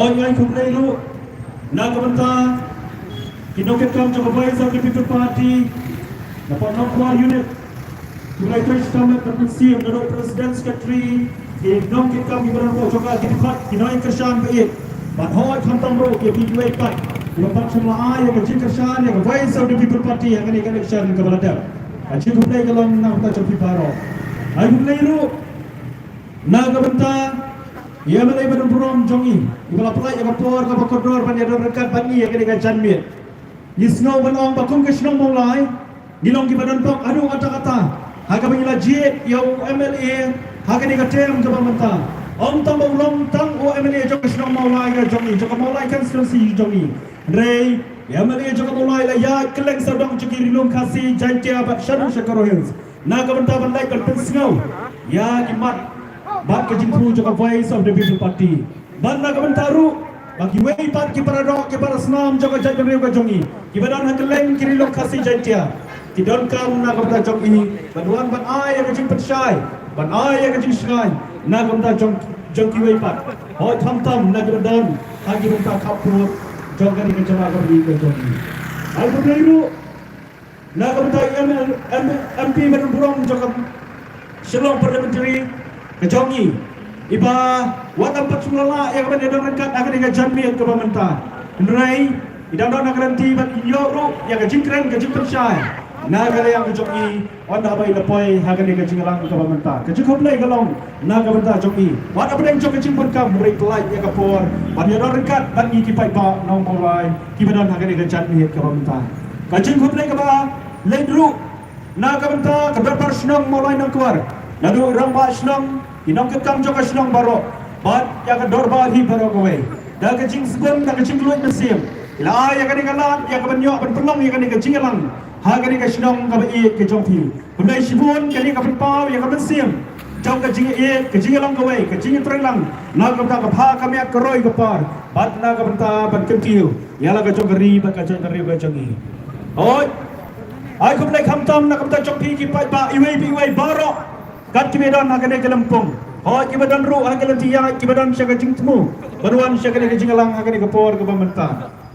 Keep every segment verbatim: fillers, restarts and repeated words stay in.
Oi, oi, khublei ruh na ka bynta ki nongkitkam jong ka Voice of the People Party na Nongkwar Unit. Khublei to ïa ka met ka mynsiem na ruh President, Secretary, ki nongkitkam ki baroh jong ka, ki dkhot, ki nongkyrshan ba ïeit. Bad hoi khamtam ruh ïa phi kiwei pat kiba pynshong la ai ïa ka jingkyrshan ïa ka Voice of the People Party ha kane ka election kaba la dep. Ka jingkhublei ka long na ka bynta jong phi baroh. Ai khublei ruh na ka bynta ïa i MLA ba don burom jong ngi, iba la pynlait ïa ka por kaba kordor ban ïadon ryngkat bad ngi ïa kane ka janmiet. Ngi sngew ban ong ba kum ka shnong Mawlai ngi long kiba don pop haduh katta katta ha kaba ngi la jied ïa u MLA ha kane ka term kaba mynta. Ym tang ba u long tang u MLA jong ka shnong Mawlai ka jong ngi, jong ka Mawlai constituency jong ngi, hynrei i MLA jong ka Mawlai la ïaid kylleng sawdong jong ki ri lum Khasi, Jaintia bad shaduh sha Garo Hills na ka bynta ban leit ban pynsngew ïa ki mat bad ka jingthmu jong ka Voice of the People Party. Bad na ka bynta ruh ba kiwei pat ki paradoh ki parasnam jong ka jaitbynriew ka jong ngi kiba don ha kylleng ki ri lum Khasi, Jaintia, ki donkam na ka bynta jong i ban wan ban ai ïa ka jingpynshai, ban ai ïa ka jingshngaiñ na ka bynta jong, jong kiwei pat, hoi khamtam na kiba don ha ki bynta khappud jong kane ka jylla kaba ïeit ka jong ngi. Ai khublei ruh na ka bynta i ML, M-, MP ba don burom jong ka Shillong Parliamentary ka jong ngi, iba wat ym pat shu la lah ïa ka ban ïadon ryngkat ha kane ka janmiet kaba mynta, hynrei i dang don ha ka lynti ban ïoh ruh ïa ka jingkren ka jingpynshai na ka liang ka jong i, ynda haba i la poi ha kane ka jingïalang kaba mynta. Ka jingkhublei ka long na ka bynta jong i, wat hapdeng jong ka jingbun kam, hynrei pynlait ïa ka por ban ïadon ryngkat bad ngi ki paidbah nong Mawlai kiba don ha kane ka janmiet kaba mynta. Ka jingkhublei kaba leit ruh na ka bynta ka dorbar shnong Mawlai Nongkwar, naduh i rangbah shnong, ki nongkitkam jong ka shnong baroh bad ïa ka dorbar hi baroh kawei. Da ka jingsbun, da ka jingkylluid mynsiem, i la ai ïa kane ka lad ïa ka ban ïoh ban pynlong ïa kane ka jingïalang ha kane ka shnong kaba ïeit ka jong phi. Khublei shibun, kane ka pynpaw ïa ka mynsiem jong ka jingïeit, ka jingïalang kawei, ka jingïatreilang na ka bynta ka bha ka miat ka roi ka par bad na ka bynta ban kyntiew ïa la ka jong ka ri bad ka jong ka ri ka jong i. Hoi, ai khublei khamtam na ka bynta jong phi ki paidbah iwei pa iwei baroh, kat kiba don ha kane ka lympung, hoi kiba don ruh ha ka lynti ïaid, kiba don sha ka jingthmu ban wan sha kane ka jingïalang ha kane ka por kaba mynta.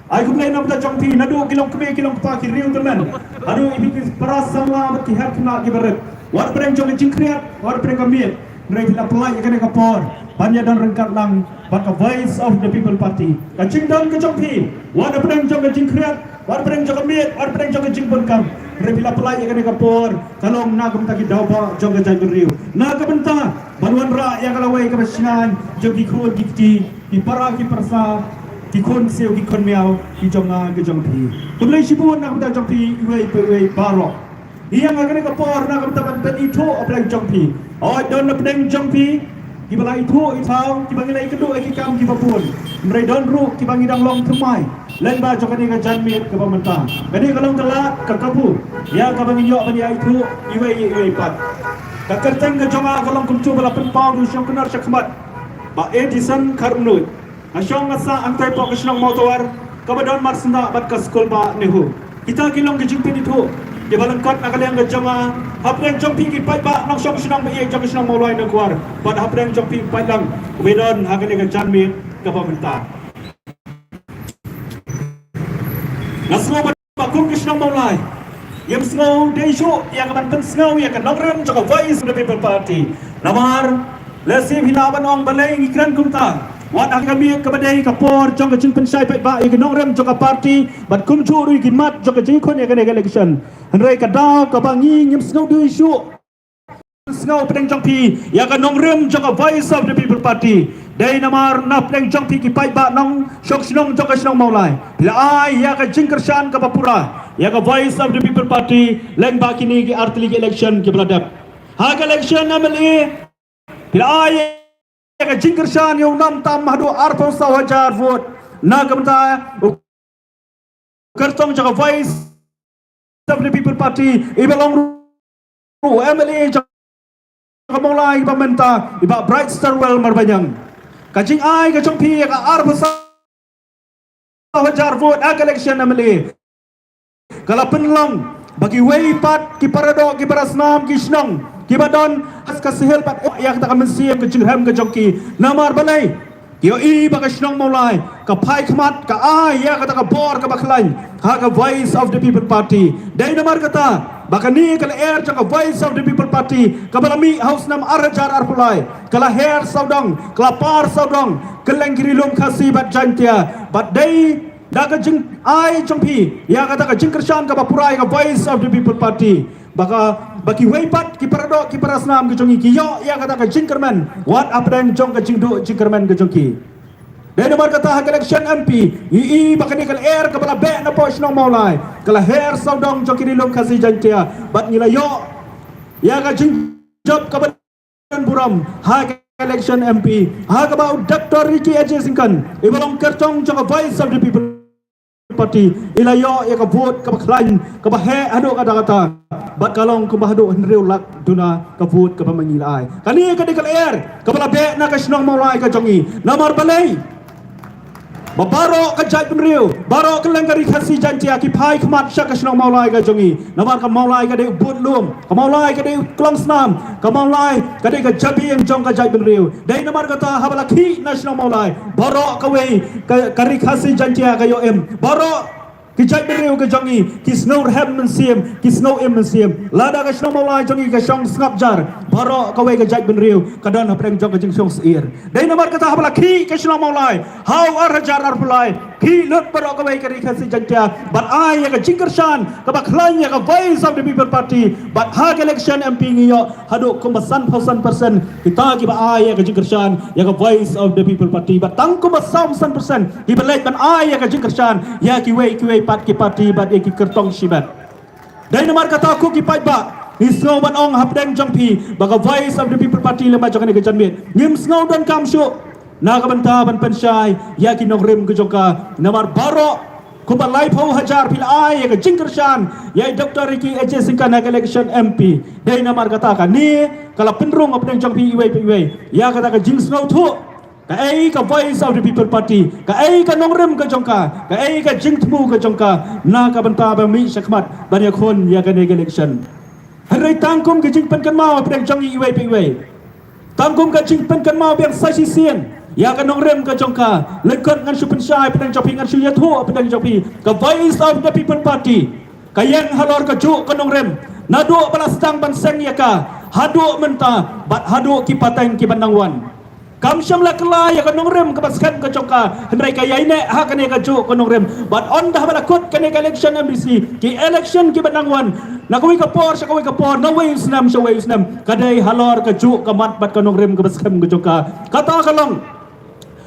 Ai khublei na ka bynta jong phi naduh ki longkmie ki longkpa, ki riew tymmen, haduh i phi ki para samla bad ki heh khynnah kiba rit, wat hapdeng jong ka jingkhriat, wat hapdeng ka miet, hynrei phi la pynlait ïa kane ka por ban ïadon ryngkat lang bad ka Voice of the People Party. Ka jingdon ka jong phi, wat hapdeng jong ka jingkhriat, wat hapdeng jong ka miet, wat hapdeng jong ka jingbun kam, hynrei phi la pynlait ïa kane ka por ka long na ka bynta ki daw bah jong ka jaitbynriew, na ka bynta ban wanrah ïa ka lawei kaba shngaiñ jong ki khun ki kti, ki para ki parsa, ki khun siew ki khun miaw ki jong nga ki jong phi. Khublei shibun na ka bynta jong phi iwei pa iwei baroh. Ïa nga kane ka por na ka bynta ban pynithuh hapdeng jong phi. Hoi, don hapdeng jong phi kiba la ithuh ithaw, kiba ngi la ïakynduh ïa ki kam kiba bun, hynrei don ruh kiba ngi dang long thymmai lyngba jong kane ka janmiet kaba mynta. Kane ka long ka lad ka kabu ïa kaba ngin ïoh ban ïa ithuh iwei ïa iwei pat. Ka kyrteng ka jong nga ka long kumjuh ba la pynpaw da u shongkunar shakhmat Bah Edison Kharmnuid. Nga shong nga sah hangtai hapoh ka shnong Mawtawar kaba don marsyndah bad ka skul Bah NEHU. Kita ki long ki jingpynithuh kiba lyngkot na ka liang ka jong nga hapdeng jong phi ki paidbah nongshong shnong ba ïeit jong ka shnong Mawlai Nongkwar bad hapdeng jong phi paidlang kiba don ha kane ka janmiet kaba mynta. Nga sngew ba kum ka shnong Mawlai ngim sngew dei shuh ïa ka ban pynsngew ïa ka nongrim jong ka Voice of the People Party. Namar lehse phi lah ban ong balei ngi kren kumta, wat ha ka miet kaba dei ka por jong ka jingpynshai paidbah ïa ka nongrim jong ka party bad kumjuh ruh ïa ki mat jong ka jingkhun ïa kane ka election. Hynrei ka daw kaba ngi ngim sngew dei shuh sngew hapdeng jong phi ïa ka nongrim jong ka Voice of the People Party. Dei namar na hapdeng jong phi ki paidbah nongshong shnong jong ka shnong Mawlai, phi la ai ïa ka jingkyrshan kaba pura ïa ka Voice of the People Party lyngba kine ki artylli ki election kiba la dep. Ha ka election MLA phi la ai ïa ka jingkyrshan ïa u nam tam haduh arphew saw hajar vote na ka bynta u kyrtong jong ka Voice of the People Party, iba long ruh u MLA jong ka Mawlai ba mynta, i Bah Brightstarwell Marbaniang. Ka jingai ka jong phi ïa ka arphew saw hajar vote ha ka election MLA ka la pynlong ba kiwei pat ki paradoh ki parasnam ki shnong kiba don ha ka sahel pat ïa kata ka mynsiem ka jingrhem ka jong ki. Namar balei? ïohi ba ka shnong Mawlai ka phai khmat, ka ai ïa kata ka bor kaba khlaiñ ha ka Voice of the People Party. Dei namar kata ba kane ka lyer jong ka Voice of the People Party kaba la mih ha u snem ar hajar arphew lai ka la her sawdong, ka la par sawdong kylleng ki ri lum Khasi bad Jaintia. Bad dei da ka jingai jong phi ïa kata ka jingkyrshan kaba pura ïa ka Voice of the People Party, ba ka, ba kiwei pat ki paradoh ki parasnam ki jong ngi ki ïoh ïa kata ka jingkyrmen wat hapdeng jong ka jingduh jingkyrmen ka jong ki. Dei namar kata ha ka election M P, i i ba kane ka lyer kaba la beh na poh shnong Mawlai ka la her sawdong jong ki ri lum Khasi Jaintia, bad ngi la ïoh ïa ka jingjop kaba burom ha ka election M P, ha kaba u Doctor Ricky A J Syngkon, iba long kyrtong jong ka Voice of the People Party, i la ïoh ïa ka vote kaba khlaiñ, kaba heh haduh katta katta, bad ka long kumba haduh hynriew lak duna ka vote kaba ma ngi la ai. Kane ka dei ka lyer kaba la beh na ka shnong Mawlai ka jong ngi. Namar balei ba baroh ka jaitbynriew, baroh kylleng ka ri Khasi Jaintia ki phai khmat sha ka shnong Mawlai ka jong ngi? Namar ka Mawlai ka dei u bud lum, ka Mawlai ka dei u klongsnam, ka Mawlai ka dei ka jabieng jong ka jaitbynriew. Dei namar kata haba la khih na shnong Mawlai, baroh kawei ka, ka ri Khasi Jaintia ka ïoh im, baroh ki jaitbynriew ka jong ngi ki sngew rhem mynsiem, ki sngew im mynsiem. Lada ka shnong Mawlai jong ngi ka shong sngap jar, baroh kawei ka jaitbynriew ka don hapdeng jong ka jingshong syier. Dei namar kata haba la khih ka shnong Mawlai ha u ar hajar arphew lai, khih lut baroh kawei ka ri Khasi Jaintia bad ai ïa ka jingkyrshan kaba khlaiñ ïa ka Voice of the People Party, bad ha ka election M P ngi ïoh haduh kumba sanphew san percent kita kiba ai ïa ka jingkyrshan ïa ka Voice of the People Party, bad tang kumba sawphew san percent kiba leit ban ai ïa ka jingkyrshan ïa kiwei kiwei pat ki party bad ïa ki kyrtong shimet. Dei namar kata ko ki paidbah, ngi sngew ban ong hapdeng jong phi ba ka Voice of the People Party lem bad jong kane ka janmiet ngim sngew donkam shuh na ka bynta ban pynshai ïa ki nongrim ka jong ka. Namar baroh kumba laiphew hajar phi la ai ïa ka jingkyrshan ïa i Doctor Ricky A J Syngkon ha ka election M P. Dei namar kata kane ka la pynrung hapdeng jong phi iwei pa iwei ïa kata ka jingsngewthuh. Kaei ka Voice of the People Party, kaei ka nongrim ka jong ka, kaei ka jingthmu ka jong ka na ka bynta ba mih shakhmat ban ïakhun ïa kane ka election. Hynrei tang kum ka jingpynkynmaw hapdeng jong ngi iwei pa iwei, tang kum ka jingpynkynmaw biang sa shisien ïa ka nongrim ka jong ka, lyngkot ngan shu pynshai hapdeng jong phi, ngan shu ïathuh hapdeng jong phi, ka Voice of the People Party ka ïeng halor kajuh ka nongrim naduh ba la sdang ban seng ïa ka haduh mynta bad haduh ki pateng kiban nang wan. Kam shym la kylla ïa ka nongrim kaba skhem ka jong ka, hynrei ka ïaineh ha kane kajuh ka nongrim. Bad ynda haba la kut kane ka election M D C, ki election kiban nang wan, na kawei ka por sha kawei ka por, na wei u snem sha wei u snem, ka dei halor kajuh ka mat bad ka nongrim kaba skhem ka jong ka. Kata ka long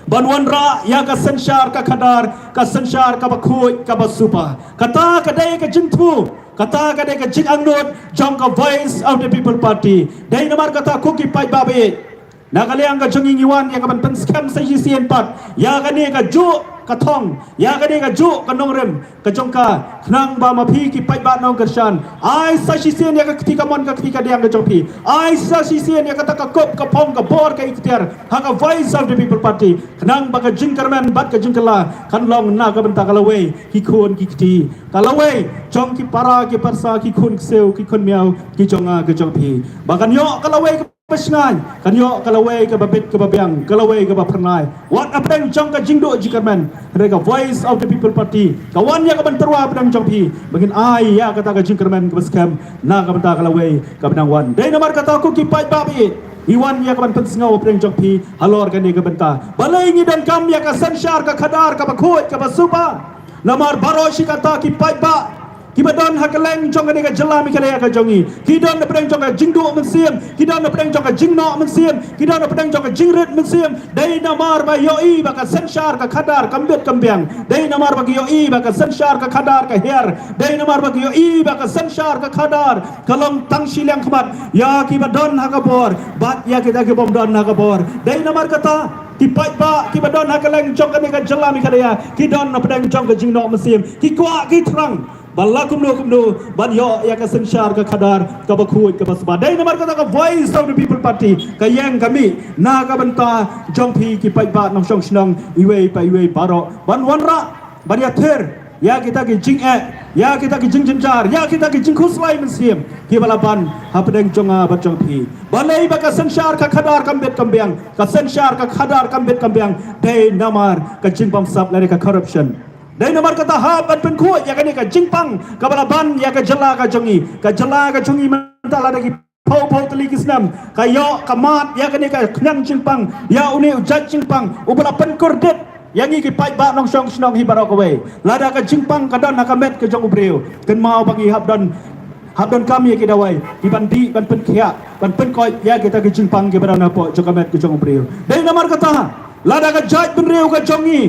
ban wanrah ïa ka synshar ka khadar, ka synshar kaba khuid kaba suba. Kata ka dei ka jingthmu, kata ka dei ka jingangnud jong ka Voice of the People Party. Dei namar kata ko ki paidbah ba ïeit, na ka liang ka jong ngi ngi wan ïa ka ban pynskhem sa shisien pat ïa kane kajuh ka thong, ïa kane kajuh ka nongrim ka jong ka, khnang ba ma phi ki paidbah nongkyrshan ai sa shisien ïa ka kti kamon ka kti kadiang ka jong phi, ai sa shisien ïa kata ka kup ka phong ka bor ka iktiar ha ka Voice of the People Party, khnang ba ka jingkyrmen bad ka jingkylla kan long na ka bynta ka lawei ki khun ki kti, ka lawei jong ki para ki parsa, ki khun ksiew ki khun miaw ki jong nga ki jong phi, ba kan ïoh ka lawei kaba shngaiñ, kan ïoh ka lawei kaba bit kaba biang, ka lawei kaba phyrnai wat hapdeng jong ka jingduh jingkyrmen. Hynrei ka Voice of the People Party ka wan ïa ka ban tyrwa hapdeng jong phi ba ngin ai ïa kata ka jingkyrmen kaba skhem na ka bynta ka lawei kaba nang wan. Dei namar kata ko ki paidbah ba ïeit, ngi wan ïa ka ban pynsngew hapdeng jong phi halor kane ka bynta. Balei ngi donkam ïa ka synshar ka khadar kaba khuid kaba suba? Namar baroh shi katta ki paidbah kiba don ha kylleng jong kane ka jylla Meghalaya ka jong ngi, ki don hapdeng jong ka jingduh mynsiem, ki don hapdeng jong ka jingnoh mynsiem, ki don hapdeng jong ka jingrit mynsiem. Dei namar ba ïohi ba ka synshar ka khadar kam bit kam biang, dei namar ba ki ïohi ba ka synshar ka khadar ka hiar, dei namar ba ki ïohi ba ka synshar ka khadar ka long tang shiliang khmat ïa kiba don ha ka bor bad ïa kita ki bym don ha ka bor. Dei namar kata ki paidbah kiba don ha kylleng jong kane ka jylla Meghalaya ki don hapdeng jong ka jingnoh mynsiem, ki kwah ki thrang ba la kumno kumno ban ïoh ïa ka synshar ka khadar kaba khuid kaba suba. Dei namar kata ka Voice of the People Party ka ïeng ka mih na ka bynta jong phi ki paidbah nongshong shnong iwei pa iwei baroh, ban wanrah, ban ïathir ïa kita ki jingeh, ïa kita ki jingjynjar, ïa kita ki jingkhuslai mynsiem kiba la ban hapdeng jong nga bad jong phi. Balei ba ka synshar ka khadar kam bit kam biang? Ka synshar ka khadar kam bit kam biang dei namar ka jingbamsap lane ka corruption. Dei namar kata hap ban pynkhuid ïa kane ka jingpang kaba la ban ïa ka jylla ka jong ngi. Ka jylla ka jong ngi mynta lada ki phew phew tylli ki snem ka ïoh ka mad ïa kane ka khñiang jingpang, ïa une u jait jingpang uba la pynkordit ïa ngi ki paidbah nongshong shnong hi baroh kawei. Lada ka jingpang ka don ha ka met ka jong u briew, kynmaw ba ngi hap don, hap donkam ïa ki dawai kiban dih, ban pynkhiah, ban pynkoit ïa kita ki jingpang kiba don hapoh jong ka met ka jong u briew. Dei namar kata lada ka jaitbynriew ka jong ngi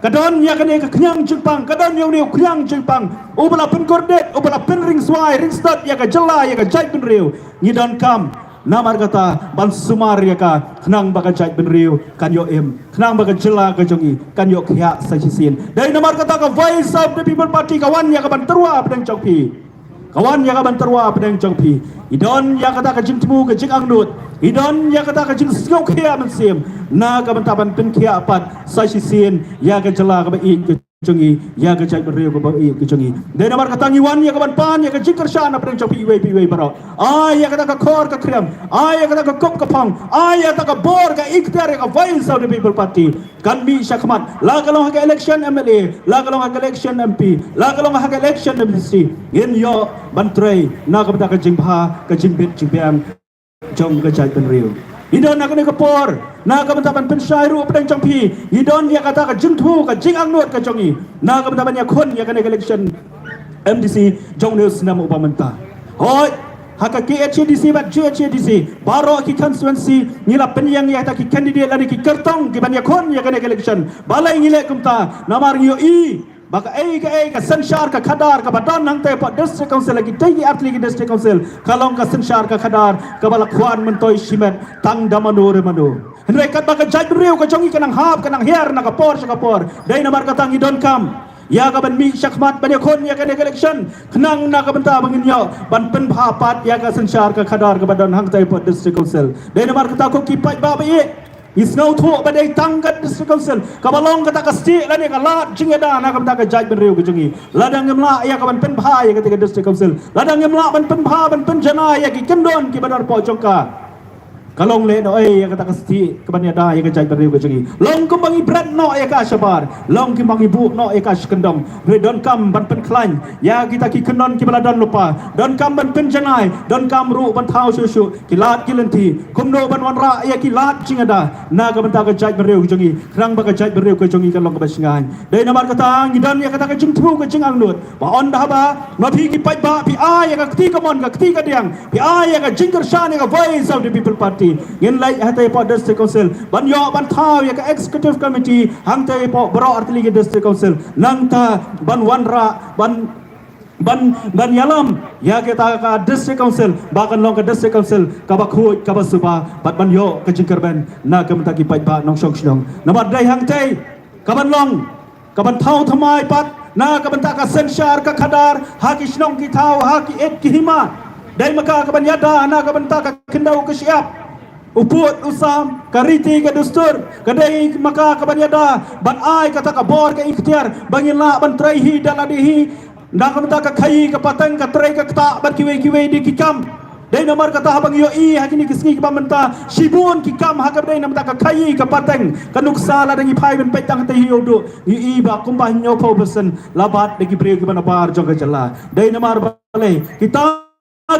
ka don ïa kane ka khñiang jingpang, ka don ïa une u khñiang jingpang uba la pynkordit, uba la pynringswai ringsdot ïa ka jylla, ïa ka jaitbynriew, ngi donkam namar kata ban sumar ïa ka, khnang ba ka jaitbynriew kan ïoh im, khnang ba ka jylla ka jong ngi kan ïoh khiah sa shisien. Dei namar kata ka Voice of the People Party ka wan ïa ka ban tyrwa hapdeng jong phi. Ka wan ïa ka ban tyrwa hapdeng jong phi. I don ïa kata ka jingthmu ka jingangnud, i don ïa kata ka jingsngewkhia mynsiem na ka bynta ban pynkhiah pat sa shisien ïa ka jylla kaba ïeit ka jong ngi, ïa ka jaitbynriew kaba ïeit ka jong ngi. Dei namar kata ngi wan ïa ka ban pan ïa ka jingkyrshan hapdeng jong phi iwei pa iwei baroh. Ai ïa kata ka khor ka khriam, ai ïa kata ka kup ka phong, ai ïa kata ka bor ka iktiar ïa ka Voice of the People Party kan mih shakhmat, la ka long ha ka election M L A, la ka long ha ka election M P, la ka long ha ka election M D C. Ngin ïoh ban trei na ka bynta ka jingbha, ka jingbit jingbiang jong ka jaitbynriew. I don ha kane ka por na ka bynta ban pynshai ruh hapdeng jong phi, i don ïa kata ka jingthmu ka jingangnud ka jong ngi na ka bynta ban ïakhun ïa kane ka election M D C jong une u snem uba mynta. Hooid, ha ka K H A D C bad J H A D C, baroh ki constituency ngi la pynïeng ïa kata ki candidate lane ki kyrtong kiban ïakhun ïa kane ka election. Balei ngi leh kumta? Namar ngi ïohi ba kaei kaei ka synshar ka khadar kaba don hangtei hapoh District Council, ha kitei ki artylli ki District Council, ka long ka synshar ka khadar kaba la khwan myntoi shimet tang da mano re mano. Hynrei katba ka jaitbynriew ka jong ngi ka nang hap ka nang hiar na ka por sha ka por, dei namar kata ngi donkam ïa ka ban mih shakhmat ban ïakhun ïa kane ka election, khnang na ka bynta ba ngin ïoh ban pynbha pat ïa ka synshar ka khadar kaba don hangtei hapoh District Council. Dei namar kata ko ki paidbah ba ïeit, ngi sngewthuh ba dei tang ka District Council kaba long kata ka stieh lane ka lad jingïada na ka bynta ka jaitbynriew ka jong ngi. Lada ngim lah ïa ka ban pynbha ïa kata ka District Council, lada ngim lah ban pynbha ban pynjanai ïa ki kyndon kiba don hapoh jong ka, ka long lehnohei ïa kata ka stieh kaban ïada ïa ka jaitbynriew ka jong ngi? Long kumba ngi bret noh ïa ka shabar, long kumba ngi buh noh ïa ka sha kyndong. Hynrei donkam ban pynkhlaiñ ïa kita ki kyndon kiba la don lypa, donkam ban pynjanai, donkam ruh ban thaw shuh shuh ki lad ki lynti, kumno ban wanrah ïa ki lad jingïada na ka bynta ka jaitbynriew ka jong ngi, khnang ba ka jaitbynriew ka jong ngi kan long kaba shngaiñ. Dei namar kata ngi don ïa kata ka jingthmu ka jingangnud ba hynda haba ma phi ki paidbah phi ai ïa ka kti kamon ka kti kadiang, phi ai ïa ka jingkyrshan ïa ka Voice of the People Party, ngin leit hatei hapoh District Council ban ïoh ban thaw ïa ka Executive Committee hangtei hapoh baroh artylli ki District Council. Nangta ban wanrah, ban ban ban ïalam ïa kata ka District Council ba kan long ka District Council kaba khuid kaba suba bad ban ïoh ka jingkyrmen na ka bynta ki paidbah nongshong shnong. Namar dei hangtei kaban long, kaban thaw thymmai pat na ka bynta ka synshar ka khadar ha ki shnong ki thaw, ha ki it ki hima. Dei ma ka kaban ïada na ka bynta ka khyndew ka shyiap, u pud u sam, ka riti ka dustur. Ka dei ma ka kaban ïada ban ai kata ka bor ka iktiar ba ngin lah ban trei hi da lade hi na ka bynta ka khaïi ka pateng, ka trei ka ktah bad kiwei kiwei de ki kam. Dei namar kata haba ngi ïohi ha kine ki sngi kiba mynta shibun ki kam ha kaba dei namar ka khaïi ka pateng, ka nuksa lada ngi phai ban peit tang hatei hi u duh, ngi ïohi ba kumba hynñiewphew percent la bat da ki briew kiba nabar jong ka jylla. Dei namar balei? Kita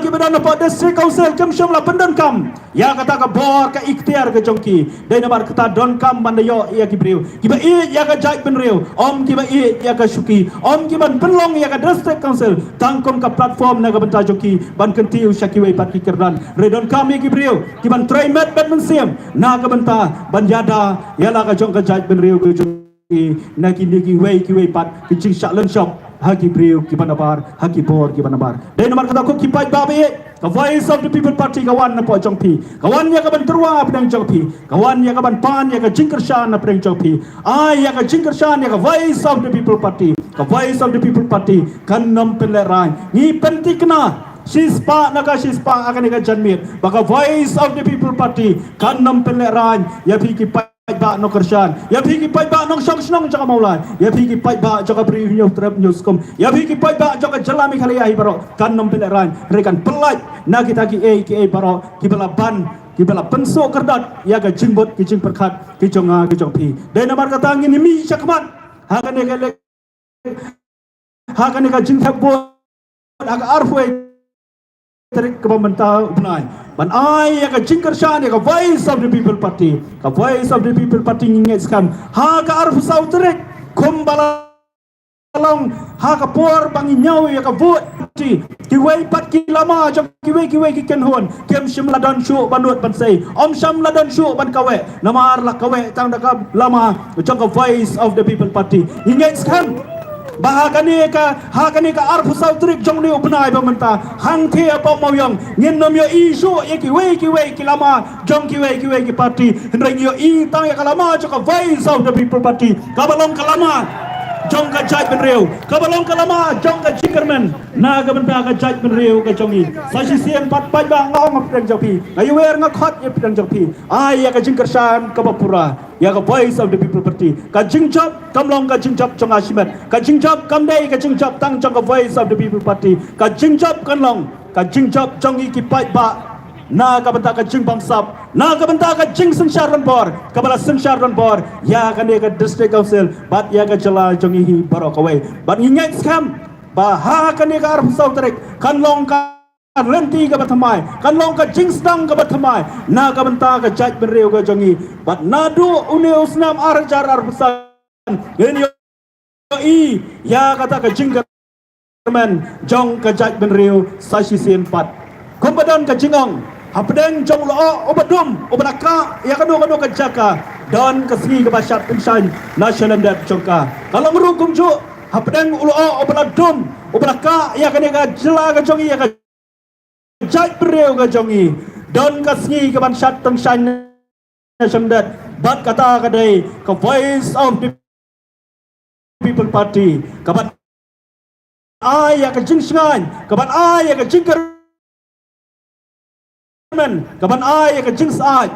kiba don hapoh District Council kim shym la pyndonkam ïa kata ka bor ka iktiar ka jong ki. Dei namar kata donkam ban da ïoh ïa ki briew kiba ïeit ïa ka jaitbynriew, ym kiba ïeit ïa ka shuki, ym kiban pynlong ïa ka District Council tang kum ka platform na ka bynta jong ki ban kyntiew sha kiwei pat ki kyrdan. Hynrei donkam ïa ki briew kiban trei met bad mynsiem na ka bynta ban ïada ïa la ka jong ka jaitbynriew ka jong ki na kine kiwei kiwei pat ki jingshah lynshop ha ki briew kiba nabar, ha ki bor kiba nabar. Dei namar kata ko ki paidbah ba ïeit, ka Voice of the People Party ka wan napoh jong phi, ka wan ïa ka ban tyrwa hapdeng jong phi, ka wan ïa ka ban pan ïa ka jingkyrshan hapdeng jong phi. Ai ïa ka jingkyrshan ïa ka Voice of the People Party. Ka Voice of the People Party kan ym pynlehraiñ. Ngi pynthikna shispah na ka shispah ha kane ka janmiet ba ka Voice of the People Party kan ym pynlehraiñ ïa phi ki paid paidbah nongkyrshan, ïa phi ki paidbah nongshong shnong jong ka Mawlai, ïa phi ki paidbah jong ka Bri Hynñiewtrep Hynñiewskum, ïa phi ki paidbah jong ka jylla Meghalaya hi baroh, kan ym pynlehrain, hynrei kan pynlait na kita kiei kiei baroh kiba la ban, kiba la pynsuh kyrdan ïa ka jingmut ka jingpyrkhat ka jong nga ka jong phi. Dei namar kata ngin ïa mih shakhmat ha kane ka elek ha kane ka jingthep vote ha ka arphew tarik kaba mynta u bnai, ban ai ïa ka jingkyrshan ïa ka Voice of the People Party. Ka Voice of the People Party ngi ngeit skhem ha ka arphew saw tarik, kumba la long ha ka por ba ngi ñiew ïa ka vote party, kiwei pat ki lama jong kiwei kiwei ki kynhun kim shym la don shuh ban nud ban sei, ym shym la don shuh ban kaweh, namar la kaweh tang da ka lama jong ka Voice of the People Party. Ngi ngeit skhem ba ha kane ka, ha kane ka arphew saw tarik jong une u bnai ba mynta, hangthie hapoh Mawiong ngin nym ïohi shuh ïa kiwei kiwei ki lama jong kiwei kiwei ki party, hynrei ngi ïohi tang ïa ka lama jong ka Voice of the People Party, kaba long ka lama jong ka jaitbynriew, kaba long ka lama jong ka jingkyrmen na ka bynta ka jaitbynriew ka jong ngi. Sa shisien pat paidbah nga ong hapdeng jong phi, nga ïawer nga khot hapdeng jong phi, ai ïa ka jingkyrshan kaba pura ïa ka Voice of the People Party. Ka jingjop kam long ka jingjop jong nga shimet, ka jingjop kam dei ka jingjop tang jong ka Voice of the People Party. Ka jingjop kan long ka jingjop jong ngi ki paidbah na ka bynta ka jingbangsap, na ka bynta ka jingsynshar donbor kaba la synshar donbor ïa kane ka District Council bad ïa ka jylla jong ngi hi baroh kawei. Bad ngi ngeit skhem ba ha kane ka arphew saw tarik kan long ka lynti kaba thymmai, kan long ka jingsdang kaba thymmai na ka bynta ka jaitbynriew ka jong ngi. Bad naduh une u snem ar hajar arphew san ngin ïohi ïa kata ka jingkyrmen jong ka jaitbynriew sa shisien pat. Kumba don ka jingong hapdeng jong u lyoh uba dum uba la kah ïa kano kano ka jaka, don ka sngi kaba shad tyngshaiñ na shalyndet jong ka. Ka long ruh kumjuh hapdeng u lyoh uba la dum uba la kah ïa kane ka jylla ka jong ngi, ïa ka jaitbynriew ka jong ngi, don ka sngi kaban shad tyngshaiñ na shalyndet. Bad kata ka dei ka Voice of the People Party, kaban ai ïa ka jingshngaiñ, kaban ai ïa ka jingkyrmen, kaban ai ïa ka jingsyaid,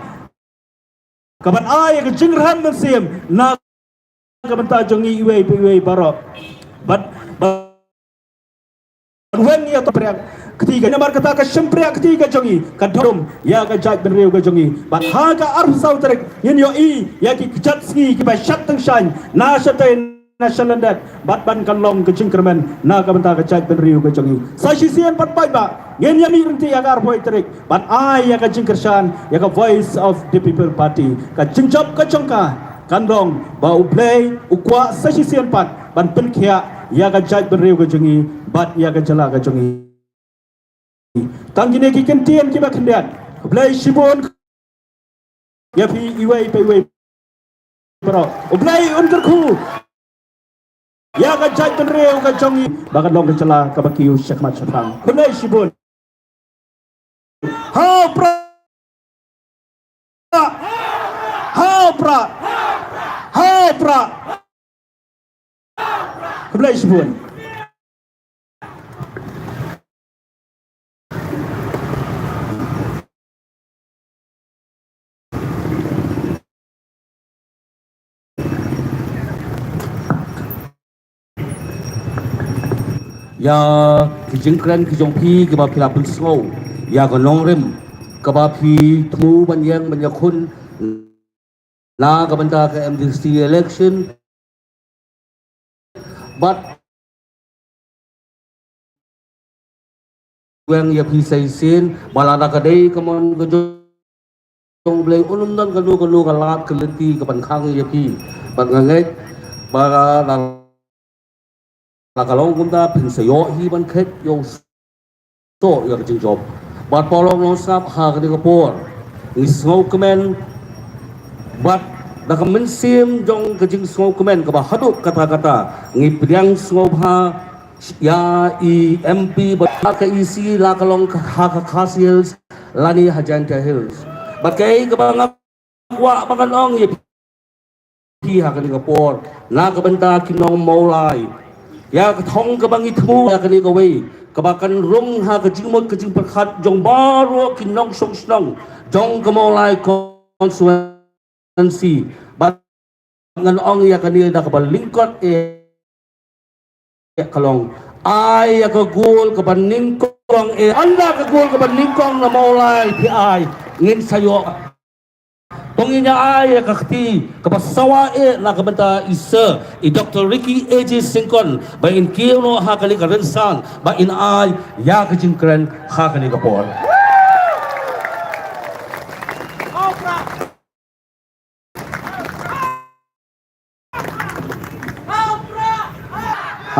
kaban ai ïa ka jingrhem mynsiem na ka bynta jong ngi iwei pa iwei baroh. Bad, bad weng ïa to priak kti ka, namar kata ka shympriak kti ka jong ngi ka dum ïa ka jaitbynriew ka jong ngi. Bad ha ka arphew saw tarik ngin ïohi ïa ki kjat sngi kiba shad tyngshaiñ na shatei na shalyndet, bad ban kan long ka jingkyrmen na ka bynta ka jaitbynriew ka jong ngi. Sa shisien pat paidbah ngin ïa mih ryntih ha ka arphew tarik ban ai ïa ka jingkyrshan ïa ka Voice of the People Party. Ka jingjop ka jong ka kan long ba U Blei u kwah sa shisien pat ban pynkhiah ïa ka jaitbynriew ka jong ngi bad ïa ka jylla ka jong ngi. Tang kine ki kyntien kiba khyndiat. U Blei shibun ïa phi iwei pa iwei baroh. U Blei un kyrkhu ïa ka jaitbynriew ka jong ngi ba kan long ka jylla kaba kiew shakhmat shaphrang. Khublei shibun. Ha u Prah! Ha u Prah! Ha u Prah! Khublei shibun. Ïa ki jingkren ki jong phi kiba phi la pynsngew ïa ka nongrim kaba phi thmu ban ïeng ban ïakhun na ka bynta ka M D C election. Bad weng ïa phi sa shisien ba lada ka dei ka mon ka jong U Blei un ym don kano kano ka lad ka lynti kaban khang ïa phi. Bad nga ngeit ba la la ka long kumta phin sa ïoh hi ban khet ïoh soh ïa ka jingjop. Bad paralok nongsngap, ha kane ka por ngi sngewkmen bad da ka mynsiem jong ka jingsngewkmen kaba haduh katta katta ngi pdiang sngewbha ïa i M P bad ka E C la ka long ha ka Khasi Hills lane ha Jaintia Hills. Bad kaei kaba nga kwah ba ngan ong ïa phi ha kane ka por na ka bynta ki nong Mawlai, ïa ka thong kaba ngi thmu ïa kane kawei kaba kan rung ha ka jingmut ka jingpyrkhat jong baroh ki nongshong shnong jong ka Mawlai constituency. Nancy. Bad ngan ong ïa kane da kaba lyngkot eh ka long, ai ïa ka gol kaba nyngkong eh, ynda ka gol kaba nyngkong na Mawlai phi ai, ngin sa ïoh. To ngin ïa ai ïa ka kti kaba sawa eh na ka bynta i sir, i Doctor Ricky A J Syngkon, ba in kiew noh ha kane ka rynsan, ba in ai ïa ka jingkren ha kane ka por.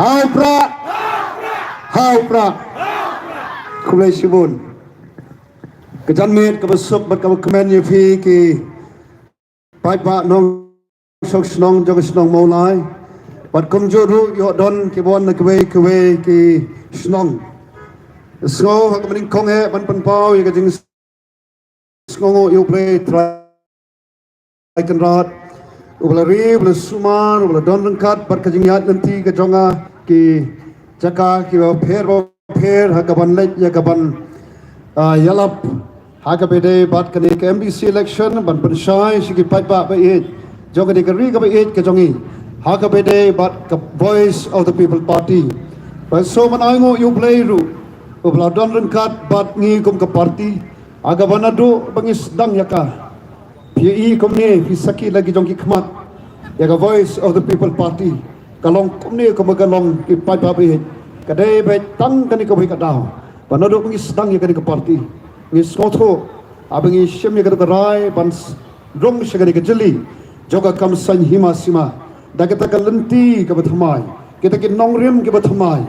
Ha u Prah! Ha u Prah! Khublei shibun. Ka janmiet kaba suk bad kaba kmen ïa phi ki paidbah nongshong shnong jong ka shnong Mawlai. Bad kumjuh ruh ïoh don kiba wan na kiwei kiwei ki shnong. Sngew ha kaba nyngkong eh ban pynpaw ïa ka jing sngewnguh ïa U Blei Trai Kynrad, uba la ri, uba la sumar, uba la don ryngkat bad ka jingïaid lynti ka jong nga, ki jaka kiba pher ba pher ha kaban leit ïa kaban, ah, ïalap ha kaba ïadei bad kane ka M D C election, ban pynshai sha ki paidbah ba ïeit jong kane ka ri kaba ïeit ka jong ngi ha kaba ïadei bad ka Voice of the People Party. Bad sngew ban ainguh ïa U Blei ruh uba la don ryngkat bad ngi kum ka party, ha kaba naduh ba ngi sdang ïa ka. Phi i kumne, phi sakhi la ki jong ki khmat ïa ka Voice of the People Party. Ka long kumne kumba ka long, ki paidbah ba ïeit. Ka dei ba tang kane kawei ka daw ba naduh ba ngi sdang ïa kane ka party, ngi sngewthuh haba ngi shim ïa kata ka rai ban s-, rung sha kane ka jylli jong ka kam saiñ hima sima, da kata ka lynti kaba thymmai, kita ki nongrim kiba thymmai.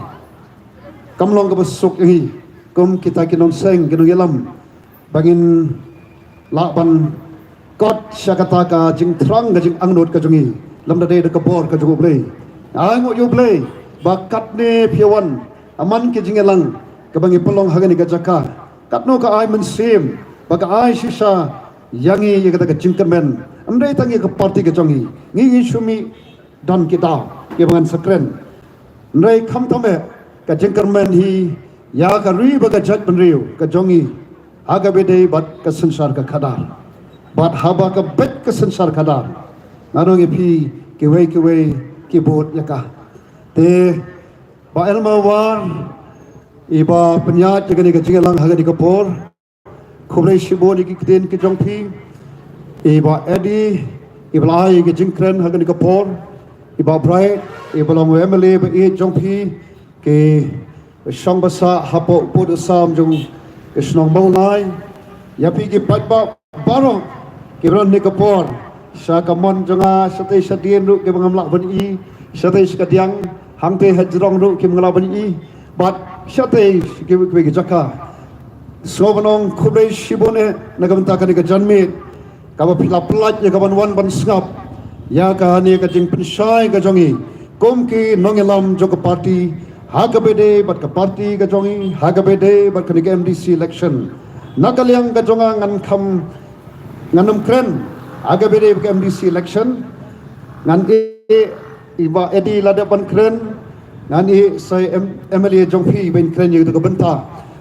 Kam long kaba suk ïa ngi kum kita ki nongseng ki nongïalam ba ngin lah ban kot sha kata ka jingthrang ka jingangnud ka jong ngi, lymda dei da ka bor ka jong U Blei. Ai nguh ïa U Blei ba katne phi wan ha man ki jingïalang kaba ngi pynlong ha kane ka jaka. Katno ka ai mynsiem ba ka ai shisha ïa ngi ïa kata ka jingkyrmen. Ym dei tang ïa ka party ka jong ngi, ngi ngi shu mih don ki daw kiba ngan sa kren. Hynrei khamtam eh ka jingkyrmen hi ïa ka ri bad ka jaitbynriew ka jong ngi ha kaba ïadei bad ka synshar ka khadar. Bad haba ka beit ka synshar khadar, nga ong ïa phi, kiwei kiwei ki bud ïa ka. Te Bah Elmer War, iba pynïaid ïa kane ka jingïalang ha kane ka por, khublei shibun ïa ki ktien ki jong phi. I Bah Eddie, iba la ai ïa ka jingkren ha kane ka por. I Bah Bright, iba long u M L A ba ïeit jong phi. Ki shong basa hapoh pud u sam jong ka shnong Mawlai. Ïa phi ki paidbah baroh kiba don ha kane ka por, sha kamon jong nga, shatei shadien ruh kiba ngam lah ban i, shatei sha kadiang, hangtei hajrong ruh kiba ngam lah ban i. Bad shatei sha kiwei kiwei ki jaka. Sngew ban ong khublei shibun eh na ka bynta kane ka janmiet kaba phi la pyllait ïa kaban wan ban sngap ïa kane ka jingpynshai ka jong ngi kum ki nongïalam jong ka party ha kaba ïadei bad ka party ka jong ngi, ha kaba ïadei bad kane ka M D C election. Na ka liang ka jong nga ngan kham, ngan ym kren ha kaba ïadei bad ka M D C election. Ngan ïeh, i Bah Eddie la dep ban kren, ngan ïeh sa i M-, M L A jong phi ban kren ïa kata ka bynta.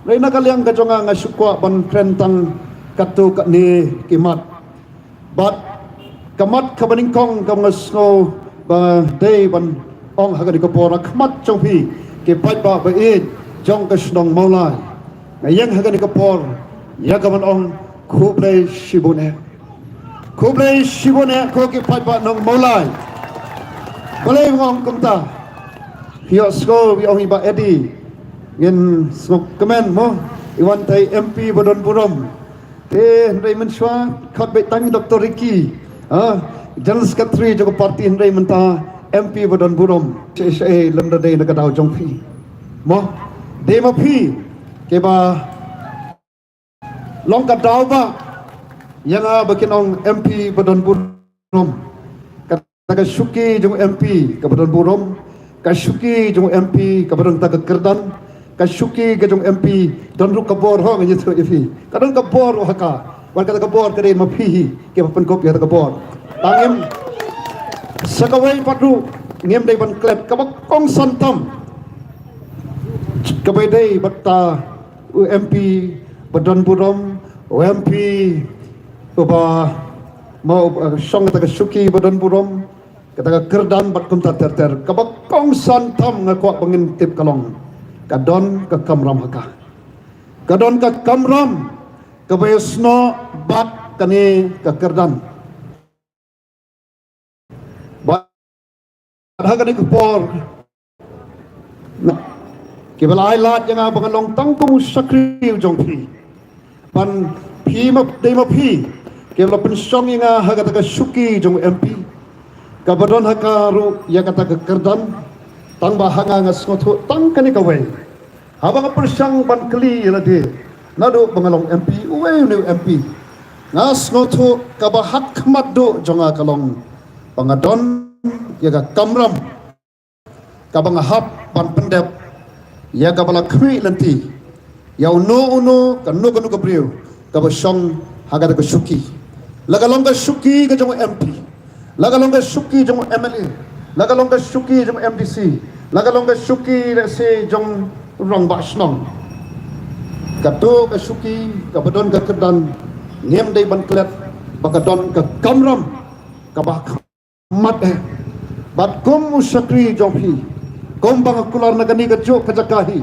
Hynrei na ka liang ka jong nga nga shu kwah ban kren tang katto katne ki mat. Bad ka mat kaba nyngkong kaba nga sngew ba dei ban ong ha kane ka por ha khmat jong phi ki paidbah ba ïeit jong ka shnong Mawlai. Nga ïeng ha kane ka por ïa kaban ong khublei shibun eh. Khublei shibun eh ko ki paidbah nong Mawlai. Balei nga ong kumta? Phi ïohsngew ba ong i Bah Eddie, ngin sngewkmen mo, i wan tei M P ba don burom. Te hynrei mynshuwa khot beit tang Doctor Ricky, ha, General Secretary jong ka party, hynrei mynta M P ba don burom. Sha, sha, lymda dei na ka daw jong phi. Mo, dei ma phi kiba long ka daw ba ïa nga ba kin ong M P ba don burom. Kata ka shuki jong M P kaba don burom, ka shuki jong M P kaba don kata ka kyrdan, ka shuki ka jong M P don ruh ka bor, ho, nga ïathuh ïa phi. Ka don ka bor ruh ha ka. Wan kata ka bor ka dei ma phi hi kiba pynkup ïa kata ka bor. Tang ngim, sa kawei pat ruh ngim dei ban klet, kaba kongsan tam kaba dei bad ta u M P ba don burom, u M P uba mo, eh, shong kata ka shuki ba don burom, kata ka kyrdan bad kumta ter ter. Kaba kongsan tam nga kwah ba ngin tip ka long, ka don ka kamram ha ka. Ka don ka kamram kaba ïasnoh bad kane ka kyrdan. Bad ha kane ka por, na, kiba la ai lad ïa nga ba ngan long tang kum u shakri u jong phi. Ban phi ma, dei ma phi kiba la pynshong ïa nga ha kata ka shuki jong u M P, kaba don ha ka ruh ïa kata ka kyrdan. Tang ba ha nga nga sngewthuh tang kane kawei. Haba nga pyrshang ban kylli ïa lade, naduh ba nga long M P, uwei une u M P, nga sngewthuh kaba ha khmat duh jong nga ka long ba nga don ïa ka kamram kaba nga hap ban pyndep ïa kaba la khmih lynti ïa uno uno, kano kano ka briew kaba shong ha kata ka shuki. La ka long ka shuki ka jong u M P, la ka long ka shuki jong u M L A, la ka long ka shuki jong u M D C, la ka long ka shuki, lehse, jong u rangbah shnong. Kato ka shuki kaba don ka kyrdan, ngim dei ban klet ba ka don ka kamram kaba mat eh. Bad kum u shakri jong phi, kum ba nga kular na kane kajuh ka jaka hi,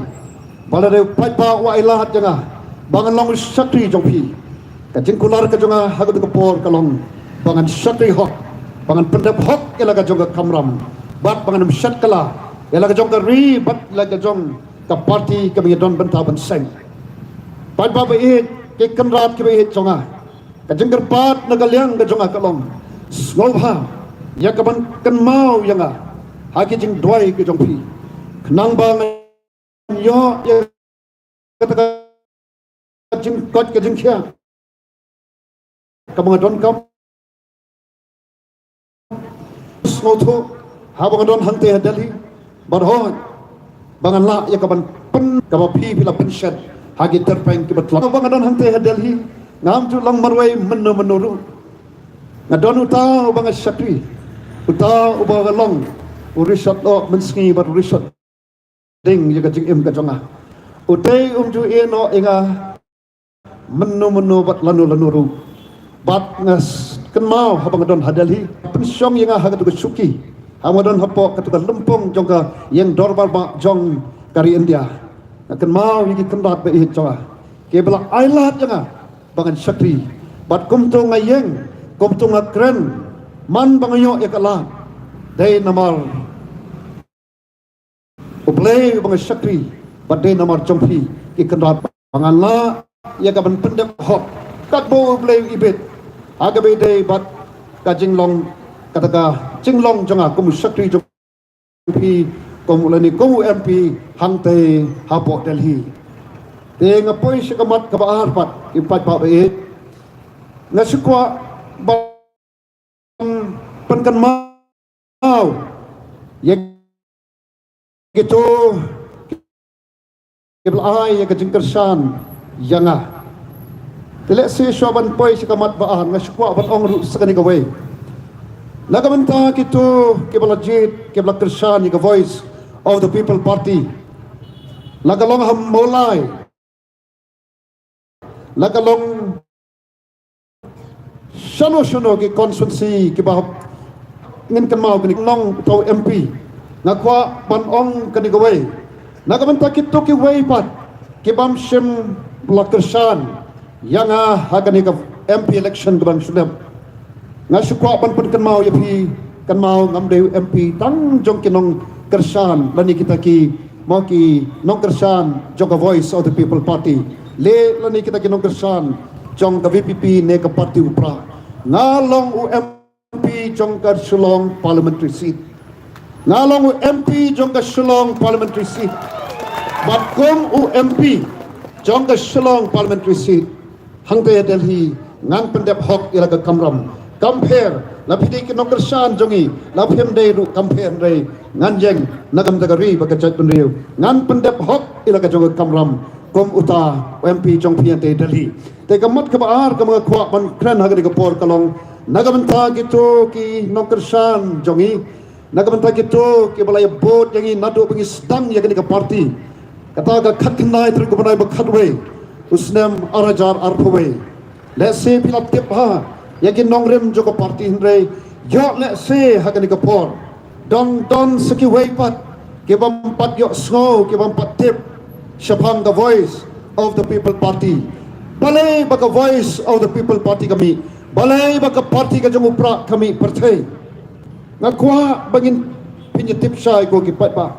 ba la dei u paidbah u ai lad ïa nga ba ngan long u shakri jong phi, ka jingkular ka jong nga ha katu ka por ka long ba ngan shakri hok, ba ngan pyndep hok ïa la ka jong ka kamram, bad ba ngan ym shet kylla ïa la ka jong ka ri bad la ka jong ka party kaba ngi don bynta ban seng. Paidbah ba ïeit, ki kynrad kiba ïeit jong nga, ka jingkyrpad na ka liang ka jong nga ka long, sngewbha ïa kaban kynmaw ïa nga ha ki jingduwai ki jong phi, khnang ba ngan ïoh ïa kata ka jingkoit ka jingkhiah kaba nga donkam. Sngewthuh haba nga don hangtei ha Delhi, bad hooid ba ngan lah ïa kaban pyn, kaba phi phi la pynshet ha ki tyrpeng kiba tlot. Haba nga don hangtei ha Delhi, ngam ju long marwei mynno mynno ruh. Nga don uta uba nga shakri, uta uba nga long u rishot loh mynsngi bad u rishot ding ïa ka jingim ka jong nga. Utei um ju ïeh noh ïa nga mynno mynno bad lano lano ruh. Bad nga s-, kynmaw haba nga don ha Delhi, pynshong ïa nga ha katu ka shuki, haba nga don hapoh katu ka lympung jong ka ïing dorbar bah jong ka ri India. Nga kynmaw ïa ki kynrad ba ïeit jong nga kiba la ai lad ïa nga ba ngan shakri. Bad kumto nga ïeng, kumto nga kren, man ba nga ïoh ïa ka lad, dei namar U Blei uba nga shakri, bad dei namar jong phi ki kynrad ba ngan lah ïa kaban pyndep hok katba U Blei u ibit, ha kaba ïadei bad ka jinglong, kata ka jinglong jong nga kum u shakri jong phi, kum u lane kum u M P hangtei hapoh Delhi. Te nga poi sha ka mat kaba ar pat, i paidbah ba ïeit. Nga shu kwah ban pynkynmaw ïa kito kiba la ai ïa ka jingkyrshan ïa nga. Te lehse shuwa ban poi sha ka mat ba ar, nga shu kwah ban ong ruh sa kane kawei. Na ka bynta kito kiba la jied, kiba la kyrshan ïa ka Voice of the People Party, la ka long ha Mawlai, la ka long shano shano ki constituency kiba hap ngin kynmaw kine, nongthaw M P, nga kwah ban ong kane kawei. Na ka bynta kito kiwei pat ki bym shym la kyrshan ïa nga ha kane ka M P election kaba nga shu dep, nga shu kwah ban pynkynmaw ïa phi, kynmaw ngam dei u M P tang jong ki nongkyrshan lane kita ki, mo, ki nongkyrshan jong ka Voice of the People Party, lane kita ki nongkyrshan jong ka V P P ne ka party u Prah. Nga long u M P jong ka Shillong Parliamentary Seat. Nga long u M P jong ka Shillong Parliamentary Seat. Bad kum u M P jong ka Shillong Parliamentary Seat, hangtei ha Delhi ngan pyndep hok ïa la ka kamram. Kam pher, la phi dei ki nongkyrshan jong ngi, la phim dei ruh kam pher, hynrei ngan ïeng na ka bynta ka ri bad ka jaitbynriew, ngan pyndep hok ïa la ka jong ka kamram kum uta u M P jong phi hangtei Delhi. Te ka mat kaba ar kaba nga kwah ban kren ha kane ka por ka long, na ka bynta kito ki nongkyrshan jong ngi, na ka bynta kito kiba la ïa vote ïa ngi naduh ba ngi sdang ïa kane ka party, kata ka khatkhyndai tarik u bnai ba khatwei u snem ar hajar arphew wei. Lehse phi la tip bha, ïa ki nongrim jong ka party, hynrei ïoh lehse ha kane ka por dang don sa kiwei pat ki bym pat ïohsngew, ki bym pat tip shaphang ka Voice of the People Party. Balei ba ka Voice of the People Party ka mih? Balei ba ka party ka jong u Prah ka mih pyrthei? Nga kwah ba ngin pynïatip shai ko ki paidbah.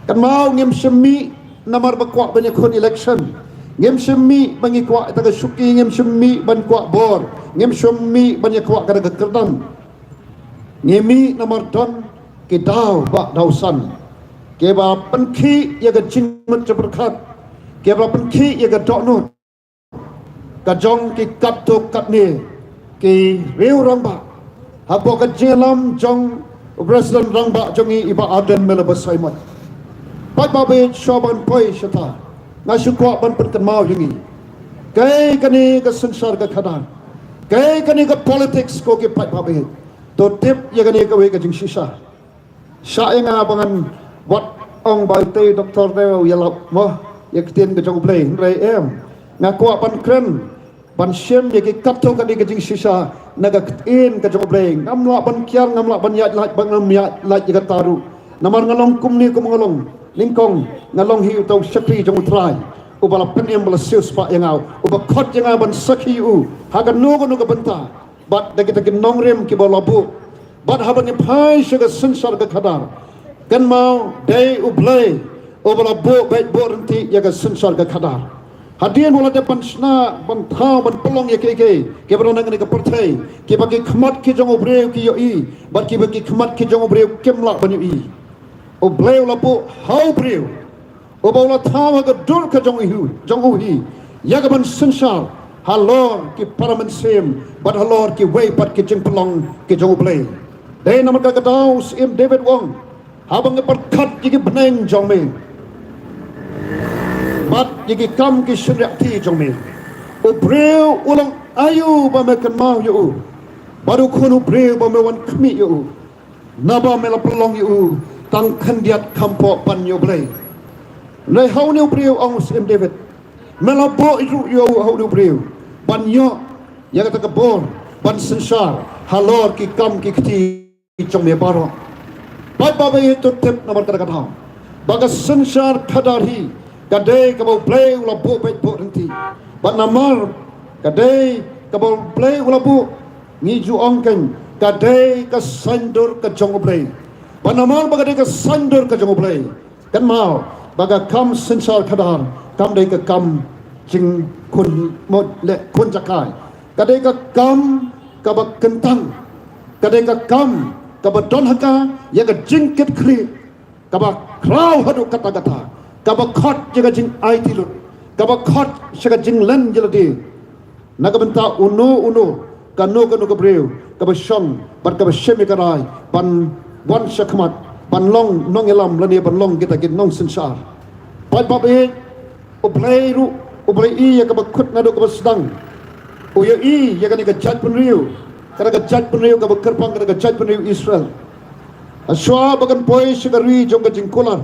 Kynmaw, ngim shym mih namar ba kwah ban ïakhun election. Ngim shym mih ba ngi kwah ïa ka shuki, ngim shym mih ban kwah bor, ngim shym mih ban ïakwah ka kyrdan. Ngi mih namar don ki daw ba daw san, kiba pynkhih ïa ka jingmut jingpyrkhat, kiba pynkhih ïa ka dohnud ka jong ki katto katne ki riew rangbah. Hapoh ka jingïalam jong u President rangbah jong ngi, i Bah Ardent Miller Basaiawmoit. Paidbah, shuwa ban poi shata, nga shu kwah ban pynkynmaw ïa ngi, kaei kane ka synshar ka khadar, kaei kane ka politics ko ki paidbah. To tip ïa kane kawei ka jingshisha. Shah ïa nga ba ngan wat ong ba utei u Doktor Rew u ïalap mo ïa ka ktien ka jong U Blei, hynrei em, nga kwah ban kren, ban shim ïa ki katto katne ka jingshisha na ka ktien ka jong U Blei. Ngam lah ban kiar, ngam lah ban ïaid lait, ba ngam ïaid lait ïa kata ruh. Namar nga long kumne kum nga long, nyngkong nga long hi uta u shakri jong U Trai, uba la pynim, ba la siewspah ïa nga, uba khot ïa nga ban sakhi ïa u ha kano kano ka bynta. Bad da kita ki nongrim kiba la buh. Bad haba ngi phai sha ka synshar ka khadar, kynmaw, dei U Blei uba la buh beit buh ryntih ïa ka synshar ka khadar. Hadien ba la dep ban shna, ban thaw, ban pynlong ïa kiei kiei kiba don ha kane ka pyrthei, kiba ki khmat ki jong u briew ki ïohi bad kiba ki khmat ki jong u briew kim lah ban ïohi, U Blei u la buh ha u briew uba u la thaw ha ka dur ka jong u, jong u hi, ïa ka ban synshar halor ki para mynsiem bad halor kiwei pat ki jingpynlong ki jong U Blei. Dei namar kata ka daw u Syiem David u ong, haba ngi pyrkhat ïa ki bneng jong me bad ïa ki kam ki shynriahti jong me, u briew u long aïu ba me kynmaw ïa u, bad u khun u briew ba me wan khmih ïa u? Naba me la pynlong ïa u tang khyndiat kham poh ban ïoh Blei. Hynrei ha une u briew, ong u Syiem David, me la buh ruh ïa u ha une u briew ban ïoh ïa kata ka bor ban synshar halor ki kam ki kti jong me baroh. Paidbah, to tip namar kata ka daw ba ka synshar khadar hi ka dei kaba U Blei u la buh beit buh ryntih. Bad namar ka dei kaba U Blei u la buh, ngi ju ong kein, ka dei ka saiñdur ka jong U Blei. Bad namar ba ka dei ka saiñdur ka jong U Blei, kynmaw ba ka kam synshar khadar kam dei ka kam jingkhun, mo, leh khun jakai. Ka dei ka kam kaba kyntang, ka dei ka kam kaba don ha ka ïa ka jingkitkhlieh kaba khraw haduh katta katta, kaba khot ïa ka jingaiti lut, kaba khot sha ka jinglen ïalade na ka bynta uno uno, kano kano ka briew kaba shong bad kaba shim ïa ka rai ban wan shakhmat, ban long nongïalam lane ban long kita ki nongsynshar. Paidbah, U Blei ruh, U Blei i ïa kaba kut naduh kaba sdang. U ïohi ïa kane ka jaitbynriew, kata ka jaitbynriew kaba kyrpang, kata ka jaitbynriew Israel. Hashwa ba kan poi sha ka ri jong ka jingkular,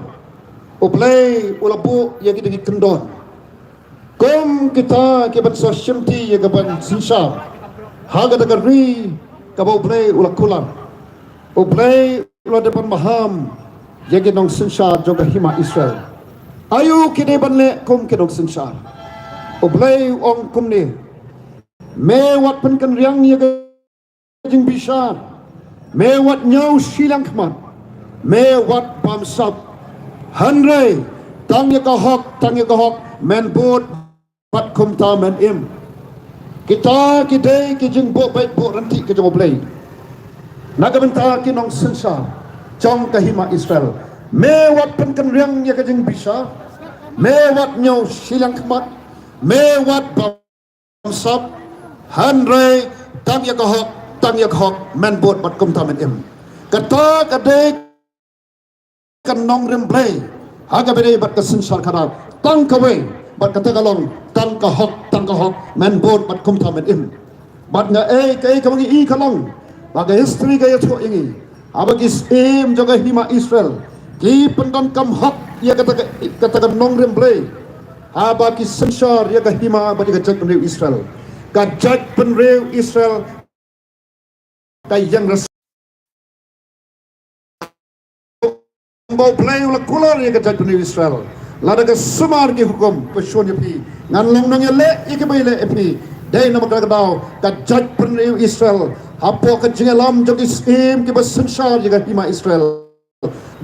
U Blei u la buh ïa kita ki kyndon. Kum kita ki ban sa shimti ïa ka ban synshar ha kata ka ri kaba U Blei u la kular, U Blei u la dep ban maham ïa ki nongsynshar jong ka hima Israel. Aïu ki dei ban leh kum ki nongsynshar? U Blei u ong kumne, me wat pynkynriang ïa ka jingbishar, me wat ñiew shiliang khmat, me wat bamsap. Hynrei tang ïa ka hok, tang ïa ka hok men bud bad kumta men im. Kita ki dei ki jingbuh beit buh ryntih ki jong U Blei na ka bynta ki nongsynshar jong ka hima Israel. Me wat pynkynriang ïa ka jingbishar, me wat ñiew shiliang khmat, me wat bamsap. Hynrei tang ïa ka hok, tang ïa ka hok men bud bad kumta men im. Kata ka dei ka nongrim Blei ha kaba ïadei bad ka synshar khadar. Tang kawei, bad kata ka long tang ka hok, tang ka hok men bud bad kumta men im. Bad nga ei, kaei kaba ngi i ka long ba ka history ka ïathuh ïa ngi, haba ki syiem jong ka hima Israel ki pyndonkam hok ïa kata ka, kata ka nongrim Blei, haba ki synshar ïa ka hima bad ïa ka jaitbynriew Israel, ka jaitbynriew Israel ka ïeng ras. Ba U Blei u la kular ïa ka jaitbynriew Israel. Lada ka sumar ki hukum, ka shun ïa phi. Ngan long nongïaleh ïa kiba ïaleh ïa phi. Dei namar kata ka daw ka jaitbynriew Israel, hapoh ka jingïalam jong ki syiem kiba synshar ïa ka hima Israel,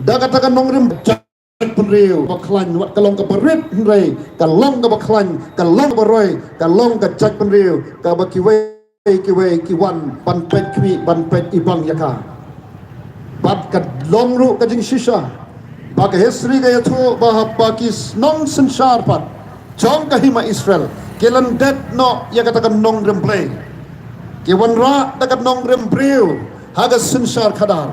da kata ka nongrim jaitbynriew ba khlaiñ, wat ka long kaba rit hynrei ka long kaba khlaiñ, ka long kaba roi, ka long ka jaitbynriew kaba kiwei kiwei ki wan ban peit khmih, ban peit ibang ïa ka. Bad ka long ruh ka jingshisha ba ka history ka ïathuh ba haba ki nongsynshar pat jong ka hima Israel ki lyndet noh ïa kata ka nongrim Blei, ki wanrah da ka nongrim briew ha ka synshar khadar.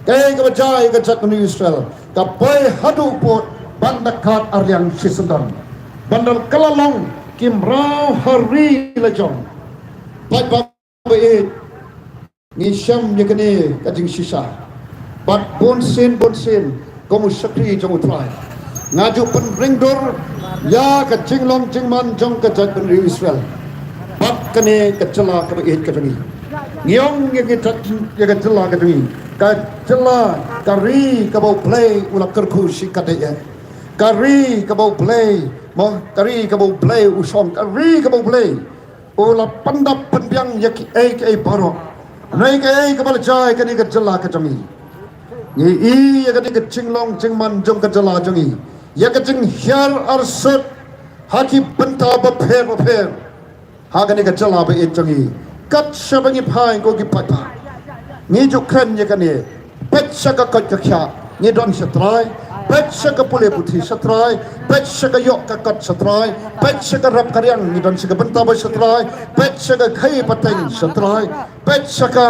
Kaei kaba jia ïa ka jaitbynriew Israel, ka poi haduh pud ban da kat arliang shisyndon, ban da kylla long ki mraw ha ri la jong. Paidbah ba ïeit, ngi shem ïa kane ka jingshisha. Bad bunsien bunsien kum u shakri jong U Trai, nga ju pynrem dur ïa ka jinglong jingman jong ka jaitbynriew Israel bad kane ka jylla kaba ïeit ka jong ngi. Ngi ong ïa ka jylla ka jong ngi, ka jylla, ka ri kaba U Blei u la kyrkhu shi katdei eh. Ka ri kaba U Blei, mo, ka ri kaba U Blei u shong, ka ri kaba U Blei u la pyndap pynbiang ïa kiei kiei baroh. Hynrei kaei kaba la jia ïa kane ka jylla ka jong ngi? Ngi i ïa kane ka jinglong jingman jong ka jylla jong ngi ïa ka jinghiar arsut ha ki bynta bapher bapher ha kane ka jylla ba ïeit jong ngi. Kat shaba ngi phai, ko ki paidbah, ngi ju kren ïa kane. Peit sha ka koit ka khiah, ngi don sha trai. Peit sha ka pule puthi sha trai. Peit sha ka ïoh ka kot sha trai. Peit sha ka rep ka riang, ngi don sha ka bynta ba sha trai. Peit sha ka khaïi pateng sha trai. Peit sha ka,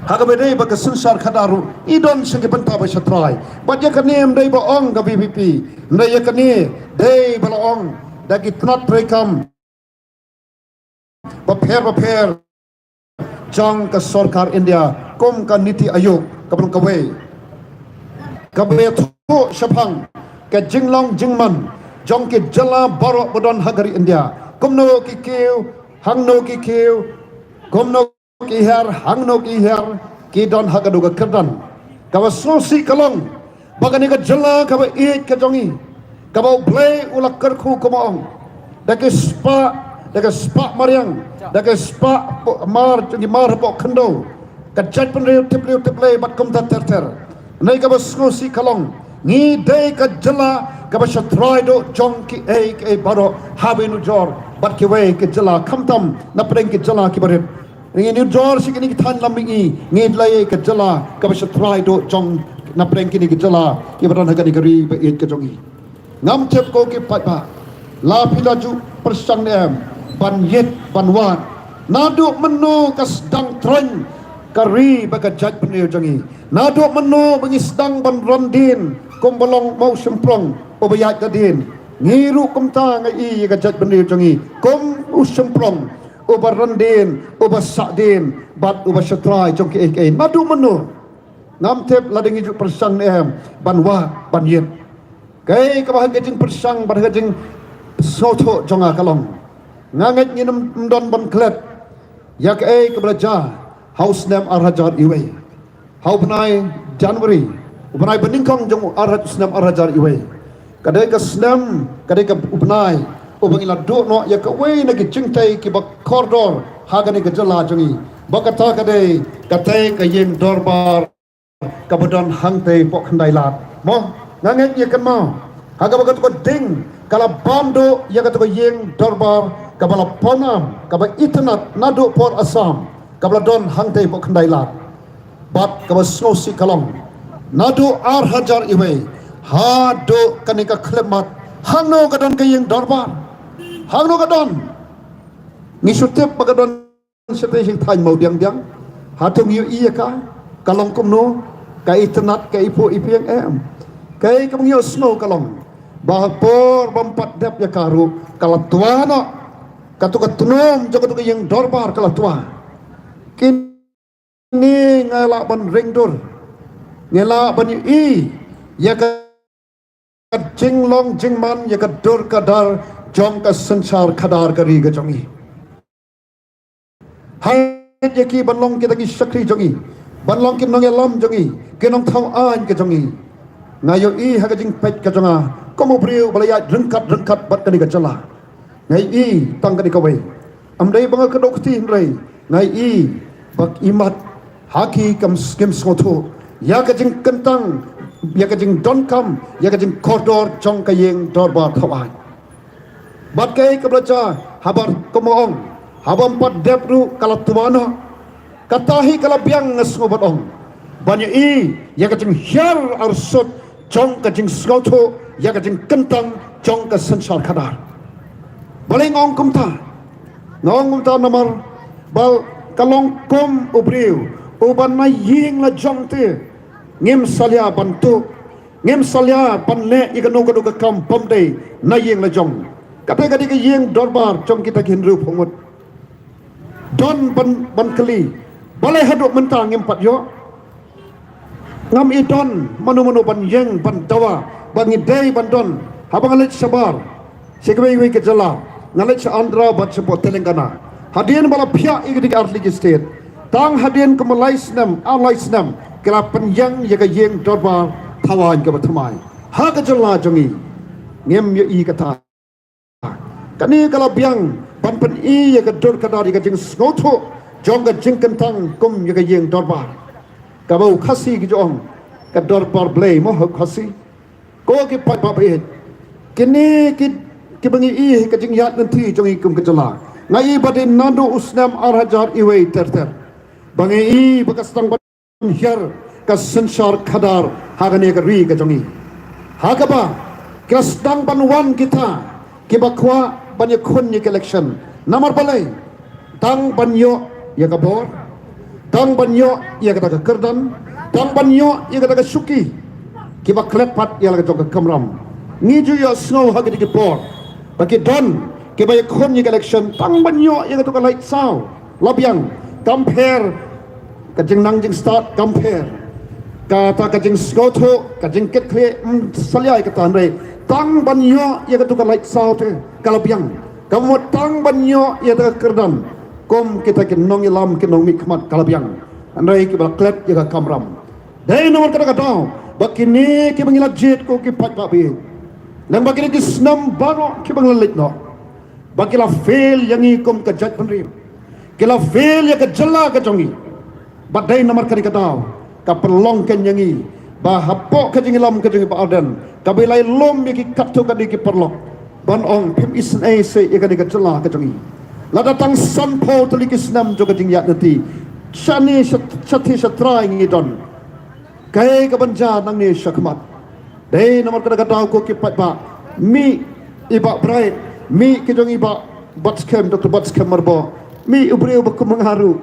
ha kaba dei ba ka synshar khadar ruh, ngi don sha ka bynta ba sha trai. Bad ïa kane ym dei ba ong ka VPP, hynrei ïa kane dei ba la ong da ki tnat treikam bapher bapher jong ka sorkar India, kum ka NITI Aayog kaba long kawei, kaba ïathuh shaphang ka jinglong jingman jong ki jylla baroh ba don ha ka ri India. Kumno ki kiew, hangno ki kiew, kumno ki hiar, hangno ki hiar, ki don ha kato ka kyrdan. Kaba sngewsih ka long ba kane ka jylla kaba ïeit ka jong ngi, kaba U Blei u la kyrkhu, kumba ong, da ki spah, da ki spah mariang, da ki spah mar, ki mar hapoh khyndew, ka jaitbynriew tipliew tiplei bad kumta ter ter. Hynrei kaba sngewsih ka long, ngi dei ka jylla kaba sha trai duh jong kiei kiei baroh ha ba nujor bad kiwei ki jylla, khamtam na pdeng ki jylla kiba rit. Ngi nujor sha kine ki thaiñ lam mihngi, ngi dei ka jylla kaba sha trai duh jong na pdeng kine ki jylla kiba don ha kane ka ri ba ïeit ka jong ngi. Ngam tip, ko ki paidbah, la phi la ju pyrshang ne em ban ïit ban wad? Naduh mynno ka sdang troiñ ka ri bad ka jaitbynriew jong ngi? Naduh mynno ba ngi sdang ban ran dien kumba long ma u shymprong uba ïaid da dien? Ngi ruh kumta ngi i ïa ka jaitbynriew jong ngi kum u shymprong uba ran dien, uba sah dien bad uba sha trai jong kiei kiei. Naduh mynno? Ngam tip lada ngi ju pyrshang ne em ban wad ban ïit. Kaei kaba ha ka jingpyrshang bad ha ka jingsngewthuh jong nga ka long, nga ngeit ngin ym don ban klet ïa kaei kaba la jia ha u snem ar hajar iwei, ha u bnai January, u bnai ba nyngkong jong u ar, u snem ar hajar iwei. Ka dei ka snem, ka dei ka u bnai uba ngi la duh noh ïa kawei na ki jingtei kiba kordor ha kane ka jylla jong ngi, ba kata ka dei katei ka ïing dorbar kaba don hangtei poh khyndai lad. Mo, nga ngeit ngi kynmaw ha kaba kato ka ding ka la bam duh ïa kato ka ïing dorbar kaba la pawnam, kaba itynnad naduh por Assam, kaba la don hangtei poh khyndai lad. Bad kaba sngewsih ka long, naduh ar hajar iwei haduh kane ka khyllipmat, hangno ka don ka ïing dorbar? Hangno ka don? Ngi shu tip ba ka don shatei shatei thaiñ Mawdiangdiang. Hato ngi ïohi ïa ka? Ka long kumno? Ka itynnad, ka iphuh ipieng em? Kaei kaba ngi ïohsngew ka long ba ha por bym pat dep ïa ka ruh ka la twa noh. Kato ka tnum jong kato ka ïing dorbar ka la twa. Kine nga lah ban ring dur, nga lah ban ïohi ïa ka jinglong jingman, ïa ka dur ka dar jong ka synshar khadar ka ri ka jong ngi. Hang ïa ki ban long kita ki shakri jong i, ban long ki nongïalam jong i, ki nongthaw aiñ ka jong i. Nga ïohi ha ka jingpeit ka jong nga kum u briew ba la ïaid ryngkat ryngkat bad kane ka jylla. Nga ïohi tang kane kawei. Ym dei ba nga kdew kti hynrei nga ïohi ba i mat ha ki kam skim sngewthuh ïa ka jingkyntang, ïa ka jingdonkam, ïa ka jingkordor jong ka ïing dorbar thaw aiñ. Bad kaei kaba la jia, haba kum nga ong, haba ym pat dep ruh ka la tuan noh. Kata hi ka la biang, nga sngew ban ong, ban ïohi ïa ka jinghiar arsut jong ka jingsngewthuh ïa ka jingkyntang jong ka synshar khadar. Balei nga ong kumta? Nga ong kumta namar ba ka long kum u briew uba na ïing la jong te ngim salia ban tuh, ngim salia ban leh ïa kano kano ka kam bym dei na ïing la jong. Kata ka dei ka ïing dorbar jong kita ki hynriewphew ngut. Don ban, ban kylli, balei haduh mynta ngim pat ïoh? Ngam i don mano mano ban ïeng ban dawa ba ngi dei ban don. Haba nga leit shabar sha kiwei kiwei ki jylla, nga leit sha Andhra bad shapoh Telangana, hadien ba la phiah ïa ki dei ki artylli ki state, tang hadien kumba lai snem, ar lai snem, ki la pynïeng ïa ka ïing dorbar thaw aiñ kaba thymmai ha ka jylla jong ngi. Ngim ïohi kata. Kane ka la biang ban pyni ïa ka dur ka dar, ïa ka jingsngewthuh jong ka jingkyntang kum ïa ka ïing dorbar. Kaba u Khasi ki ju ong, ka dorbar Blei mo ha u Khasi. Ko ki paidbah ba ïeit, kine ki, kiba ngi i ha ka jingïaid lynti jong ngi kum ka jylla, nga i ba dei naduh u snem ar hajar iwei ter ter ba ngi i ba ka sdang ban hiar ka synshar khadar ha kane ka ri ka jong ngi. Ha kaba ki la sdang ban wan kita kiba kwah ban ïakhun ïa ka election. Namar balei? Tang ban ïoh ïa ka bor, tang ban ïoh ïa kata ka kyrdan, tang ban ïoh ïa kata ka shuki. Kiba klet pat ïa la ka jong ka kamram. Ngi ju ïohsngew ha kine ki por ba ki don kiba ïakhun ïa ka election tang ban ïoh ïa kata ka lait saw. La biang, kam pher ka jingnang jingstad, kam pher kata ka jingsngewthuh, ka jingkitkhlieh, ym salia ïa kata hynrei tang ban ïoh ïa kata ka lait saw te ka la biang. Ka mut tang ban ïoh ïa kata ka kyrdan kum kita ki nongïalam, ki nongmihkhmat, ka la biang. Hynrei kiba la klet ïa ka kamram. Dei namar kata ka daw ba kine kiba ngi la jied, ko ki paidbah ba ïeit, lyngba kine ki snem baroh kiba ngi la leit noh, ba ki la fail ïa ngi kum ka jaitbynriew, ki la fail ïa ka jylla ka jong ngi. Bad dei namar kane ka daw ka pynlong kein ïa ngi ba hapoh ka jingïalam ka jong ngi Bah Ardent, kaba i la lum ïa ki katto katne ki paralok ban ong, phim isynei seh ïa kane ka jylla ka jong ngi. Lada tang sanphew tylli ki snem jong ka jingïaid lynti, shane sha, shathie shatrai ngi don. Kaei kaban jia nangne shakhmat? Dei namar kata ka daw, ko ki paidbah, mih i Bah Bright, mih ki jong i Bah Batskhem, Doctor Batskhem Myrboh, mih u briew ba kum nga ruh.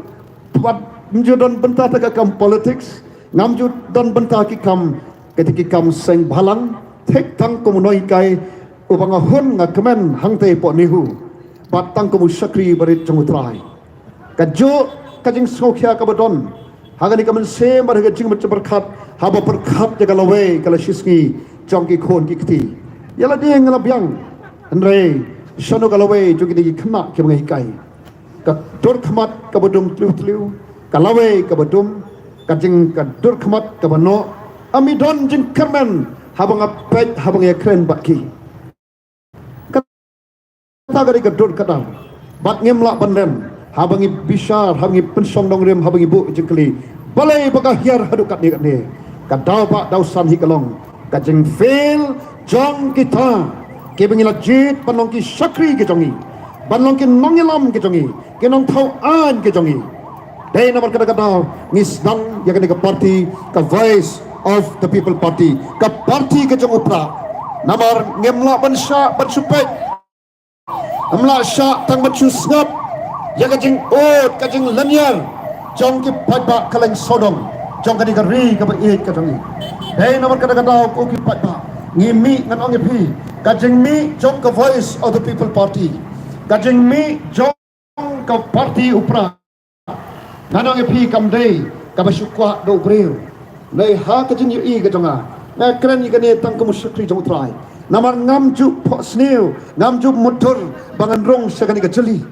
Bad ngam ju don bynta tang ka kam politics, ngam ju don bynta ki kam, kita ki kam seng bhalang, thik tang kum u nonghikai uba nga hun nga kmen hangtei hapoh NEHU, bad tang kum u shakri barit jong U Trai. Kajuh ka jingsngewkhia kaba don ha kane ka mynsiem bad ha ka jingmut jingpyrkhat haba pyrkhat ïa ka lawei ka lashisngi jong ki khun ki kti. Ïa lade nga la biang, hynrei shano ka lawei jong kine ki khynnah kiba nga hikai? Ka dur khmat kaba dum tliw tliw, ka lawei kaba dum, ka jing, ka dur khmat kaba noh. Ym i don jingkyrmen haba nga peit, haba nga ïakren bad ki. Kata ka dei ka dur ka dar. Bad ngim lah ban len haba ngi bishar, haba ngi pynshong nongrim, haba ngi buh jingkylli, balei ba ka hiar haduh katne katne? Ka daw ba daw san hi ka long ka jingfail jong kita kiba ngi la jied ban long ki shakri ki jong ngi, ban long ki nongïalam ki jong ngi, ki nongthaw aiñ ki jong ngi. Dei namar kata ka daw ngi sdang ïa kane ka party, ka Voice of the People Party, ka party ka jong U Prah. Namar ngim lah ban shah ban shu peit, ngim lah shah tang ban shu sngap ïa ka jingud, ka jinglynñiar jong ki paidbah kylleng sawdong jong kane ka ri kaba ïeit ka jong ngi. Dei namar kata ka daw, ko ki paidbah, ngi mih, ngan ong ïa phi, ka jingmih jong ka Voice of the People Party, ka jingmih jong ka party U Prah, ngan ong ïa phi, kam dei kaba shu kwah da u briew. Hynrei ha ka jingïohi ka jong nga, nga kren ïa kane tang kum u shakri jong U Trai. Namar ngam ju phohsniew, ngam ju mutdur ba ngan rung sha kane ka jylli.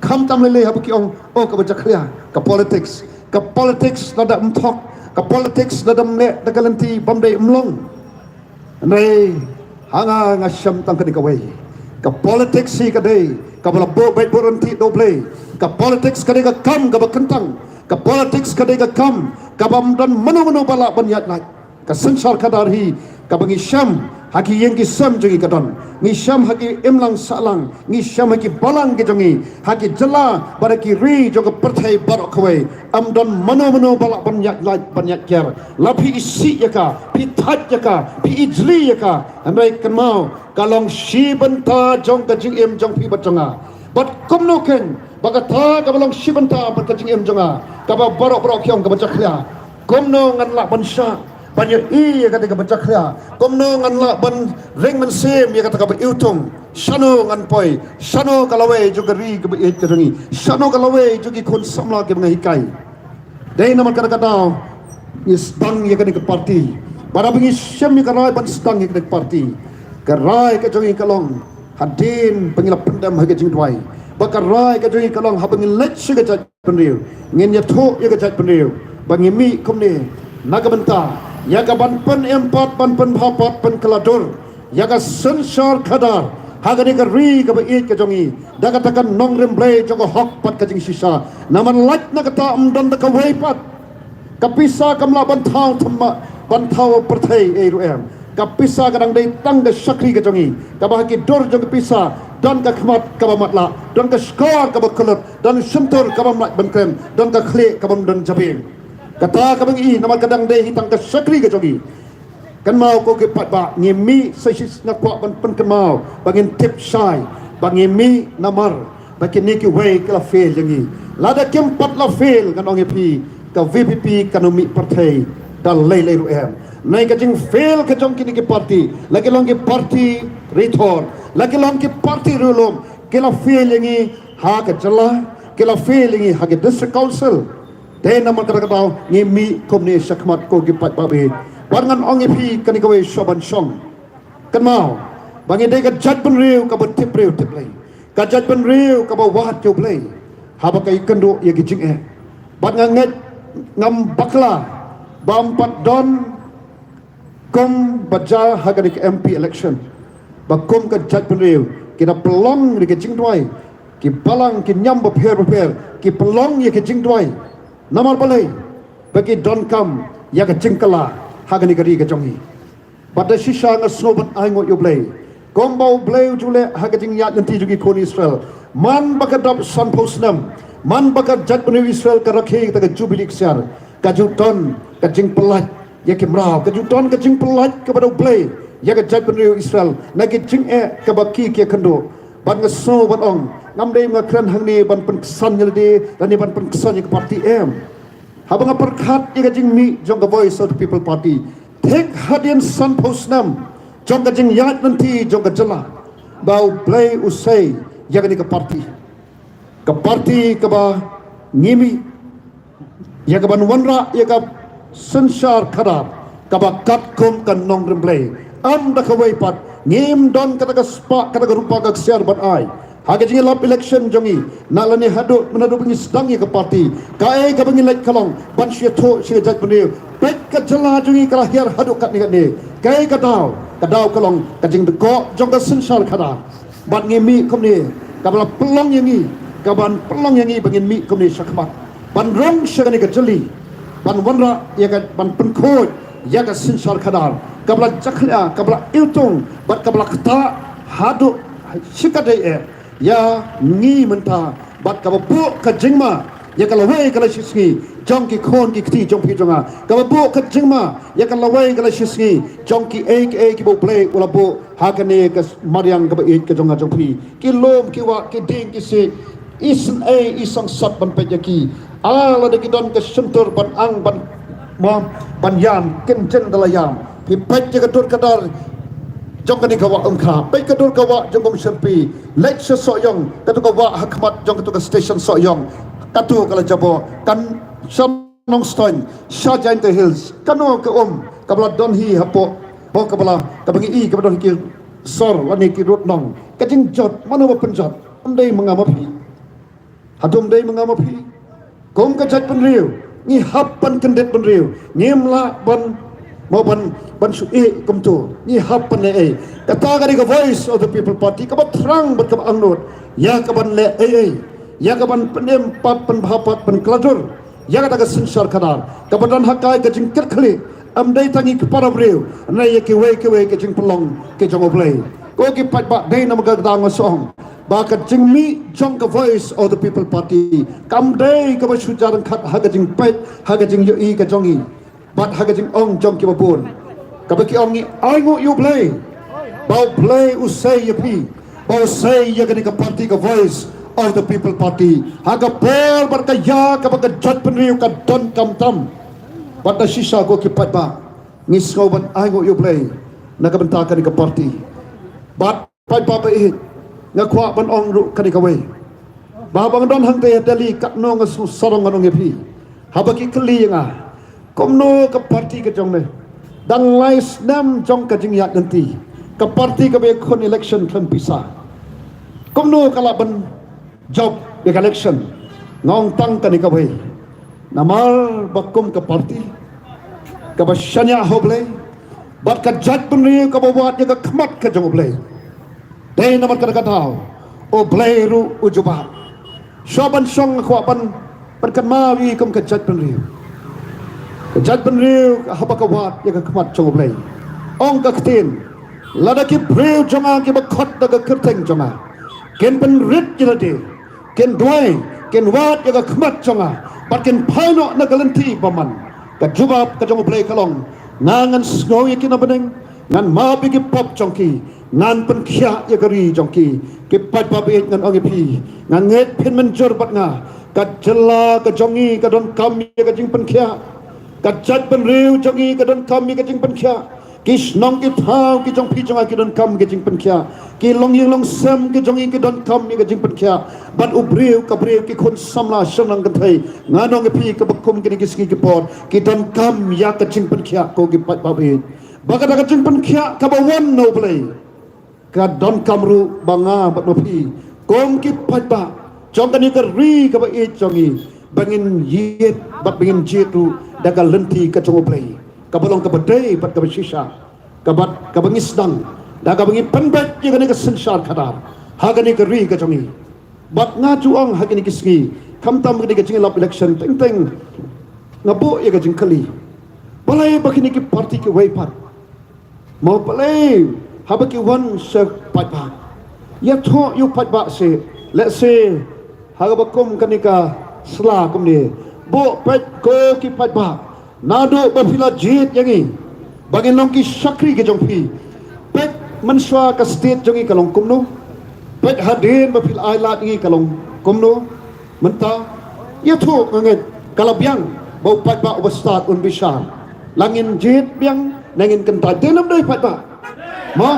Khamtam lei lei haba ki ong, oh, kaba jakhlia ka politics. Ka politics lada ym thok, ka politics lada ym leh da ka lynti bym dei, ym long. Hynrei ha nga, nga shem tang kane kawei. Ka politics hi ka dei kaba la buh beit buh rynti da U Blei. Ka politics ka dei ka kam kaba kyntang. Ka politics ka dei ka kam kaba ym don mano mano ba lah ban ïaid lait. Ka synshar khadar hi kaba ngi shem ha ki ïing ki sem jong ngi ka don. Ngi shem ha ki imlang sahlang, ngi shem ha ki balang ki jong ngi, ha ki jylla bad ha ki ri jong ka pyrthei baroh kawei. Ym don mano mano ba lah ban ïaid lait ban ïaid ker. La phi isih ïa ka, phi thait ïa ka, phi ijli ïa ka, hynrei kynmaw, ka long shi bynta jong ka jingim jong phi bad jong nga. Bad kumno keiñ ba kata kaba long shi bynta bad ka jingim jong nga, kaba baroh baroh ki ong kaba jakhlia, kumno ngan lah ban shah ban ïohi ïa kata kaba jakhlia? Kumno ngan lah ban ring mynsiem ïa kata kaba iwtung? Shano ngan poi? Shano ka lawei jong ka ri kaba ïeit ka jong ngi? Shano ka lawei jong ki khun samla kiba nga hikai? Dei namar kata ka daw ngi sdang ïa kane ka parti. Bad haba ngi shem ïa ka rai ban sdang ïa kane ka parti, ka rai ka jong ngi ka long hadien ba ngi la pyndem ha ka jingduwai. Bad ka rai ka jong ngi ka long haba ngi leit sha ka jaitbynriew, ngin ïathuh ïa ka jaitbynriew ba ngi mih kumne na ka bynta ïa ka ban pynim pat, ban pynbha pat, pynkylla dur ïa ka synshar khadar ha kane ka ri kaba ïeit ka jong ngi, da kata ka nongrim Blei jong ka hok bad ka jingshisha. Namar lait na kata ym don da kawei pat. Ka pisa kam lah ban thaw thma, ban thaw pyrthei ei ruh em. Ka pisa ka dang dei tang ka shakri ka jong ngi, kaba ha ki dur jong ka pisa don ka khmat kaba matlah, don ka shkor kaba kyllut, don shyntur kaba mlach ban kren, don ka khlieh kaba ym don jabieng. Kata kaba ngi i namar ka dang dei hi tang ka shakri ka jong ngi. Kynmaw ko ki paidbah, ngi mih sa shisha, nga kwah ban pynkynmaw ba ngin tip shai ba ngi mih namar ba kine kiwei ki la fail ïa ngi. Lada kim pat la fail, ngan ong ïa phi, ka V P P kan ym mih pyrthei da lei lei ruh em. Nai ka jingfail ka jong kine ki parti, la ki long ki parti rithor, la ki long ki parti riewlum, ki la fail ïa ngi ha ka jylla, ki la fail ïa ngi ha ka district council. Dei namar kata ka daw ngi mih kumne shakhmat ko ki paidbah. Bad ngan ong ïa phi kane kawei shuwa ban shong, kynmaw ba ngi dei ka jaitbynriew kaba tip briew tip Blei, ka jaitbynriew kaba wad ïa U Blei haba ka ïakynduh ïa ki jingeh. Bad nga ngeit, ngam bakla ba ym pat don kum ba jia ha kane ka M P election ba kum ka jaitbynriew ki da pynlong ïa ki jingduwai, ki balang ki niam bapher bapher ki pynlong ïa ki jingduwai. Namar balei? Ba ki donkam ïa ka jingkylla ha kane ka ri ka jong ngi. Bad da shisha nga sngew ban ai nguh ïa U Blei, kumba U Blei u ju leh ha ka jingïaid lynti jong ki khun Israel. Man ba ka dap sanphew snem, man ba ka jaitbynriew Israel ka rakhe ïa ka jubili ksiar, ka ju don ka jingpyllait ïa ki mraw, ka ju don ka jingpyllait kaba da U Blei ïa ka jaitbynriew Israel na ki jingeh kaba ki ki ïakynduh. Bad nga sngew ban ong, ngam dei nga kren hangne ban pynksan ïa lade lane ban pynksan ïa ka parti em. Haba nga pyrkhat ïa ka jingmih jong ka Voice of the People Party, thik hadien sanphew snem jong ka jingïaid lynti jong ka jylla, ba U Blei u sei ïa kane ka parti, ka parti kaba ngi mih ïa ka ban wanrah ïa ka synshar khadar kaba katkum ka nongrim Blei. Ym da kawei pat, ngim don kata ka spah kata ka rupa ka ksiar ban ai ha ka jingïalap election jong ngi. Na lane haduh mynta ba ngi sdang ïa ka parti, kaei kaba ngi leit ka long ban shu ïathuh sha ka jaitbynriew, peit ka jylla jong ngi ka la hiar haduh katne katne. Kaei ka daw? Ka daw ka long ka jingdkoh jong ka synshar khadar. Bad ngi mih kumne, kaba la pynlong ïa ngi, ka ban pynlong ïa ngi ba ngin mih kumne shakhmat ban rung sha kane ka jylli, ban wanrah ïa ka, ban pynkhuid ïa ka synshar khadar kaba la jakhlia, kaba la iwtung bad kaba la ktah haduh shikatdei eh ïa ngi mynta, bad kaba buh ka jingma ïa ka lawei ka lashisngi jong ki khun ki kti jong phi jong nga, kaba buh ka jingma ïa ka lawei ka lashisngi jong kiei kiei kiba U Blei u la buh ha kane ka mariang kaba ïeit ka jong nga jong phi. Ki lum ki wah, ki dieng ki siej, isynei i sangsot ban peit ïa ki. Ah, lada ki don ka shyntur ban ang ban, mo, ban ïam, kin jin da la ïam. Phi peit ïa ka dur ka dar jong kane ka wah Umkhrah, peit ka dur ka wah jong ka Umshyrpi. Leit sha Sohiong, katu ka wah ha khmat jong katu ka station Sohiong, katu ka la jaboh. Kan sha Nongstoiñ, sha Jaintia Hills, kano ka um kaba la don hi hapoh, mo, kaba la, kaba ngi i kaba don hi ki sor lane ki rud nong? Ka jingjot mano ba pynjot? Ym dei ma nga ma phi. Hato ym dei ma nga ma phi? Kum ka jaitbynriew ngi hap ban kyndit bynriew, ngim lah ban, mo ban, ban shu ïeh kumto. Ngi hap ban leh ei. Kata ka dei ka Voice of the People Party kaba thrang bad kaba angnud ïa ka ban leh ei ei, ïa ka ban pynim pat, pynbha pat, pynkylla dur ïa kata ka synshar khadar kaba don ha ka jingkitkhlieh. Ym dei tang ïa ki para briew, hynrei ïa kiwei kiwei ki jingpynlong ki jong U Blei. Ko ki paidbah, dei namar kata nga shu ong ba ka jingmih jong ka Voice of the People Party kam dei kaba shu jar ryngkat ha ka jingpeit, ha ka jingïohi ka jong ngi bad ha ka jingong jong kiba bun, kaba ki ong ngi ainguh ïa U Blei, ba U Blei u sei ïa phi, ba u sei ïa kane ka party, ka Voice of the People Party, ha ka por bad ka ïa kaba ka jaitbynriew ka donkam tam. Bad da shisha, ko ki paidbah, ngi sngew ban ainguh ïa U Blei na ka bynta kane ka party. Bad paidbah ba ïeit, nga kwah ban ong ruh kane kawei, ba haba nga don hangtei ha Delhi, katno nga shu sarong ngan ong ïa phi, haba ki kylli ïa nga kumno ka party ka jong me, dang lai snem jong ka jingïaid lynti, ka party kaba ïakhun election khlem pisa, kumno ka lah ban jop ïa ka election? Nga ong tang kane kawei, namar ba kum ka party kaba shaniah ha U Blei bad ka jaitbynriew kaba wad ïa ka khmat ka jong U Blei, dei namar kata ka daw U Blei ruh u jubab. Shuwa ban shong, nga kwah ban pynkynmaw ïa ngi kum ka jaitbynriew, ka jaitbynriew haba ka wad ïa ka khmat jong U Blei, ong ka ktien, lada ki briew jong nga kiba khot da ka kyrteng jong nga kin pynrit ïa lade, kin duwai, kin wad ïa ka khmat jong nga bad kin phai noh na ka lynti bymman, ka jubab ka jong U Blei ka long, nga ngan sngew ïa ki na bneng, ngan map ïa ki pop jong ki, ngan pynkhiah ïa ka ri jong ki. Ki paidbah ba ïeit, ngan ong ïa phi, nga ngeit phin mynjur bad nga, ka jylla ka jong ngi ka donkam ïa ka jingpynkhiah, ka jaitbynriew jong ngi ka donkam ïa ka jingpynkhiah. Ki shnong ki thaw ki jong phi jong nga ki donkam ïa ka jingpynkhiah. Ki longïing longsem ki jong ngi ki donkam ïa ka jingpynkhiah. Bad u briew ka briew, ki khun samla shnong kynthei, ngan ong ïa phi, kaba kum kine ki sngi ki por ki donkam ïa ka jingpynkhiah, ko ki paidbah ba ïeit. Ba kata ka jingpynkhiah kaba wan na U Blei ka donkam ruh ba nga bad ma phi kum ki paidbah jong kane ka ri kaba ïeit jong ngi, ba ngin ïeit bad ba ngin jied ruh da ka lynti ka jong U Blei, kaba long kaba dei bad kaba shisha, kaba, kaba ngi sdang da kaba ngi pynbeit ïa kane ka synshar khadar ha kane ka ri ka jong ngi. Bad nga ju ong, ha kine ki sngi, khamtam kane ka jingïalap election, teng teng nga buh ïa ka jingkylli, balei ba kine ki party kiwei pat, mo, balei haba ki wan sha paidbah, ïathuh ïa u paidbah seh, lehse ha kaba kum kane ka sla kumne, buh peit, ko ki paidbah, naduh ba phi la jied ïa ngi ba ngin long ki shakri ki jong phi, peit mynshuwa ka state jong ngi ka long kumno, peit hadien ba phi la ai lad ïa ngi ka long kumno. Mynta, ïathuh, nga ngeit ka la biang ba u paidbah uba stad un bishar, la ngin jied biang ne ngin kyntait, dei ne ym dei paidbah? Mo,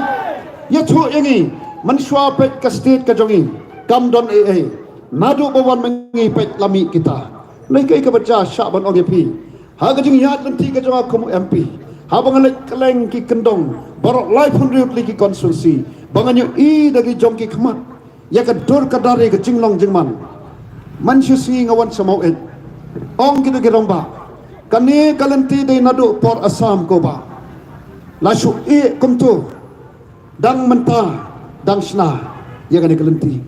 ïathuh ïa ngi, mynshuwa peit ka state ka jong ngi kam don ei ei, naduh ba wan ma ngi peit la mih kita. Lei kaei kaba jia, shah ban ong ïa phi, ha ka jingïaid lynti ka jong nga kum u M P, haba nga leit kylleng ki kyndong baroh laiphew hynriew tylli ki constituency, ba ngan ïohi da ki jong ki khmat ïa ka dur ka dar, ïa ka jinglong jingman. Mynshisngi nga wan sha Maweit, ong kito ki rangbah, kane ka lynti dei naduh por Assam ko bah, la shu ïeh kumto, dang mynta, dang shna ïa kane ka lynti.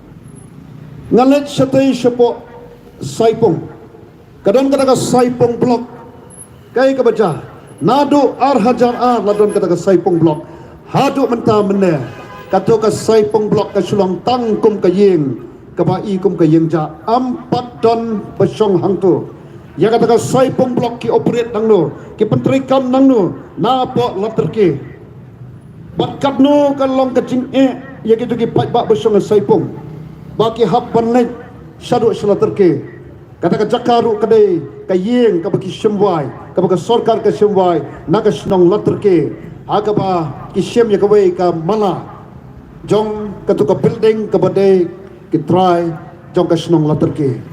Nga leit shatei shapoh Saipung, ka don kata ka Saipung block. Kaei kaba jia, naduh ar hajar ar la don kata ka Saipung block, haduh mynta mynne kato ka Saipung block ka shu long tang kum ka ïing kaba i kum ka ïing jah, ym pat don ba shong hangto. Ïa kata ka Saipung block ki operate nangno, ki pyntreikam nangno, napoh Latyrke? Bad katno ka long ka jingeh ïa kito ki paidbah ba shong ha Saipung ba ki hap ban leit shaduh sha Latyrke? Kata ka jaka ruh ka dei ka ïing kaba ki shim wai, kaba ka sorkar ka shim wai na ka shnong Latyrke, ha kaba ki shim ïa kawei ka mala jong kato ka building kaba dei ki trai jong ka shnong Latyrke.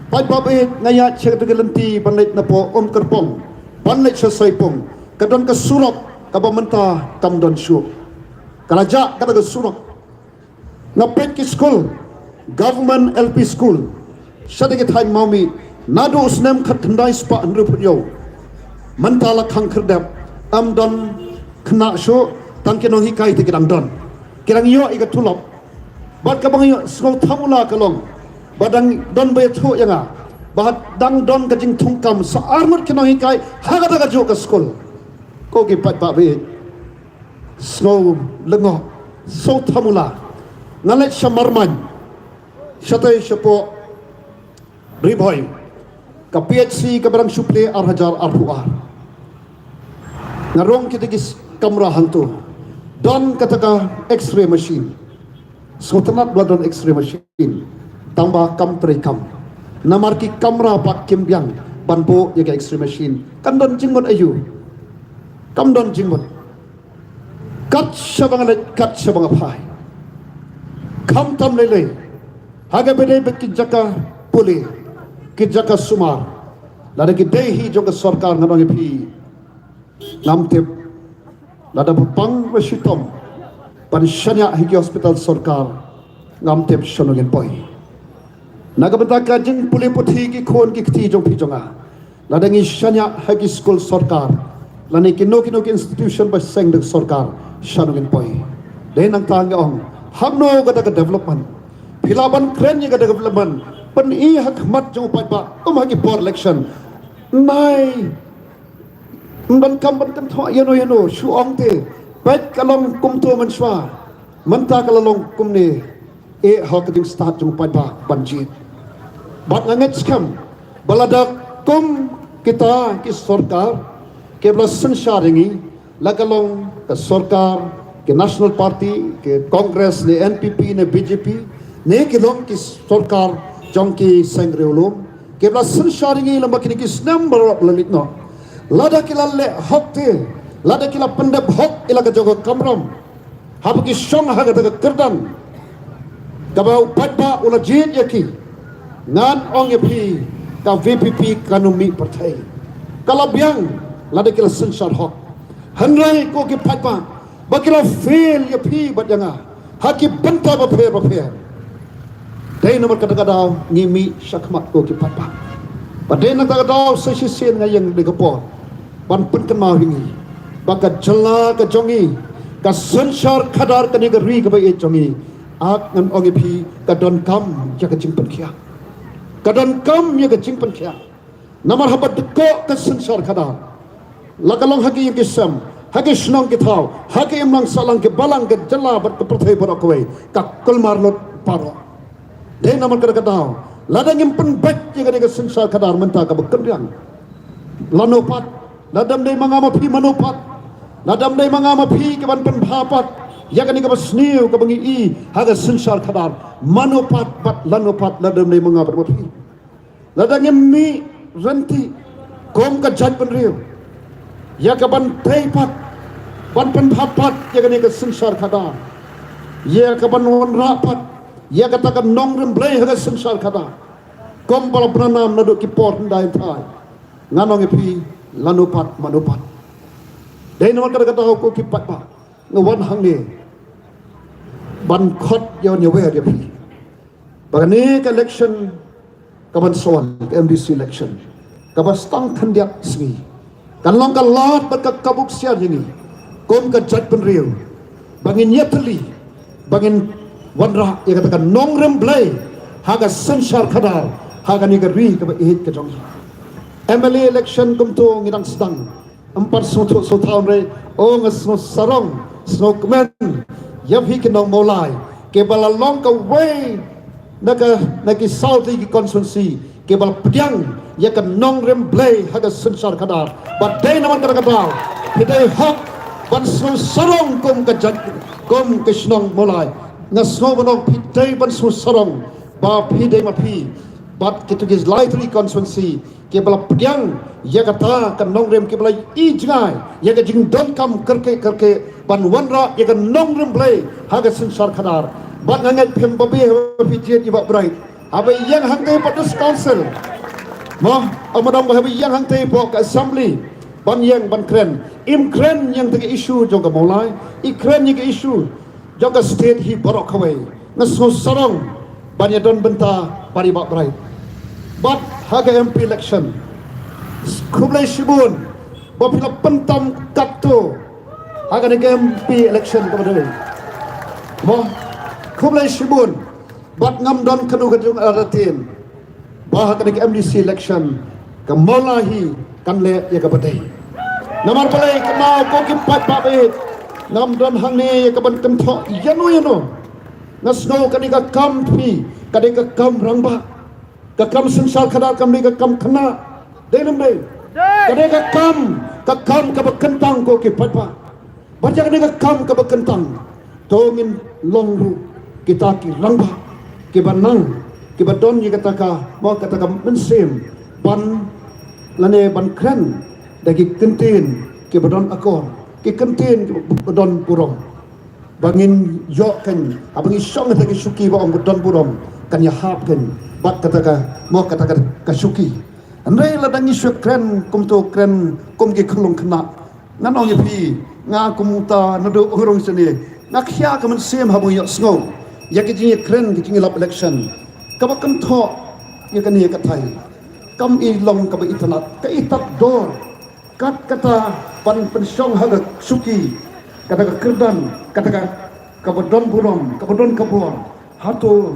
Paidbah ba ïeit, nga ïaid sha kato ka lynti ban leit napoh Umkyrpong ban leit sha Saipung, ka don ka surok kaba mynta kam don shuh. Ka la jah kata ka surok. Nga peit ki skul, government L P school, Sha ki thaiñ Mawmih naduh u snem khatkhyndai spah hynriewphew hynñiew mynta la khang khyrdep, ym don khynnah shuh, tang ki nonghikai te ki dang don. Ki dang ïoh ïa ka tulop. Bad kaba nga ïohsngew thamula ka long ba dang don ba ïathuh ïa nga ba dang don ka jingthungkam sa arngut ki nonghikai ha kata kajuh ka skul. Ko ki paidbah ba ïeit, sngew lyngngoh, sngew thamula. Nga leit sha Marmain, shatei shapoh Ri Bhoi, ka P H C kaba dang shu plie ar hajar arphew ar. Nga rung kita ki kamra hangto, don kata ka X-ray machine. Sngewtynnat ba don X-ray machine, tangba kam treikam. Namar ki kamra pat kim biang ban buh ïa ka X-ray machine. Kan don jingmut aïu? Kam don jingmut. Kat shaba nga leit, kat shaba nga phai, khamtam lei lei ha kaba ïadei bad ki jaka pule, ki jaka sumar, lada ki dei hi jong ka sorkar, ngan ong ïa phi, ngam tip. Lada ba pang ba shitom ban shaniah ha ki hospital sorkar, ngam tip shano ngin poi. Na ka bynta ka jingpule puthi ki khun ki kti jong phi jong nga, lada ngi shaniah ha ki skul sorkar lane kino kino ki institution ba seng da ka sorkar, shano ngin poi? Dei nangta nga ong, hangno kata ka development? Phi lah ban kren ïa ka development, pyni ha khmat jong u paidbah, ym ha ki por election. Nai ym donkam ban kynthoh ïano ïano, shu ong te, peit ka long kumto mynshuwa, mynta ka la long kumne. Eh, ha ka jingstad jong u paidbah ban jied. Bad nga ngeit skhem ba lada kum kita ki sorkar kiba la synshar ïa ngi, la ka long ka sorkar ki National Party, ki Congress ne N P P ne B J P, ne ki long ki sorkar jong ki seng riewlum, kiba la synshar ïa ngi lem bad kine ki snem baroh ba la leit noh, lada ki la leh hok te, lada ki la pyndep hok ïa la ka jong ka kamram haba ki shong ha kata ka kyrdan kaba u paidbah u la jied ïa ki, ngan ong ïa phi, ka V P P kan ym mih pyrthei. Ka la biang lada ki la synshar hok. Hynrei ko ki paidbah, ba ki la fail ïa phi bad ïa nga ha ki bynta bapher bapher. Dei namar kata ka daw ngi mih shakhmat ko ki paidbah. Bad dei namar kata ka daw sa shisien nga ïeng da ka por ban pynkynmaw ïa ngi ba ka jylla ka jong ngi, ka synshar khadar kane ka ri kaba ïeit jong ngi, ak ngan ong ïa phi, ka donkam ïa ka jingpynkhiah. Ka donkam ïa ka jingpynkhiah. Namar haba dkoh ka synshar khadar, la ka long ha ki ïing ki sem, ha ki shnong ki thaw, ha ki imlang sahlang, ki balang, ka jylla bad ka pyrthei baroh kawei, ka kulmar lut baroh. Dei namar kata ka daw, lada ngim pynbeit ïa kane ka synshar khadar mynta kaba kynriang, lano pat, lada ym dei ma nga ma phi, mano pat? Lada ym dei ma nga ma phi kiban pynbha pat ïa kane kaba sniew kaba ngi i ha ka synshar khadar, mano pat bad lano pat lada ym dei ma nga bad ma phi? Lada ngim mih ryntih kum ka jaitbynriew ïa kaban tei pat, ban pynbha pat ïa kane ka synshar khadar, ïa kaban wanrah pat ïa kata ka nongrim Blei ha ka synshar khadar, kum ba la bna nam naduh ki por hyndai hynthai, ngan ong ïa phi, lano pat mano pat? Dei namar kata ka daw ko ki paidbah, nga wan hangne ban khot ïa wan ïa wer ïa phi ba kane ka election kaban sa wan, ka M D C election kaba sa tang khyndiat sngi, kan long ka lad bad ka kabu ksiar ïa ngi kum ka jaitbynriew ba ngin ïatylli, ba ngin wanrah ïa kata ka nongrim Blei ha ka synshar khadar ha kane ka ri kaba ïeit ka jong ngi. M L A election kumto ngi dang sdang, ym pat sngewthuh sngewthaw, hynrei o nga sngew sarong, sngewkmen ïa phi ki nong Mawlai kiba la long kawei na ka, na ki saw tylli ki constituency kiba la pdiang ïa ka nongrim Blei ha ka synshar khadar. Bad dei namar kata ka daw phi dei hok ban sngew sarong kum ka jait, kum ka shnong Mawlai. Nga sngew ban ong phi dei ban sngew sarong ba phi dei ma phi bad kito ki lai tylli constituency kiba la pdiang ïa kata ka nongrim, kiba la i jngai ïa ka jingdonkam kyrkieh kyrkieh ban wanrah ïa ka nongrim Blei ha ka synshar khadar. Bad nga ngeit phim babe haba phi jied, i Bah Bright, haba ïeng hangtei pat District Council, mo, ym dang ba haba ïeng hangtei pat ka Assembly ban ïeng ban kren, im kren ïa kata ka issue jong ka Mawlai, i kren ïa ka issue jong ka state hi baroh kawei. Nga sngew sarong ban ïadon bynta bad i Bah Bright. Bad ha ka M P election, khublei shibun ba phi la pyntam katto ha kane ka M P election kaba dei. Mo, khublei shibun. Bad ngam don kano ka jong artin ba ha kane ka M D C election ka Mawlai hi kan leh ïa kaba dei. Namar balei, kynmaw ko ki paidbah ba ïeit, ngam don hangne ïa kaban kynthoh ïano ïano. Nga sngew kane ka kam phi ka dei ka kam rangbah. Ka kam synshar khadar kam dei ka kam khynnah. Dei ne ym dei? Ka dei ka kam, ka kam kaba kyntang ko ki paidbah. Bad ïa kane ka kam kaba kyntang, to ngin long ruh kita ki rangbah kiba nang, kiba don ïa kata ka, mo, kata ka mynsiem ban, lane ban kren da ki kyntien kiba don akor, ki kyntien kiba don burom. Ba ngin ïoh kan, haba ngi shong ha ki shuki ba ong ba don burom, kan ïahap kan bad kata ka, mo, kata ka, ka shuki. Hynrei lada ngi shu kren kumto, kren kum ki khyllung khynnah, ngan ong ïa phi, nga kumta naduh ngi rung shane, nga khia ka mynsiem haba ngi ïohsngew ïa ki jingïakren, ki jingïalap election. Kaba kynthoh ïa kane ka thai, kam i long kaba itynnad, ka itynnad dor. Kat kata ban pynshong ha ka shuki, kata ka kyrdan, kata ka, kaba don burom, kaba don ka bor. Hato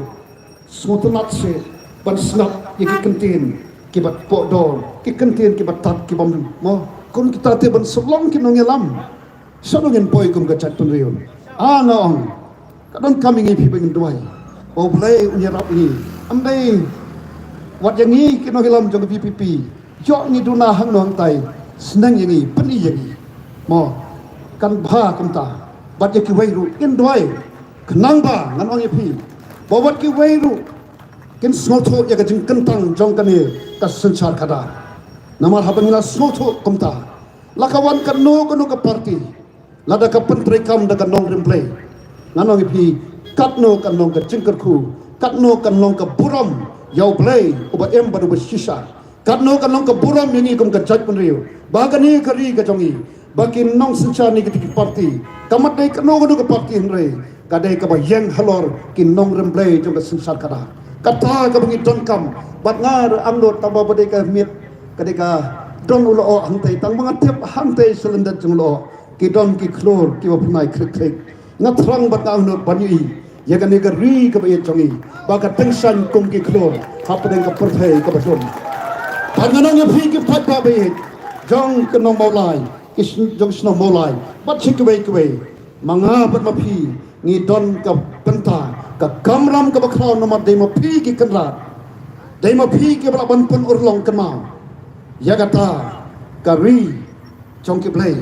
sngewtynnad seh ban sngap ïa ki kyntien kiba poh dor, ki kyntien kiba tad, kiba, mo, kum kita te ban shlong ki nongïalam. Shano ngin poi kum ka jaitbynriew? Ah, nga ong, ka donkam ïa ngi phi ba ngin duwai, U Blei un ïarap ngi. Ym dei wat ïa ngi ki nongïalam jong ka V P P, ïoh ngi duna hangno hangtai, sneng ïa ngi, pyni ïa ngi. Mo, kan bha kumta. Bad ïa kiwei ruh ngin duwai, khnang ba, ngan ong ïa phi, ba wat kiwei ruh kin sngewthuh ïa ka jingkyntang jong kane ka synshar khadar. Namar haba ngi la sngewthuh kumta, la ka wan kano kano ka party, lada ka pyntreikam da ka nongrim Blei, ngan ong ïa phi, katno kan long ka jingkyrkhu, katno kan long ka burom ïa U Blei uba im bad uba shisha, katno kan long ka burom ïa ngi kum ka jaitbynriew, ba kane ka ri ka jong ngi, ba ki nongsynshar ne ki party, ka mat dei kano kano ka party hynrei ka dei kaba ïeng halor ki nongrim Blei jong ka synshar khadar. Kata kaba ngi donkam. Bad nga ruh angnud, tang ba ba dei ka miet ka dei ka don u lyoh hangtei, tang ba nga tip hangtei sha lyndet jong u lyoh ki don ki khlur kiba pynai khrik khrik. Nga thrang bad nga angnud ban ïohi ïa kane ka ri kaba ïeit jong ngi ba ka tyngshaiñ kum ki khlur hapdeng ka pyrthei kaba dum. Bad ngan ong ïa phi ki paidbah ba ïeit jong ka nong Mawlai, ki sn-, jong shnong Mawlai, bad shi kawei kawei, ma nga bad ma phi ngi don ka bynta, ka kamram kaba khraw, namar dei ma phi ki kynrad, dei ma phi kiba lah ban pynurlong kynmaw ïa kata ka ri jong ki Blei,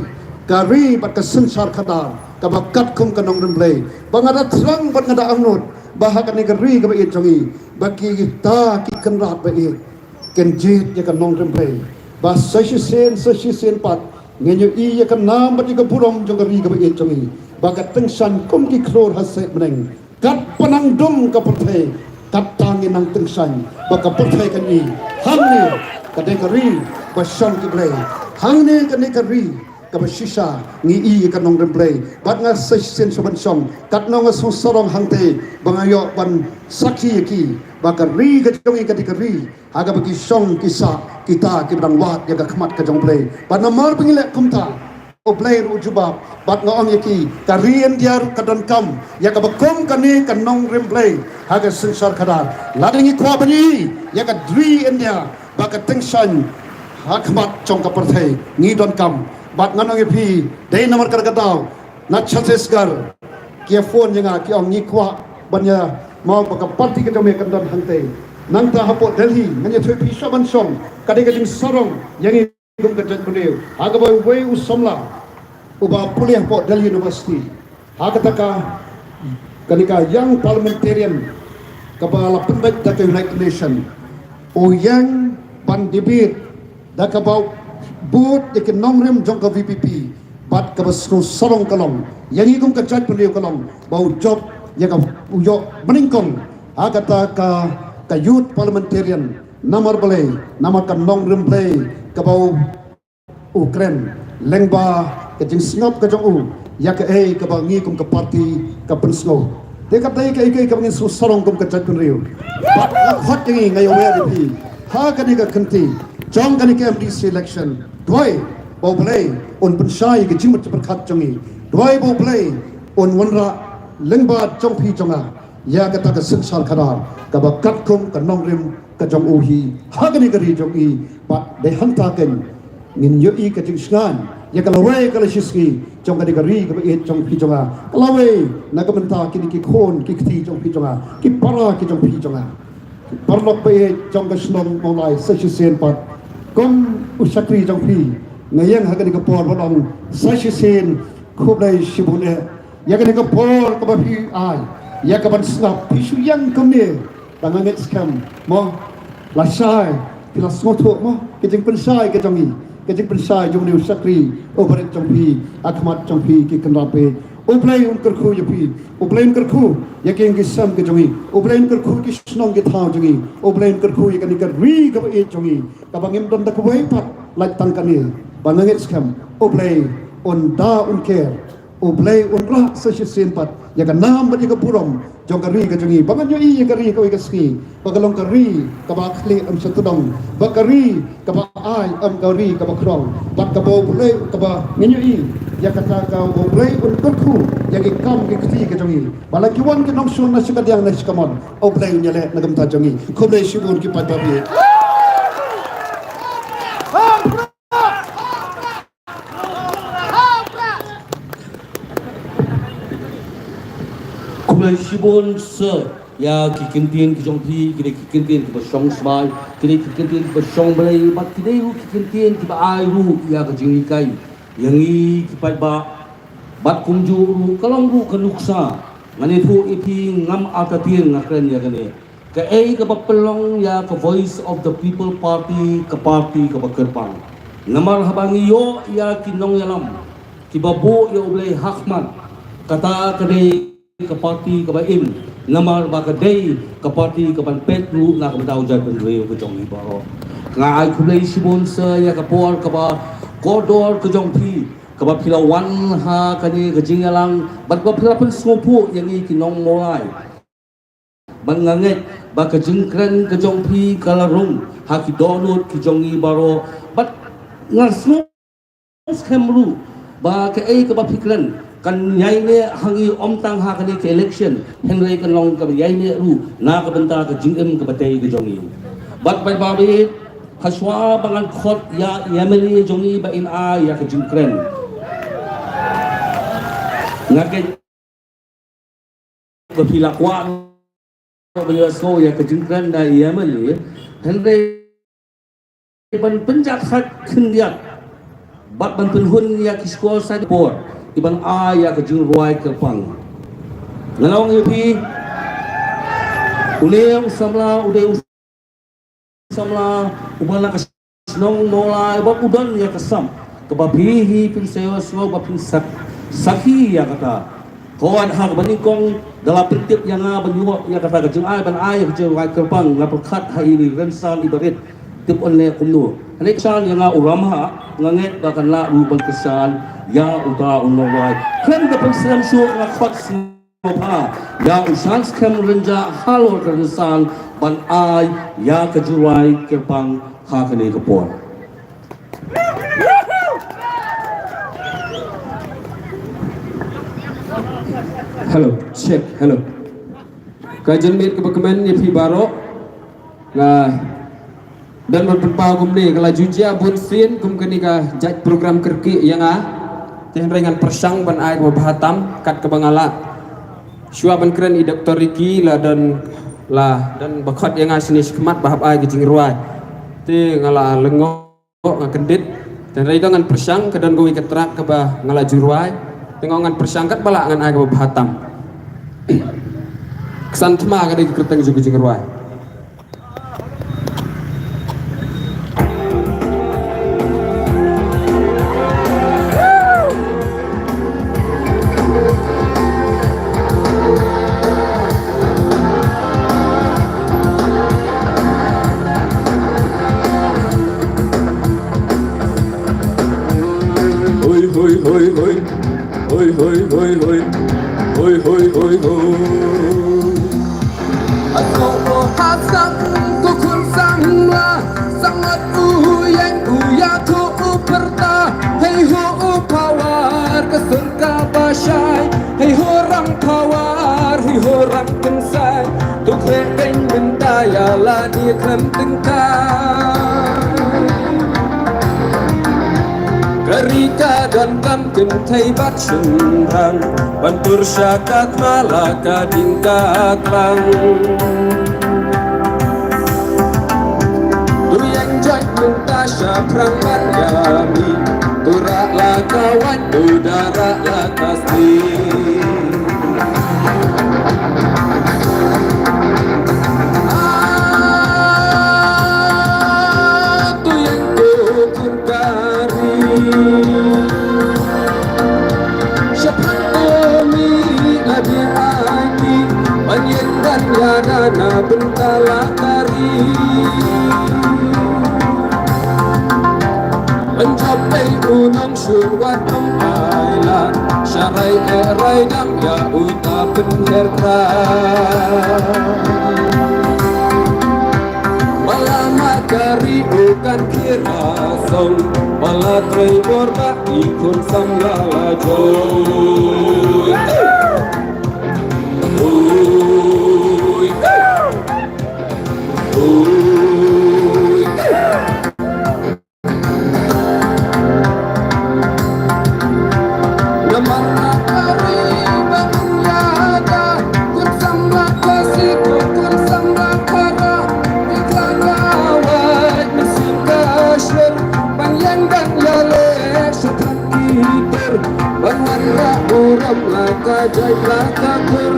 ka ri bad ka synshar khadar kaba katkum ka nongrim Blei. Ba nga da thrang bad nga da angnud ba ha kane ka ri kaba ïeit jong ngi, ba kita ki kynrad ba ïeit kin jied ïa ka nongrim Blei, ba sa shisien sa shisien pat ngin ïohi ïa ka nam bad ïa ka burom jong ka ri kaba ïeit jong ngi, ba ka tyngshaiñ kum ki khlur ha seh bneng. Kat ba nang dum ka pyrthei, kat tang ngi nang tyngshaiñ ba ka pyrthei kan i. Hangne ka dei ka ri ba shong ki Blei. Hangne ka dei ka ri kaba shisha ngi i ïa ka nongrim Blei. Bad nga sa shisien shu ban shong, katno nga sngewsarong hangtei ba nga ïoh ban sakhi ïa ki ba ka ri ka jong ngi ka dei ka ri ha kaba ki shong ki sah kita kiba dang wad ïa ka khmat ka jong U Blei. Bad namar ba ngi leh kumta, U Blei ruh u jubab. Bad nga ong ïa ki, ka ri India ruh ka donkam ïa kaba kum kane ka nongrim Blei ha ka synshar khadar. Lada ngi kwah ban i ïa ka ri India ba ka tyngshaiñ ha khmat jong ka pyrthei, ngi donkam. Bad ngan ong ïa phi, dei namar kata ka daw na Chhattisgarh ki ïa phone ïa nga, ki ong ngi kwah ban ïa, mo, ba ka party ka jong me kan don hangtei. Nangta hapoh Delhi ngan ïathuh ïa phi, sha ban shong, ka dei ka jingsarong ïa ngi kum ka jaitbynriew, ha kaba uwei u samla uba pule hapoh Delhi University, ha kata ka, kane ka young parliamentarian kaba la pynbeit da ka United Nation, u ïeng ban debate da kaba bud ïa ki nongrim jong ka V P P, bad kaba sngewsarong ka long ïa ngi kum ka jaitbynriew ka long ba u jop ïa ka, u ïoh banyngkong ha kata ka, ka youth parliamentarian. Namar balei? Namar ka nongrim Blei kaba u, u kren lyngba ka jingsngap ka jong u ïa kaei kaba ngi kum ka party ka pynsngew. Te ka dei kaei kaei kaba ngin sngewsarong kum ka jaitbynriew. Bad nga khot ïa ngi, nga ïawer ïa phi, Ha kane ka kynti jong kane ka M D C election, duwai ba U Blei un pynshai ïa ka jingmut jingpyrkhat jong ngi. Duwai ba U Blei un wanrah lyngba jong phi jong nga ïa kata ka synshar khadar kaba katkum ka nongrim ka jong u hi ha kane ka ri jong ngi. Bad dei hangta keiñ ngin ïohi ka jingshngaiñ ïa ka lawei ka lashisngi jong kane ka ri kaba ïeit jong phi jong nga. Ka lawei na ka bynta kine ki khun ki kti jong phi jong nga, ki para ki jong phi jong nga. Paralok ba ïeit jong ka shnong Mawlai, sa shisien pat kum u shakri jong phi, nga ïeng ha kane ka por ban ong sa shisien khublei shibun eh ïa kane ka por kaba phi ai ïa ka ban sngap. Phi shu ïeng kumne, tang nga ngeit skhem mo, lashai phi la sngewthuh mo ka jingpynshai ka jong ngi, ka jingpynshai jong une u shakri u barit jong phi ha khmat jong phi ki kynrad ba ïeit. U Blei un kyrkhu ïa phi. U Blei un kyrkhu ïa ki ïing ki sem ki jong ngi. U Blei un kyrkhu ïa ki shnong ki thaw jong ngi. U Blei un kyrkhu ïa kane ka ri kaba ïeit jong ngi, kaba ngim don da kawei pat lait tang kane. Ba nga ngeit skhem U Blei un da un ker. U Blei un rah sa shisien pat ïa ka nam bad ïa ka burom jong ka ri ka jong ngi, ba ngan ïohi ïa ka ri kawei ka sngi ba ka long ka ri kaba khlieh em sha tdong, ba ka ri kaba ai em ka ri kaba khrong, bad kaba U Blei, kaba ngan ïohi ïa kata kaba U Blei un kyrkhu ïa ki kam ki kti ka jong ngi. Ba la ki wan ki nongshun na sha kadiang na sha kamon, U Blei un ïaleh na ka bynta jong ngi. Khublei shibun ki paidbah ba ïeit. Khublei shibun sir ïa ki kyntien ki jong phi, ki dei ki kyntien kiba shong smai, ki dei ki kyntien kiba shong Blei, bad ki dei ruh ki kyntien kiba ai ruh ïa ka jinghikai ïa ngi ki paidbah. Bad kumjuh ruh ka long ruh ka nuksa. Ngan ïathuh ïa phi, ngam artatien nga kren ïa kane. Kaei kaba pynlong ïa ka Voice of the People Party ka party kaba kyrpang? Namar haba ngi ïoh ïa ki nongïalam kiba buh ïa U Blei ha khmat, kata ka dei ka party kaba im, namar ba ka dei ka party kaban peit ruh na ka bynta u jaitbynriew ka jong ngi baroh. Nga ai khublei shibun sir ïa ka por kaba kordor ka jong phi, kaba phi la wan ha kane ka jingïalang bad kaba phi la pynsngewthuh ïa ngi ki nong Mawlai. Bad nga ngeit ba ka jingkren ka jong phi ka la rung ha ki dohnud ki jong ngi baroh. Bad nga sngewskhem ruh ba kaei kaba phi kren kan ïaineh ha ngi, ym tang ha kane ka election, hynrei kan long kaba ïaineh ruh na ka bynta ka jingim kaba tei ka jong ngi. Bad paidbah ba ïeit, ha shuwa ba ngan khot ïa i M L A jong ngi ba in ai ïa ka jingkren, nga ngeit ba phi la kwah ban ïohsngew ïa ka jingkren na i M L A, hynrei ban pynjah khat khyndiat bad ban pynhun ïa ki shuwa sa por, ki ban ai ïa ka jingrwai kyrpang. Nga ong ïa phi, une u samla u dei u samla uba na ka shnong Mawlai, uba u don ïa ka sap kaba phi hi phin sa ïohsngew ba phin sak-, sakhi ïa kata. Ka wan ha kaba nyngkong da la pyntip ïa nga ban ïoh ïa kata ka jingai ban ai ïa ka jingrwai kyrpang, nga pyrkhat ha i Rynsan i barit, tip un leh kumno. Hynrei kyrshan ïa nga u Ramha, nga ngeit ba kan lah ruh ban kyrshan ïa uta u nongrwai. Khlem da pynslem shuh nga khot sngewbha ïa u Shan Skhem Rynjah halor ka Rynsan ban ai ïa ka jingrwai kyrpang ha kane ka por. Hello, check, hello. Ka janmiet kaba kmen ïa phi baroh. Nga don ban pynpaw kumne, ka la ju jia bun sien kum kane ka jait program kyrkieh ïa nga. Te hynrei ngan pyrshang ban ai kaba bha tam kat kaba nga lah. Shuwa ban kren i Doktor Ricky la don, la don ba khot ïa nga shane shakhmat ba hap ai ka jingrwai. Te nga la lyngngoh, nga kyndit. Te hynrei to ngan pyrshang, ka don kawei ka track kaba nga la ju rwai. Te nga ong ngan pyrshang katba lah ngan ai kaba bha tam. Ka San Thma ka dei ka kyrteng jong ka jingrwai. Hoi, hoi, hoi, hoi. Hoi, hoi, hoi, hoi. Hoi, hoi, hoi, hoi. Aso ko hasang ko khun sang Samla, sangat u ïeng u ïathuh u pyrta, hei ho u Pawar ka sur kaba shai, hei ho Rang Pawar, hei ho Rang Kynsai, to khreh keiñ mynta ïa lade khlem tyngkai. Ka ri ka donkam kynthei bad shynrang, ban tur sha ka thma la ka ding ka tlang. To ïeng jait mynta shaphrang ban ïa mih, to rah la ka wait, to da rah la ka snieh. Ah, to ïeng ko khun ka ri. Shaphrang to mih na die aiti, ban ïeng ban ïada na bynta la ka ri. Ban jop ei u nongshun wat ong ai lad, sharai eh rai dang ïa uta pynher kra. Ba la mad ka ri u kan khie ra song, ba la trei bor ba i khun samla la jong. Ui. Ui. Namar na ka ri ba ngin ïada, khun samla Khasi ko khun samla Khara, ngi khlaiñ ïa wait mynsiem ka shwer, ban ïeng ban ïaleh sha thang ki ter, ban wanrah burom la ka jait la ka kur.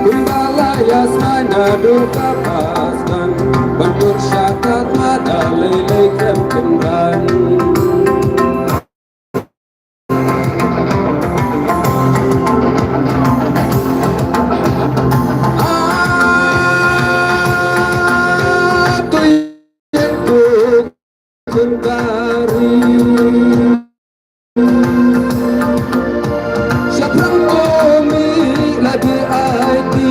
Kumba la ïa sngewthuh naduh ka Pasdang, ban tur sha ka thma da lei lei khlem kynran. Ah, to ïeng ko khun ka ri. Shaphrang to mih la die aiti,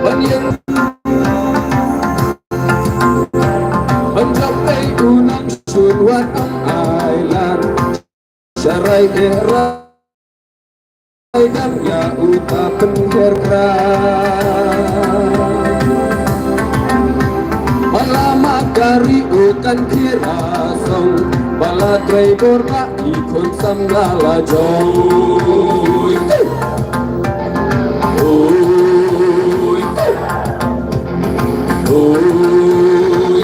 ban ïeng ban jop ei u nongshun wat ong ai lad. Sharai eh rai dang ïa uta pynher kra. Ba la mad ka ri u kan khie ra song, ba la trei bor ba i khun samla la jong. Ui. Ui. Ui.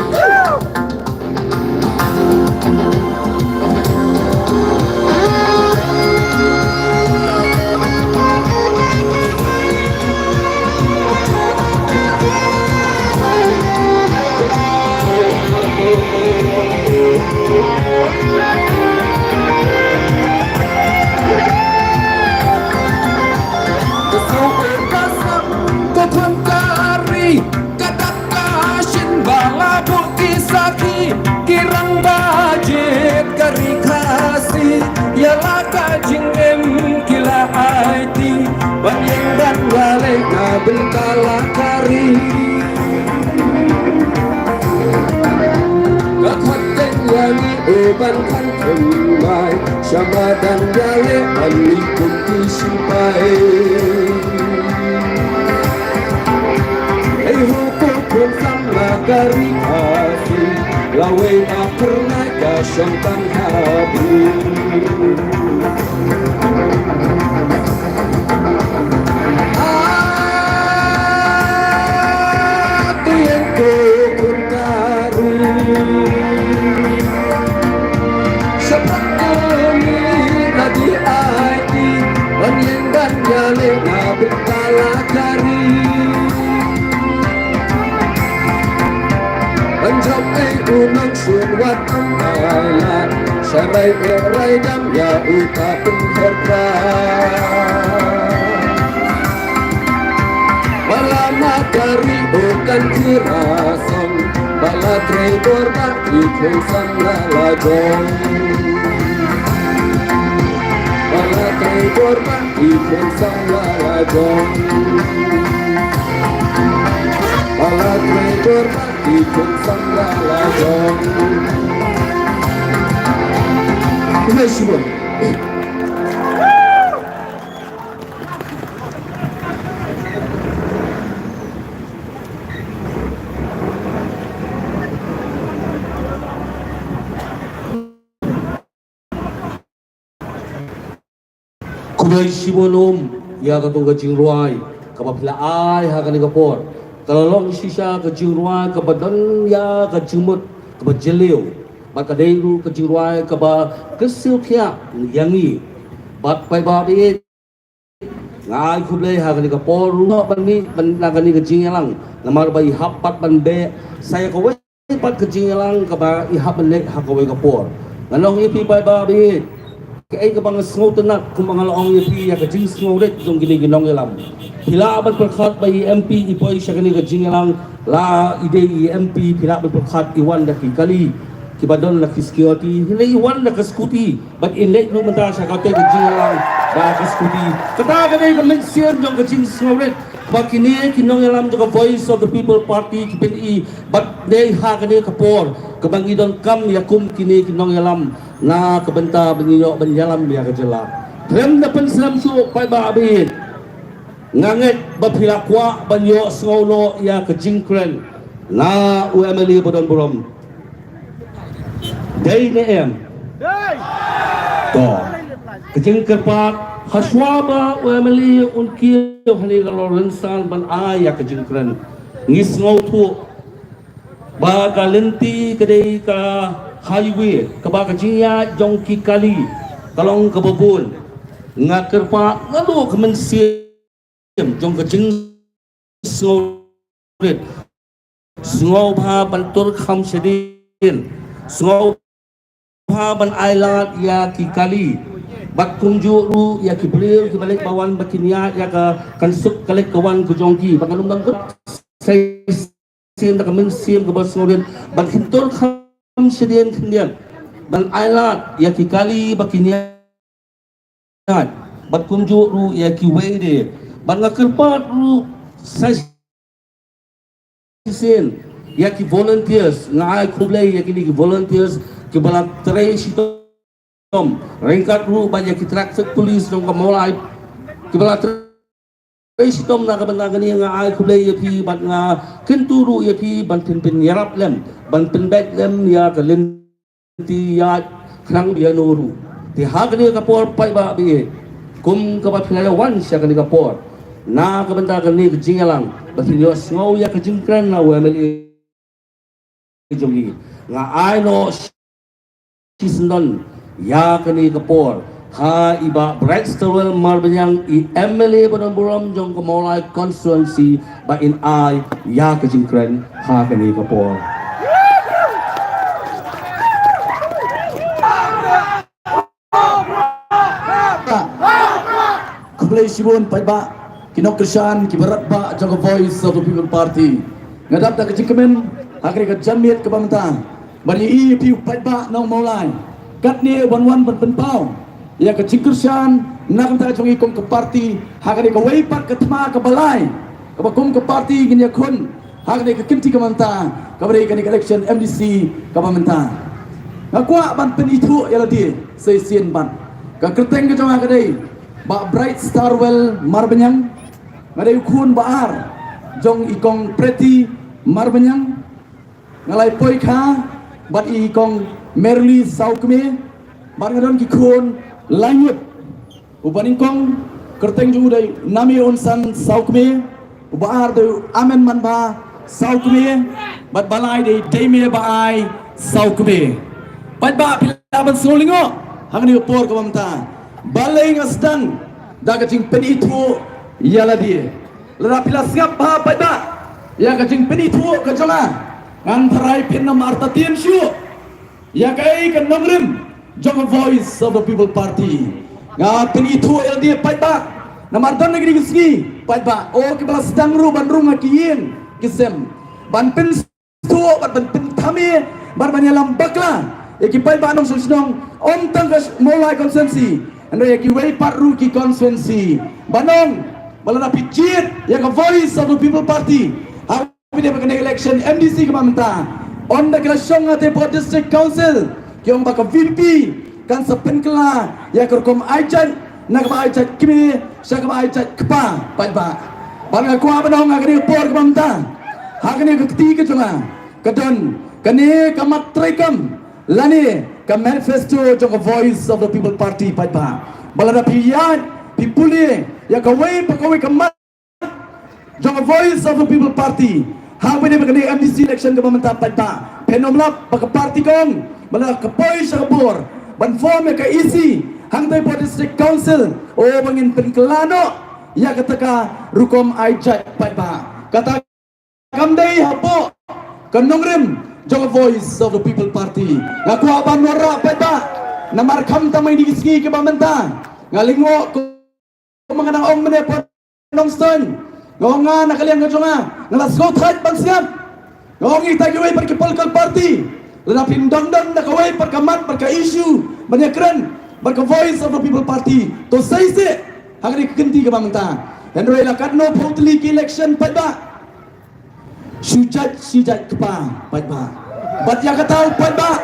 Ka suk ka sam ka khun ka ri, ka dap ka shin ba la buh ki sakhi, ki rangbah jied ka ri Khasi, ïa la ka jingim ki la aiti, ban ïeng ban ïaleh na bynta la ka ri. Ka khot keiñ ïa ngi u ban khan thymmai, sha madan ïaleh ban mih kum ki shipai. Ei ho ko khun samla ka ri Khasi, lawei ba phyrnai ka shong tang ha bri. Ah, to ïeng ko khun ka ri. Shaphrang to mih na die aiti, ban ïeng ban ïaleh na bynta la ka ri. Ban jop ei u nongshun wat ong ai lad, sharai eh rai dang ïa uta pynher kra. Ba la mad ka ri u kan khie ra song, ba la trei bor ba i khun samla la jong. Ba Khublei shibun um ïa katei ka jingrwai kaba phi la ai ha kane ka por. Ka la long shisha ka jingrwai kaba don ïa ka jingmut kaba jylliew. Bad ka dei ruh ka jingrwai kaba kyrsiew thiah ïa ngi. Bad paidbah baieit, nga ai khublei ha kane ka por ruh ban mih ban na kane ka jingïalang namar ba i hap pat ban beh sa ïa kawei pat ka jingïalang kaba i hap ban leh ha kawei ka por. Ngan ong ïa phi paidbah baieit, kaei kaba nga sngewtynnat kumba nga la ong ïa phi ïa ka jingsngewrit jong kine ki nongïalam. Phi lah ban pyrkhat ba i M P i poi sha kane ka jingïalang, la i dei i M P, phi lah ban pyrkhat i wan da ki kali kiba don la ki security, hynrei i wan da ka scooty. Bad i leit ruh mynta sha katei ka jingïalang da ka scooty. Kata ka dei ka mynsiem jong ka jingsngewrit ba kine ki nongïalam jong ka Voice of the People Party ki pyni. Bad dei ha kane ka por kaba ngi donkam ïa kum kine ki nongïalam na ka bynta ba ngin ïoh ban ïalam ïa ka jylla. Khlem da pynslem shuh paidbah baieit, nga ngeit ba phi la kwah ban ïohsngew noh ïa ka jingkren na u M L A ba don burom. Dei ne em? To, ka jingkyrpad, hashwa ba u M L A un kiew hangne ka Lorensaan ban ai ïa ka jingkren, ngi sngewthuh ba ka lynti ka dei ka highway kaba ka jingïaid jong ki kali ka long kaba bun. Nga kyrpad naduh ka mynsiem jong ka jingsngewrit, sngewbha ban tur kham shadien, sngewbha ban ailad ïa ki kali bad kumjuh ruh ïa ki briew kiba leit ba wan ba kin ïaid ïa ka kan suk ka leit ka wan ka jong ki. Ba kan ym dang kut sa shisien da ka mynsiem kaba sngewrit ban kin tur kham shadien khyndiat ban ailad ïa ki kali ba kin ïaid bad kumjuh ruh ïa kiwei de. Bad nga kyrpad ruh sa shisien ïa ki volunteers, nga ai khublei ïa kine ki volunteers kiba la trei shitom ryngkat ruh bad ïa ki traffic police jong ka Mawlai kiba la trei shitom na ka bynta kane. Nga ai khublei ïa phi bad nga kyntu ruh ïa phi ban pyn pyn ïarap lem, ban pynbeit lem ïa ka lynti ïaid khnang ba ïano ruh. Te ha kane ka por paidbah baieit, kum kaba phi la ïa wan sha kane ka por na ka bynta kane ka jingïalang ba phin ïohsngew ïa ka jingkren na u M L A jong ngi, nga ai noh shisyndon ïa kane ka por ha i Bah Brightstarwell Marbaniang, i M L A ba don burom jong ka Mawlai constituency ba in ai ïa ka jingkren ha kane ka por. Khublei shibun paidbah, ki nongkyrshan kiba radbah jong ka Voice of the People Party. Nga dap da ka jingkmen ha kane ka janmiet kaba mynta ban ïa ïohi ïa phi u paidbah nong Mawlai katne ban wan ban pynpaw ïa ka jingkyrshan na ka bynta jong i kum ka party ha kane kawei pat ka thma kaba lai kaba kum ka party ngin ïakhun ha kane ka kynti kaba mynta kaba dei kane ka election M D C kaba mynta. Nga kwah ban pynithuh ïa lade sa shisien bad ka kyrteng ka jong nga ka dei Bah Brightstarwell Marbaniang. Nga dei u khun ba ar jong i Kong Pretty Marbaniang. Nga la ïa poi kha bad i Kong Merly Sawkmie bad nga don ki khun laingut. Uba nyngkong kyrteng jong u dei Nami Unsan Sawkmie, uba ar dei u Amen Manba Sawkmie bad ba lai dei Deimie Ba-ai Sawkmie. Paidbah, phi lah ban sngewlyngngoh ha kane ka por kaba mynta. Balei nga sdang da ka jingpynithuh ïa lade? Lada phi la sngap bha paidbah ïa ka jingpynithuh ka jong nga, ngan tharai phin ym artatien shuh ïa kaei ka nongrim jong ka Voice of the People Party. Nga pynithuh ïa lade paidbah namar don na kine ki sngi paidbah, oh, kiba la sdang ruh ban rung ha ki ïing ki sem ban pyn sngewthuh bad ban pynthame bad ban ïalam bakla ïa ki paidbah nongshong shnong, ym tang ka Mawlai constituency, Hynrei ïa kiwei pat ruh ki constituency, ba ong ba lada phi jied ïa ka Voice of the People Party ha kane ka election M D C kaba mynta, ynda ki la shong ha te hapoh District Council, ki ong ba ka V P P kan sa pynkylla ïa ka rukom ai jait na kaba ai jait kmie sha kaba ai jait kpa paidbah. Bad nga kwah ban ong ha kane ka por kaba mynta, ha kane ka kti ka jong nga, ka don kane ka mat treikam lane ka manifesto jong ka Voice of the People Party paidbah. Ba lada phi ïaid phi pule ïa kawei pa kawei ka mat jong ka Voice of the People Party ha kane ka M D C election kaba mynta paidbah, phin ym lap ba ka party ka ong ba lada ka poi sha ka bor ban form ïa ka E C hangtei hapoh District Council, oh, ba ngin pynkylla noh ïa kata ka rukom ai jait paidbah. Kata kam dei hapoh ka nongrim jong ka Voice of the People Party. Nga kwah ban wanrah paidbah, namar khamtam ha kine ki sngi kiba mynta, nga lyngngoh kumba nga dang ong mynne hapoh Nongstoiñ, nga ong, nga na ka liang ka jong nga, nga la sngewthait ban sngap. Nga ong ïa kita kiwei pat ki political party, lada phin don don da kawei pat ka mat bad ka issue ban ïakren bad ka Voice of the People Party, to sei seh ha kane ka kynti kaba mynta. Hynrei la katno phew tylli ki election paidbah, shu jait shu jait kpa paidbah. Bad ïa kata u paidbah,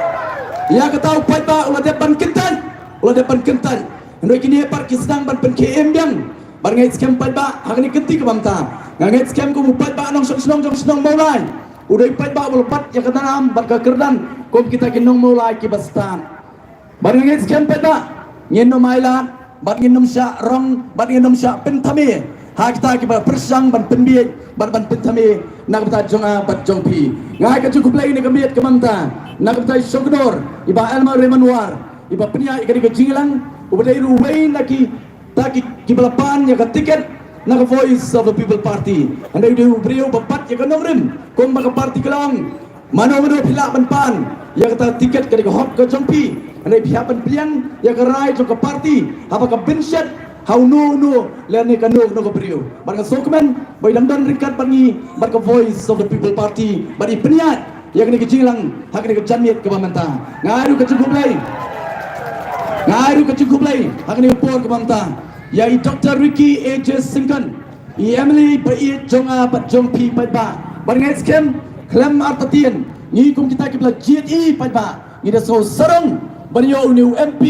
ïa kata u paidbah u la dep ban kyntait, u la dep ban kyntait. Hynrei kine pat ki sdang ban pynkhie im biang. Bad nga ngeit skhem paidbah ha kane ka kynti kaba mynta, nga ngeit skhem kum u paidbah nongshong shnong jong shnong Mawlai, u dei u paidbah uba la bat ïa ka dang am bad ka kyrdan kum kita ki nong Mawlai kiba stad. Bad nga ngeit skhem paidbah, ngin ym ailad bad ngin ym shah rong bad ngin ym shah pynthame ha kita kiba pyrshang ban pynbieit bad ban pynthame na ka bynta jong nga bad jong phi. Nga ai ka jingkhublei na ka miet ka mynta na ka bynta i Shongknor, i Bah Elmer Raymond War, iba pynïaid ïa kane ka jingïalang, uba dei ruh uwei na kita ki, kiba la pan ïa ka tiket na ka Voice of the People Party. Hynrei u dei u briew uba bat ïa ka nongrim kumba ka party ka long. Mano mano phi lah ban pan ïa kata ka tiket, ka dei ka hok ka jong phi. Hynrei phi hap ban pdiang ïa ka rai jong ka party, haba ka bynshet ha uno uno lane kano kano ka briew. Bad nga sngewkmen ba i dang don ryngkat bad ngi bad ka Voice of the People Party, bad i pynïaid ïa kane ka jingïalang ha kane ka janmiet kaba mynta. Nga ai ruh ka jingkhublei, nga ai ruh ka jingkhublei ha kane ka por kaba mynta ïa i Doctor Ricky A J Syngkon, i M L A ba ïeit jong nga bad jong phi paidbah. Bad nga ngeit skhem khlem artatien, ngi kum kita kiba la jied ïa i paidbah, ngi da sngew sarong ban ïoh une u M P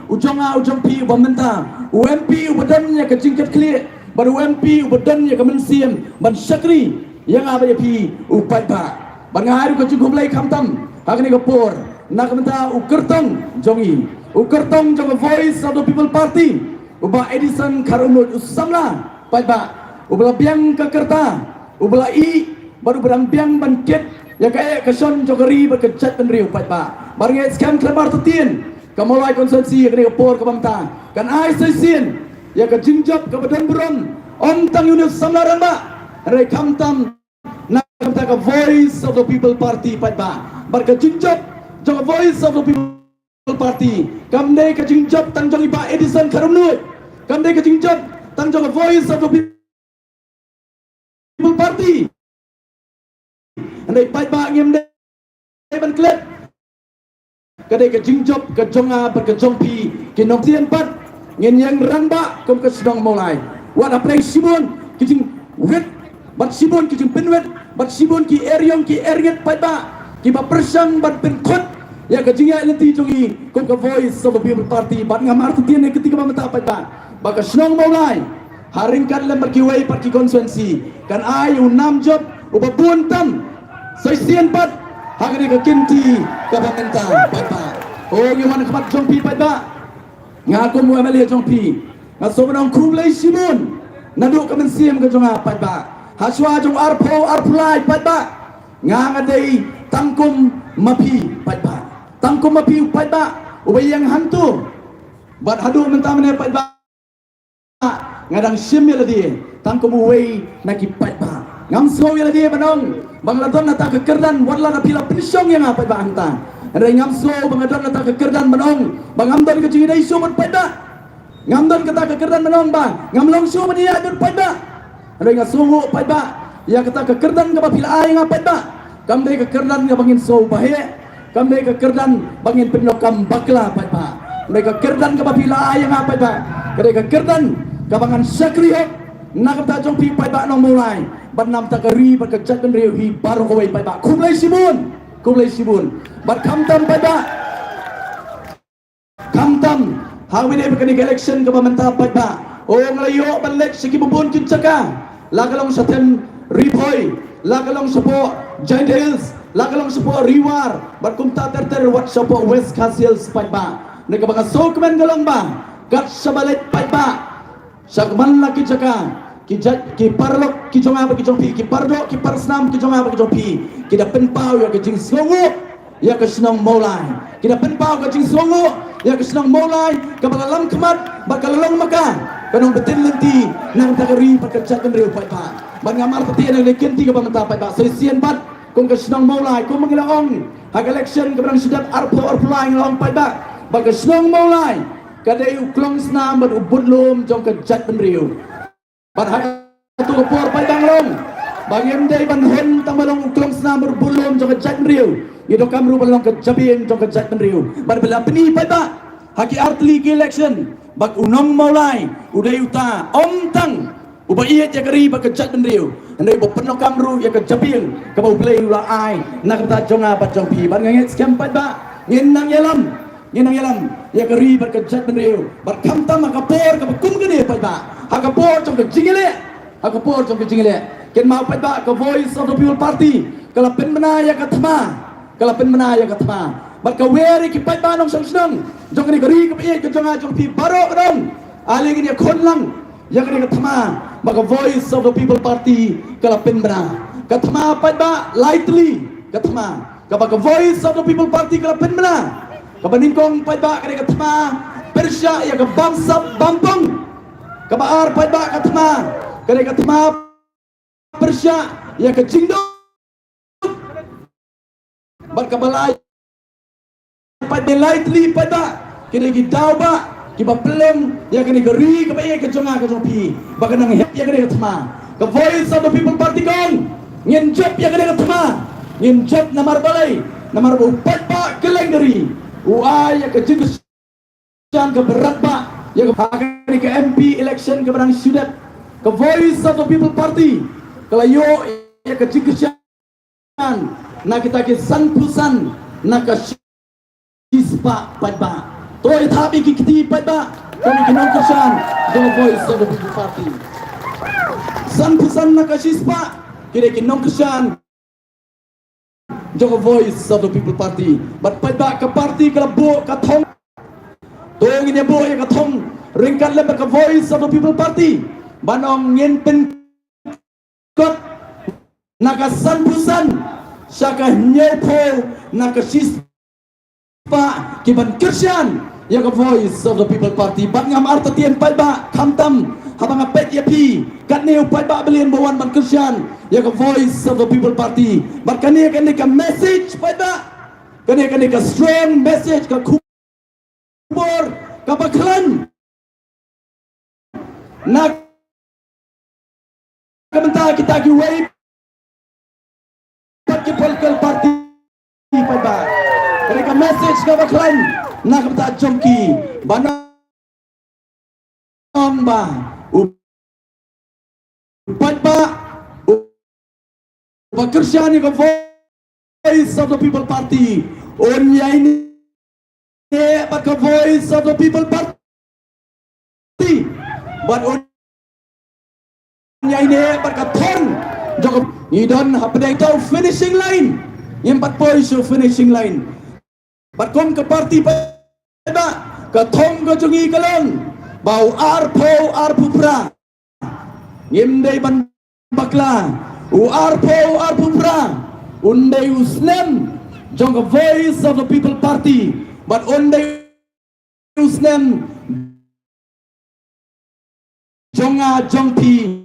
u jong nga u jong phi uba mynta, u M P uba don ïa ka jingkitkhlieh bad u M P uba don ïa ka mynsiem ban shakri ïa nga bad ïa phi u paidbah. Bad nga ai ruh ka jingkhublei khamtam ha kane ka por na ka bynta u kyrtong jong ngi, u kyrtong jong ka Voice of the People Party, u Bah Edison Kharumnuid, u samla paidbah, uba la biang ka rta, uba la ïeh bad uba dang biang ban kit ïa kaei ka shon jong ka ri bad ka jaitbynriew paidbah. Bad nga ngeit skhem khlem artatien, ka Mawlai constituency ha kane ka por kaba mynta kan ai shisien ïa ka jingjop kaba don burom, ym tang ïa une u samla rangbah, hynrei khamtam na ka bynta ka Voice of the People Party paidbah. Bad ka jingjop jong ka Voice of the People Party kam dei ka jingjop tang jong i Bah Edison Kharumnuid, kam dei ka jingjop tang jong ka Voice of the People Party. Hynrei paidbah, ngim dei ban klet, ka dei ka jingjop ka jong nga bad ka jong phi ki nongshong shnong pat. Ngin ïeng rangbah kum ka shnong Mawlai. Wat hapdeng shibun ki jingwit bad shibun ki jingpynwit bad shibun ki eriong ki erngit paidbah, kiba pyrshang ban pynkhot ïa ka jingïaid lynti jong ngi kum ka Voice of the People Party. Bad ngam artatien ha ka kti kaba mynta paidbah, ba ka shnong Mawlai ha ryngkat lem bad kiwei pat ki constituency kan ai u nam jop uba bun tam shisien pat ha kane ka kynti kaba mynta paidbah. O, ngi wan ha khmat jong phi paidbah, nga kum u M L A jong phi, nga sngewbha ban ong khublei shibun naduh ka mynsiem ka jong nga paidbah. Hashwa jong arphew arphew lai paidbah, nga nga dei tang kum ma phi paidbah, tang kum ma phi u paidbah uba ïeng hangto. Bad haduh mynta mynne paidbah, nga dang shim ïa lade tang kum uwei na ki paidbah. Ngam sngew ïa lade ban ong ba nga la don hata ka kyrdan, wat la da phi la pynshong ïa nga paidbah hangta. Hynrei ngam sngew ba nga don hata ka kyrdan ban ong ba ngam don ka jingïadei shuh bad paidbah. Ngam don kata ka kyrdan ban ong ba ngam long shuh ban ïaid bad paidbah. Hynrei nga sngewnguh paidbah ïa kata ka kyrdan kaba phi la ai ïa nga paidbah, kam dei ka kyrdan kaba ngin sngew ba heh, kam dei ka kyrdan ba ngin pyndonkam bakla paidbah. Ka dei ka kyrdan kaba phi la ai ïa nga paidbah. Ka dei ka kyrdan kaba ngan shakri hok na ka bynta jong phi paidbah nong Mawlai, bad na ka bynta ka ri bad ka jaitbynriew hi baroh kawei paidbah. Khublei shibun. Khublei shibun. Bad khamtam paidbah, khamtam ha kane ka election kaba mynta paidbah, nga la ïoh ban leit sha kiba bun ki jaka, la ka long sha Them Ri Bhoi, la ka long shapoh Jaintia Hills, la ka long shapoh Ri War, bad kumta ter ter wat shapoh West Khasi Hills paidbah. Kane kaba nga sngewkmen ka long ba kat shaba leit paidbah sha kaban la ki jaka, ki jait, ki paralok ki jong nga bad ki jong phi, ki paradoh ki parasnam ki jong nga bad ki jong phi, ki da pynpaw ïa ka jingsngewnguh ïa ka shnong Mawlai. Ki da pynpaw ka jingsngewnguh ïa ka shnong Mawlai kaba la lam khmat bad ka la long ma ka ka nongbytynlynti na ka bynta ka ri bad ka jaitbynriew paidbah. Bad ngam artatien ïa kane ka kynti kaba mynta paidbah, sa shisien bad kum ka shnong Mawlai, kum ba ngi la ong ha ka election kaba dang shu dep arphew arphew lai, ngi la ong paidbah ba ka shnong Mawlai ka dei u klongsnam bad u budlum jong ka jaitbynriew. Bad ha kato ka por paidbah, nga la ong ba ngim dei ban hun tang ba long u klongsnam bad u budlum jong ka jaitbynriew, ngi donkam ruh ban long ka jabieng jong ka jaitbynriew. Bad ba la pyni paidbah ha ki artylli ki election ba u nong Mawlai u dei uta ym tang uba ïeit ïa ka ri bad ka jaitbynriew, hynrei uba pyndonkam ruh ïa ka jabieng kaba U Blei u la ai na ka bynta jong nga bad jong phi. Bad nga ngeit skhem paidbah, ngin nang ïalam, ngin nang ïalam ïa ka ri bad ka jaitbynriew. Bad khamtam ha ka por kaba kum kane paidbah, ha ka por jong ka jingïaleh, ha ka por jong ka jingïaleh, kynmaw paidbah, ka Voice of the People Party ka la pynbna ïa ka thma, ka la pynbna ïa ka thma. Bad ka wer ïa ki paidbah nongshong shnong jong kane ka ri kaba ïeit ka jong nga jong phi baroh ka dong. Ale ngin ïakhun lang ïa kane ka thma ba ka Voice of the People Party ka la pynbna. Ka thma paidbah lai tylli ka thma kaba ka Voice of the People Party ka la pynbna. Kaba nyngkong paidbah ka dei ka thma pyrshah ïa ka bamsap bampong. Kaba ar paidbah ka thma ka dei ka thma pyrshah ïa ka jingduk. Bad kaba lai paidbah, lai tylli paidbah ki dei ki daw ba kiba pynlong ïa kane ka ri kaba ïeit ka jong nga ka jong phi ba kan nang hep ïa kane ka thma. Ka Voice of the People Party ka ong ngin jop ïa kane ka thma. Ngin jop namar balei? Namar ba u paidbah kylleng ka ri u ai ïa ka jing kyrshan kaba radbah ïa ka, ha kane ka M P election kaba dang shu dep, ka Voice of the People Party ka la ïoh ïa ka jingkyrshan na kita ki sanphew san na ka shispah paidbah. To ïa thap ïa ki kti paidbah, to ki nongkyrshan jong ka Voice of the People Party. Sanphew san na ka shispah ki dei ki nongkyrshan jong ka Voice of the People Party. Bad paidbah, ka party ka la buh ka thong. To ngin ïa buh ïa ka thong ryngkat lem bad ka Voice of the People Party ban ong ngin pynkut na ka sanphew san sha ka hynñiewphew na ka shispah kiban kyrshan ïa ka Voice of the People Party. Bad ngam artatien paidbah, khamtam haba nga peit ïa phi, katne u paidbah ba lian ba wan ban kyrshan ïa ka Voice of the People Party. Bad kane, kane ka message paidbah, kane, kane ka strong message, ka khubor kaba khlaiñ na ka bynta kita kiwei pat ki political party paidbah. Ka dei ka message kaba khlaiñ na ka bynta jong ki ban ong ba u paidbah uba kyrshan ïa ka Voice of the People Party un ïaineh bad ka Voice of the People Party bad un ïaineh bad ka thong jong ka, ngi don hapdeng to finishing line. Ngim pat poi sha finishing line. Bad kum ka party paidbah, ka thong ka jong ngi ka long ba u arphew arphew phra. Ngim dei ban bakla, u arphew arphew phra un dei u snem jong ka Voice of the People Party bad un dei u snem jong nga jong phi.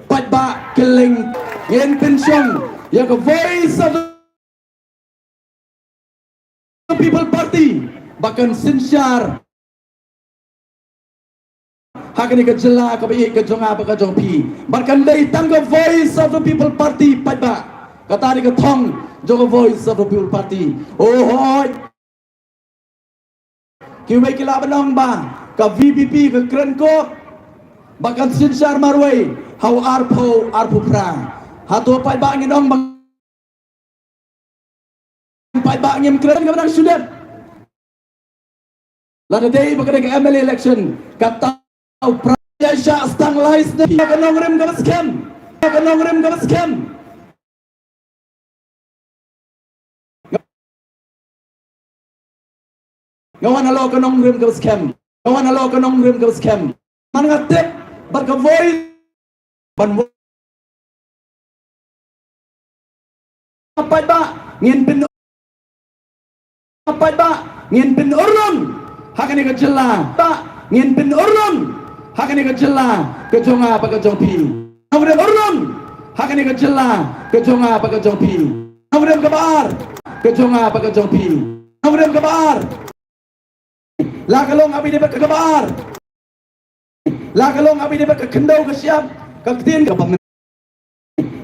Paidbah kylleng, ngin pynshong ïa ka Voice of the People Party ba kan synshar ha kane ka jylla kaba ïeit ka jong nga bad ka jong phi. Bad kan dei tang ka Voice of the People Party paidbah. Kata dei ka thong jong ka Voice of the People Party. Oh hoi. Kiwei ki lah ban ong ba ka V P P ka kren ko ba kan synshar marwei ha u arphew arphew phra. Hato paidbah ngin ong ba paidbah ngim kren ka ba dang shu dep. Lada dei ba ka dei ka M L A election, kata u pra-, ïa sha stang lai snem ka nongrim ka ba skhem. Ka nongrim ka ba skhem. Nga wan halor ka nongrim ka ba skhem. Nga wan halor ka nongrim ka ba skhem. Man nga tip bad ka voice ban wa-, paidbah ngin pyn-, paidbah ngin pynurlong ha kane ka jylla. Bah ngin pynurlong ha kane ka jylla ka jong nga bad ka jong phi. Nongrim urlong ha kane ka jylla ka jong nga bad ka jong phi. Nongrim kaba ar ka jong nga bad ka jong phi. Nongrim kaba ar. La ka long abi dei bad ka kaba ar. La ka long abi dei bad ka khyndew ka shyiap ka ktien kaba myn-,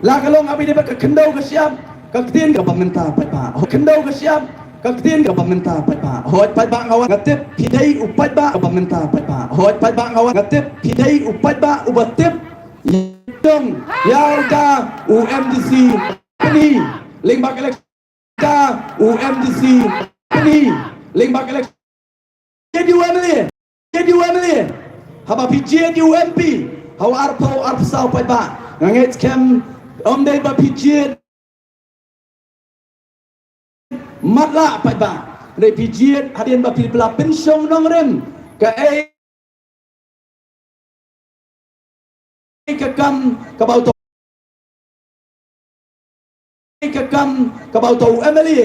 la ka long abi dei bad ka khyndew ka shyiap ka ktien kaba mynta paidbah. Khyndew ka shyiap ka ktien kaba mynta paidbah. Hooid paidbah nga wan, nga tip phi dei u paidbah kaba mynta paidbah. Hooid paidbah nga wan, nga tip phi dei u paidbah uba tip. Jong ïa u da u M D C pynhi lyngba ka election. Da u M D C pynhi lyngba ka election. Jied ïa u M L A, jied ïa u M L A. Haba phi jied ïa u M P ha u arphew arphew saw paidbah, nga ngeit skhem ym dei ba phi jied matlah paidbah. Dei phi jied hadien ba phi la pynshong nongrim. Kaei ka kam kaba uto, ka kam kaba uto u M L A.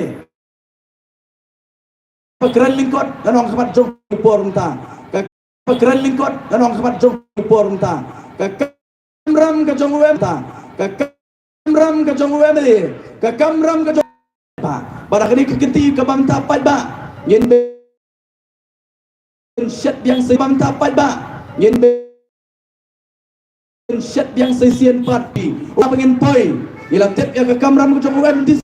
Ka kren lyngkot ka nongkhmat jong u por mynta. Ka, ka kren lyngkot ka nongkhmat jong u por mynta. Ka kamram ka jong u M P, ka kamram ka jong u M L A, ka kamram ka jong u paidbah. Bad ha kane ka kynti kaba mynta paidbah ngin pynshet biang sa, kaba mynta paidbah ngin pynshet biang sa shisien pat phi. Uba ngin poi, ngi la tip ïa ka kamram ka jong u M D C.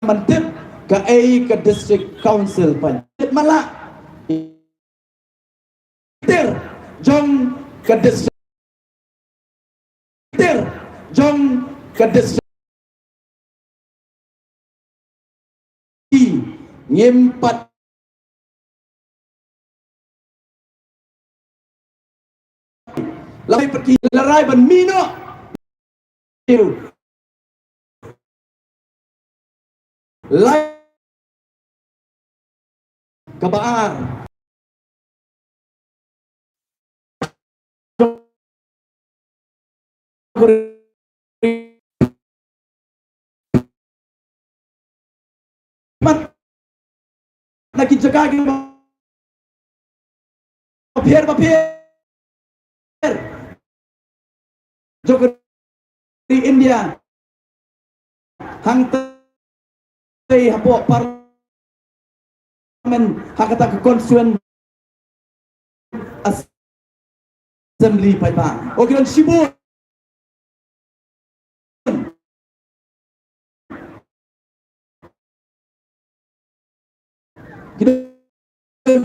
Ban tip kaei ka district council paidbah. Tip matlah. Tir jong ka district. Tir jong ka district. Ngim pat Lai pat ki la rai ban mih noh. Lai kaba ar. Mat na ki jaka kiba pher ba pher jong ka ri India. Hangtei hapoh Parliament ha kata ka constituent assembly paidbah. O ki don shibun. Ki don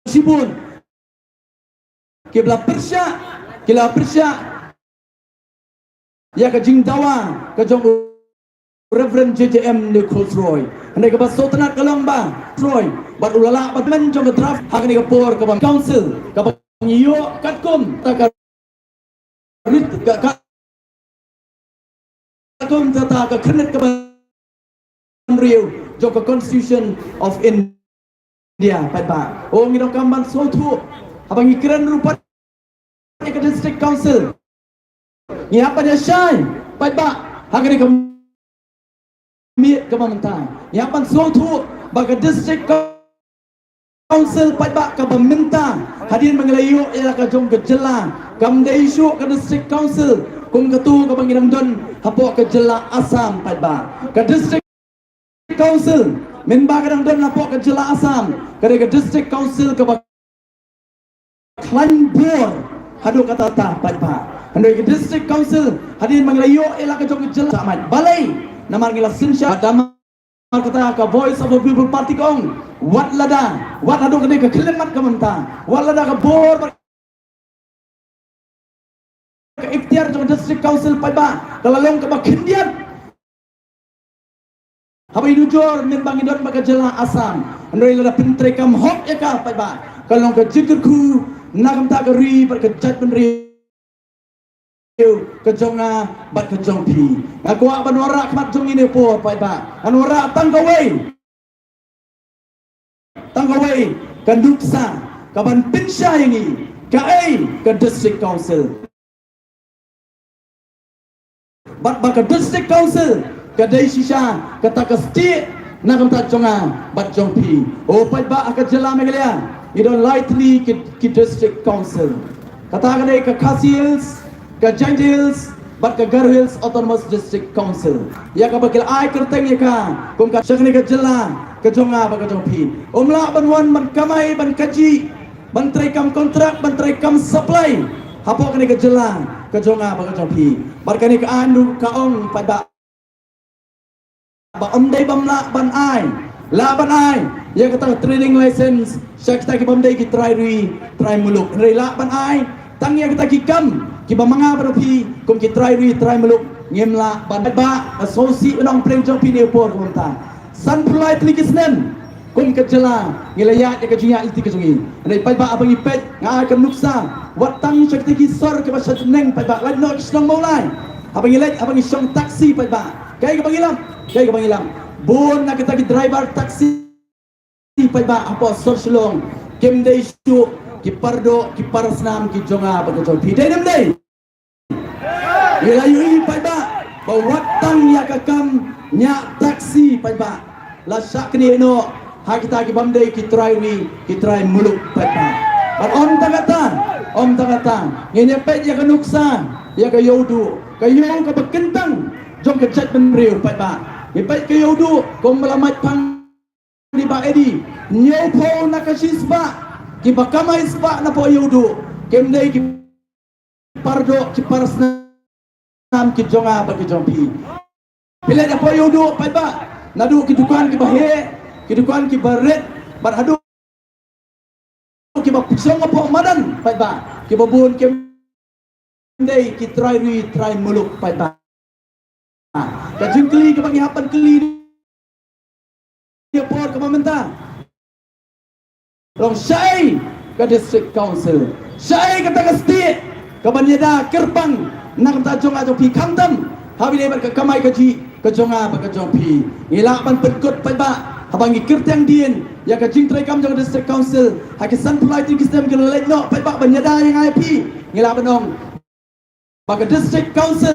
shibun kiba la pyrshah, ki la pyrshah ïa ka jingdawa ka jong u Reverend J J M Nichols Roy. Hynrei kaba sngewtynnat ka long ba Roy bad u la lah ban men jong ka draft ha kane ka por kaba council kaba ngi ïoh katkum ta ka rit ka, ka, katkum ta, ta ka khyrnit kaba hynriew jong ka Constitution of India paidbah. O ngi donkam ban sngewthuh haba ngi kren ruh pat ïa ka District Council. Ngi hap ban ïa shai paidbah ha kane ka miet kaba mynta. Ngi hap ban sngewthuh ba ka District Council paidbah kaba mynta hadien ba ngi la ïoh ïa la ka jong ka jylla kam dei shuh ka District Council kum katu kaba ngi dang don hapoh ka jylla Assam paidbah. Ka District Council mynba ka dang don hapoh ka jylla Assam ka dei ka District Council kaba khlaiñ bor haduh katta katta paidbah. Hynrei ka District Council hadien ba ngi la ïoh ïa la ka jong ka jylla Assam balei namar ngi la synshar da ma Namar kata ka Voice of the People Party ka ong, wat lada, wat haduh kane ka khyllipmat ka mynta, wat lada ka bor bad ka ikhtiar jong ka District Council paidbah ka la long kaba khyndiat. Haba i nujor mynba ngi don bad ka jylla Assam, hynrei lada pyntreikam hok ïa ka paidbah, ka long ka jingkyrkhu na ka bynta ka ri bad ka jaitbynriew ka jong nga bad ka jong phi. Nga kwah ban wanrah khmat jong ngi ne por paidbah, ngan wanrah tang kawei, tang kawei ka nuksa kaban pynshai ïa ngi, kaei ka District Council. Bad ba ka District Council ka dei shisha kata ka stieh na ka bynta jong nga bad jong phi. O paidbah, ha ka jylla Meghalaya ngi don lai tylli ki, ki District Council. Kata ka dei ka Khasi Hills, ka Jaintia Hills bad ka Garo Hills Autonomous District Council, ïa kaba ki la ai kyrteng ïa ka kum ka, sha kane ka jylla ka jong nga bad ka jong phi. Ym lah ban wan ban kamai ban kajih, ban treikam kontrak, ban treikam supply hapoh kane ka jylla ka jong nga bad ka jong phi. Bad kane ka aiñ ruh ka ong paidbah ba ym dei bym lah ban ai, lah ban ai ïa kata ka trading license sha kita ki bym dei ki trai ri trai muluk, hynrei lah ban ai tang ïa kita ki kam kiba ma nga bad phi kum ki trai ri trai muluk ngim lah ban. Paidbah, nga sngewsih ban ong pyrshah jong phi ne por kumta. Sanphew lai tylli ki snem kum ka jylla ngi la ïaid ïa ka jingïaid lynti ka jong ngi. Hynrei paidbah, haba ngi peit, nga ai ka nuksa, wat tang sha kita ki sor kiba sha tneng paidbah, lait noh ki shnong Mawlai. Haba ngi leit, haba ngi shong taxi paidbah, kaei kaba ngi lap, kaei kaba ngi lap, bun na kita ki driver taxi paidbah hapoh sor Shillong kim dei shuh ki pardoh ki parsnam ki jong nga bad ka jong phi, dei ne ym dei? Ngi la ïohi paidbah ba wat tang ïa ka kam ñiah taxi paidbah la shah knieh noh ha kita ki bym dei ki trai ri ki trai muluk paidbah. Bad ym tang kata, ym tang kata, ngin ïa peit ïa ka nuksa, ïa ka ïew duh, ka ïew kaba kyntang jong ka jaitbynriew paidbah. Ngi peit ka ïew duh kumba la mait phang da i Bah Eddie, hynñiewphew na ka shispah kiba kamai spah na poh ïew duh kim dei ki pardoh ki parsnam ki jong nga bad ki jong phi. Phi leit na poh ïew duh paidbah, naduh ki dukan kiba heh, ki dukan kiba rit, bad haduh kiba pyrshang hapoh madan paidbah, kiba bun kim dei ki trai ri trai muluk paidbah. Ka jingkylli kaba ngi hap ban kylli ïa por kaba mynta, long shaei ka District Council, shaei kata ka stieh kaban ïada kyrpang na ka bynta jong nga jong phi, khamtam haba ïadei bad ka kamai kajih ka jong nga bad ka jong phi. Ngi lah ban pynkut paidbah haba ngi kyrteng dien ïa ka jingtreikam jong ka District Council ha ki sanphew lai tylli ki snem ki la leit noh paidbah ban ïada ïa nga ïa phi. Ngi lah ban ong ba ka District Council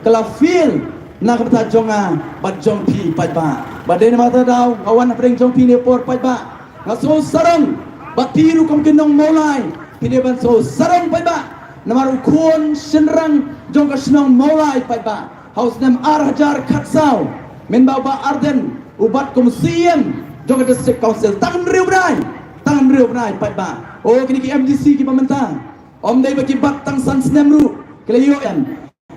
ka la fail na ka bynta jong nga bad jong phi paidbah. Bad dei namar kata daw nga wan hapdeng jong phi ne por paidbah, nga sngew sarong bad phi ruh kum ki nong Mawlai phi dei ban sngew sarong paidbah. Namar u khun shynrang jong ka shnong Mawlai paidbah, ha u snem ar hajar khatsaw, mynba u Bah Ardent u bat kum C E M jong ka District Council, tang hynriew bnai, tang hynriew bnai paidbah. O kine ki M D C kiba mynta, ym dei ba ki bat tang san snem ruh, ki la ïoh em,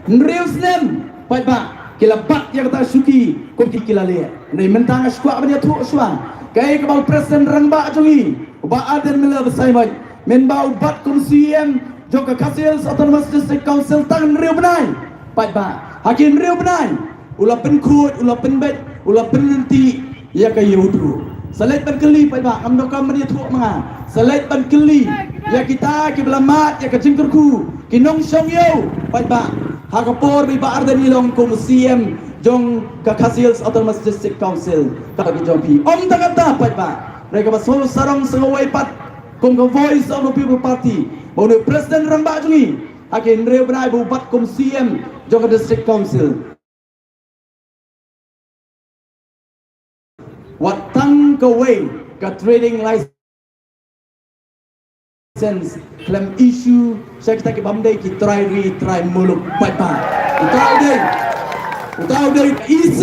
hynriew snem paidbah ki la bat ïa kata shuki kum ki, ki la leh. Hynrei mynta nga shu kwah ban ïathuh shuwa, kaei kaba u President Rangbah jong ngi u Bah Ardent Miller Basaiawmoit, mynba u bat kum C E M jong ka Khasi Hills Autonomous District Council tang hynriew bnai paidbah, ha ki hynriew bnai u la pynkhuid, u la pynbeit, u la pynlynti ïa ka ïew duh. Sa leit ban kylli paidbah, ngam donkam ban ïathuh ma nga. Sa leit ban kylli ïa kita kiba la mad ïa ka jingkyrkhu, ki nongshong ïew paidbah, ha ka por ba i Bah Ardent i long kum C E M jong ka Khasi Hills Autonomous District Council. Kata ka jong phi. Ym tang kata paidbah, hynrei kaba sngew sarong sa kawei pat kum ka Voice of the People Party, ba une u President Rangbah jong ngi, ha ki hynriew bnai ba u bat kum C E M jong ka District Council, wat tang kawei ka trading license khlem issue sha kita ki bym dei ki trai ri trai muluk paidbah. Uta u dei, uta u dei ka E C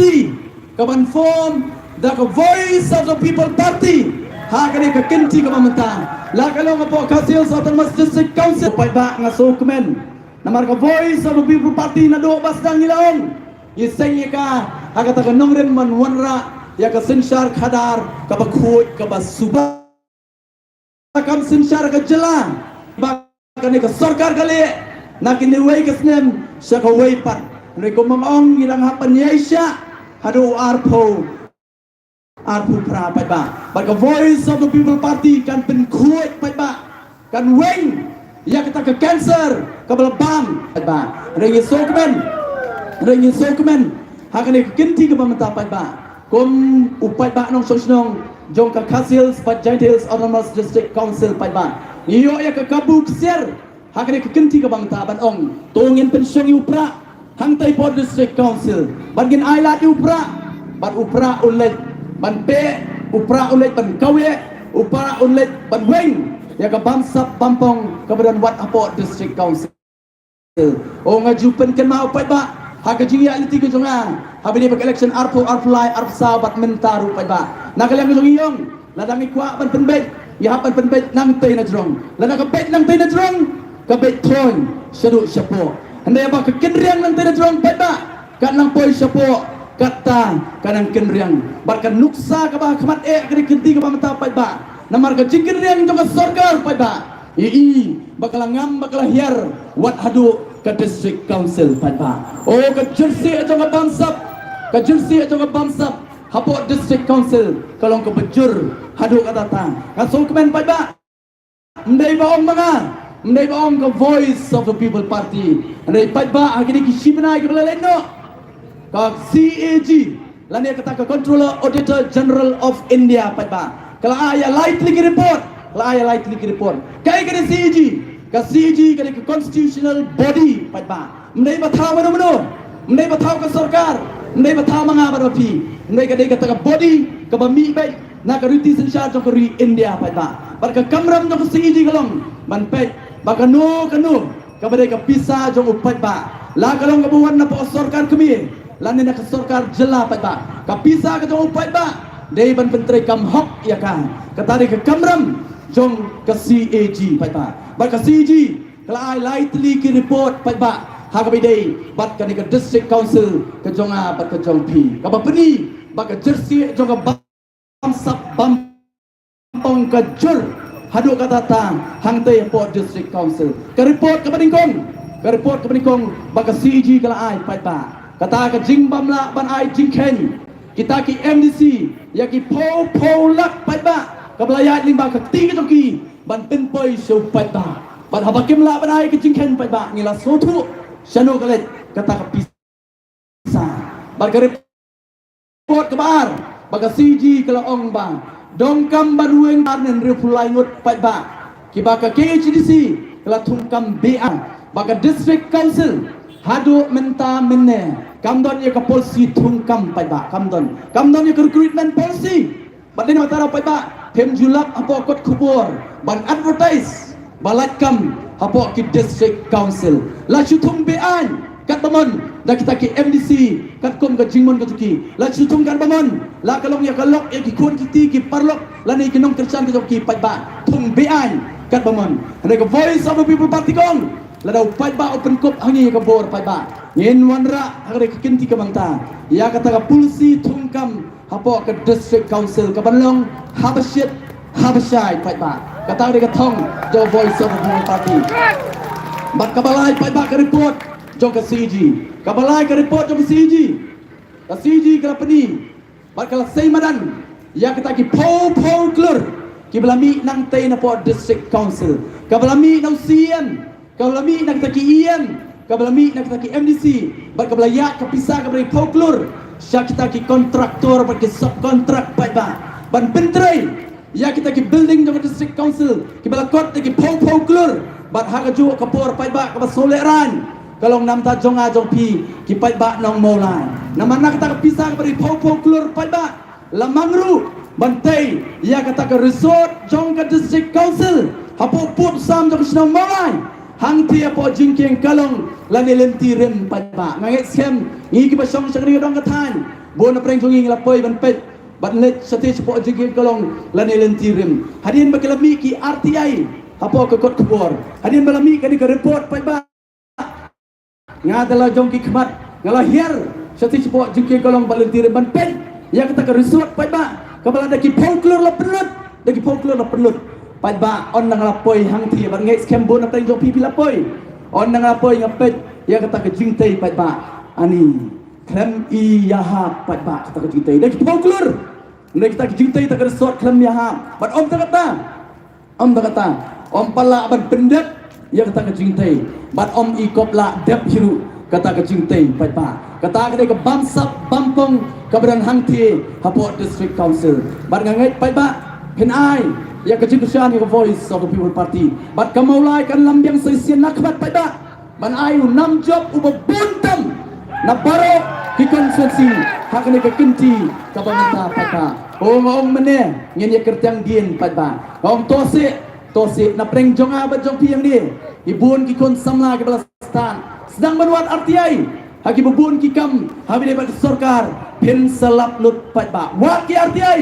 kaban form da ka Voice of the People Party ha kane ka kynti kaba mynta. La ka long hapoh Khasi Hills Autonomous District Council paidbah, nga sngewkmen namar ka Voice of the People Party naduh ba sdang ngi la ong, ngi seng ïa ka Ha kata ka nongrim ban wanrah ïa ka synshar khadar kaba khuid kaba suba. Kam synshar ka jylla ba kane ka sorkar ka leh na kine wei ka snem sha ka wei pat. Hynrei kumba nga ong ngi dang hap ban ïaishah haduh arphew, arphew phra paidbah. Bad ka Voice of the People Party kan pynkhuid paidbah, kan weng ïa kata ka cancer kaba la bam paidbah. Hynrei ngi sngewkmen, hynrei ngi sngewkmen ha kane ka kynti kaba mynta paidbah. Kum u paidbah nongshong shnong jong ka Khasi Hills bad Jaintia Hills Autonomous District Council paidbah, ngi ïoh ïa ka kabu ksiar ha kane ka kynti kaba mynta ban ong to ngin pynshong ïa u Prah hangtei hapoh District Council, bad ngin ai lad ïa u Prah, bad u Prah u leit ban beh, u Prah u leit ban kaweh, u Prah u leit ban weng ïa ka bamsap bampong kaba don wat hapoh District Council. O nga ju pynkynmaw paidbah ha ka jingïaid lynti ka jong nga ha kane ka election arphew, arphew lai, arphew saw bad mynta ruh paidbah. Na ka liang ka jong ngi ong lada ngi kwah ban pynbeit, ngi hap ban pynbeit nangtei na jrong. Lada ka beit nangtei na jrong, ka beit thoiñ shaduh shapoh. Hynrei ba ka kynriang nangtei na jrong paidbah, ka nang poi shapoh, kata ka nang kynriang. Bad ka nuksa kaba ha khmat eh ha kane ka kynti kaba mynta paidbah, namar ka jingkynriang jong ka sorkar paidbah, i i ba ka la ngam, ba ka la hiar wat haduh ka District Council paidbah. O ka jyrsieh jong ka bamsap, ka jyrsieh jong ka bamsap hapoh District Council ka long kaba jur haduh katta. Nga sngewkmen paidbah, ym dei ba ong ma nga, ym dei ba ong ka Voice of the People Party, hynrei paidbah ha kine ki shi bnai kiba la leit noh, ka C A G lane kata ka Controller Auditor General of India paidbah, ka la ai ïa lai tylli ki report, ka la ai ïa lai tylli ki report. Kaei ka dei C A G? Ka C A G ka dei ka constitutional body paidbah. Ym dei ba thaw mano mano, ym dei ba thaw ka sorkar, ym dei ba thaw ma nga bad ma phi, ym dei, ka dei kata ka body kaba mih beit na ka riti synshar jong ka ri India paidbah. Bad ka kamram jong ka C A G ka long ban peit ba kano kano kaba dei ka pisa jong u paidbah, la ka long kaba wan na ka sorkar kmie lane na ka sorkar jylla paidbah, ka pisa ka jong u paidbah dei ban pyntreikam hok ïa ka. Kata dei ka kamram jong ka C A G paidbah. Bad ka C A G ka la ai lai tylli ki report paidbah ha kaba ïadei bad kane ka District Council ka jong nga bad ka jong phi, kaba pyni ba ka jyrsieh jong ka bamsap bampong ka jur haduh katta hangtei hapoh District Council. Ka report kaba nyngkong, ka report kaba nyngkong ba ka C A G ka la ai paidbah, kata ka jingbym lah ban ai jingkheiñ kita ki M D C ïa ki phew phew lak paidbah, kaba la ïaid lyngba ka kti ka jong ki ban pynpoi sha u paidbah. Bad haba kim lah ban ai ka jingkheiñ paidbah, ngi la sngewthuh shano ka leit kata ka pisa. Bad ka report kaba ar ba ka C A G ka la ong ba donkam ban weng ar ne hynriewphew lai ngut paidbah kiba ka K H A D C ka la thungkam beiñ, ba ka District Council haduh mynta mynne kam don ïa ka policy thungkam paidbah, kam don, kam don ïa ka recruitment policy. Bad dei namar kata ruh paidbah, phim ju lap hapoh kot khubor ban advertise ba lait kam hapoh ki District Council. La shu thung beiñ katba mon da kita ki M D C katkum ka jingmon ka jong ki. La shu thung katba mon, la ka long ïa ka lok ïa ki khun ki kti ki paralok lane ki nongkyrshan ka jong ki paidbah, thung beiñ katba mon. Hynrei ka Voice of the People Party ka ong lada u paidbah u pynkup ha ngi ïa ka bor paidbah, ngin wanrah ha kane ka kynti ka mynta ïa kata ka policy thungkam hapoh ka District Council kaban long haba shit haba shai paidbah. Kata ka dei ka thong jong Voice of the People Party. Bad kaba lai paidbah, ka report jong ka C A G, kaba lai ka report jong ka C A G. Ka C A G ka la pyni bad ka la sei madan ïa kita ki phew phew klur kiba la mih nangtei napoh District Council, kaba la mih na u C E M, kaba la mih na kita ki E M, kaba la mih na kita ki M D C, bad kaba la ïaid ka pisa kaba dei phew klur sha kita ki kontraktor bad ki subcontract paidbah ban pyntrei ïa kita ki building jong ka District Council kiba la kot da ki phew phew klur. Bad ha kajuh ka por paidbah, kaba sngewlehrain ka long namar jong nga jong phi ki paidbah nong Mawlai, namar na kata ka pisa kaba dei phew phew klur paidbah, la mang ruh ban tei ïa kata ka resort jong ka District Council hapoh pud sam jong ka shnong Mawlai, hangtei hapoh jingkieng kalong lane lynti rim paidbah. Nga ngeit skhem ngi kiba shong sha kane ka dong ka thaiñ, bun na pdeng jong ngi ngi la poi ban peit bad leit shatei shapoh jingkieng kalong lane lynti rim. Hadien ba ki la mih ki R T I hapoh ka kot khubor, hadien ba la mih kane ka report paidbah, nga da la jong ki khmat nga la hiar Shatei shapoh jingkieng ka long ba lynti rim ban peit ïa kata ka resort paidbah, kaba la da ki phew klur la pynlut, da ki phew klur la pynlut. Paidbah, ynda nga la poi hangtei bad nga ngeit skhem bun na pdeng jong phi phi la poi. Ynda nga la poi nga peit ïa kata ka jingtei paidbah, ani khlem i ïahap paidbah kata ka jingtei. Da ki phew klur. Ynda kata ka jingtei, kata ka resort khlem ïahap. Bad ym tang kata, ym tang kata, ym pat lah ban pyndep ïa kata ka jingtei. Bad ym i kop lah dep hi ruh kata ka jingtei paidbah. Kata ka dei ka bamsap bampong kaba don hangtei hapoh District Council. Bad nga ngeit paidbah, phin ai ïa ka jingkyrshan ïa ka Voice of the People Party. Bad ka Mawlai kan lam biang sa shisien na khmat paidbah ban ai u nam jop uba bun tam na baroh ki constituency ha kane ka kynti kaba mynta paidbah. Ong, ong mynne ngin ïa kyrteng dien paidbah. Ong to seh, to seh, na pdeng jong nga bad jong phi hangne, ki bun ki khun samla kiba la stad, sdang ban wad R T I ha kiba bun ki kam ha ba ïadei bad ka sorkar. Phin sa lap lut paidbah. Wad ki R T I.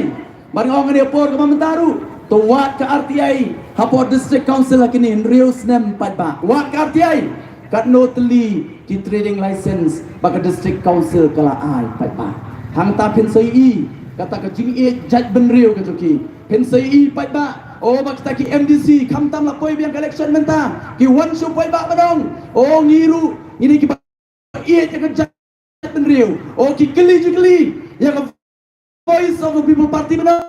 Bad nga ong ha kane ka por kaba mynta ruh, to wad ka R T I hapoh District Council ha kine hynriew snem paidbah. Wad ka R T I. Katno tylli ki trading license ba ka District Council ka la ai paidbah? Hangta phin sa ïohi kata ka jingïeit jaitbynriew ka jong ki. Phin sa ïohi paidbah, o, ba kita ki M D C, khamtam la poi biang ka election mynta, ki wan shuh paidbah ban ong, o, ngi ruh ngi dei kiba ïeit ïa ka jaitbynriew. O, ki kylli jingkylli ïa ka Voice of the People Party ban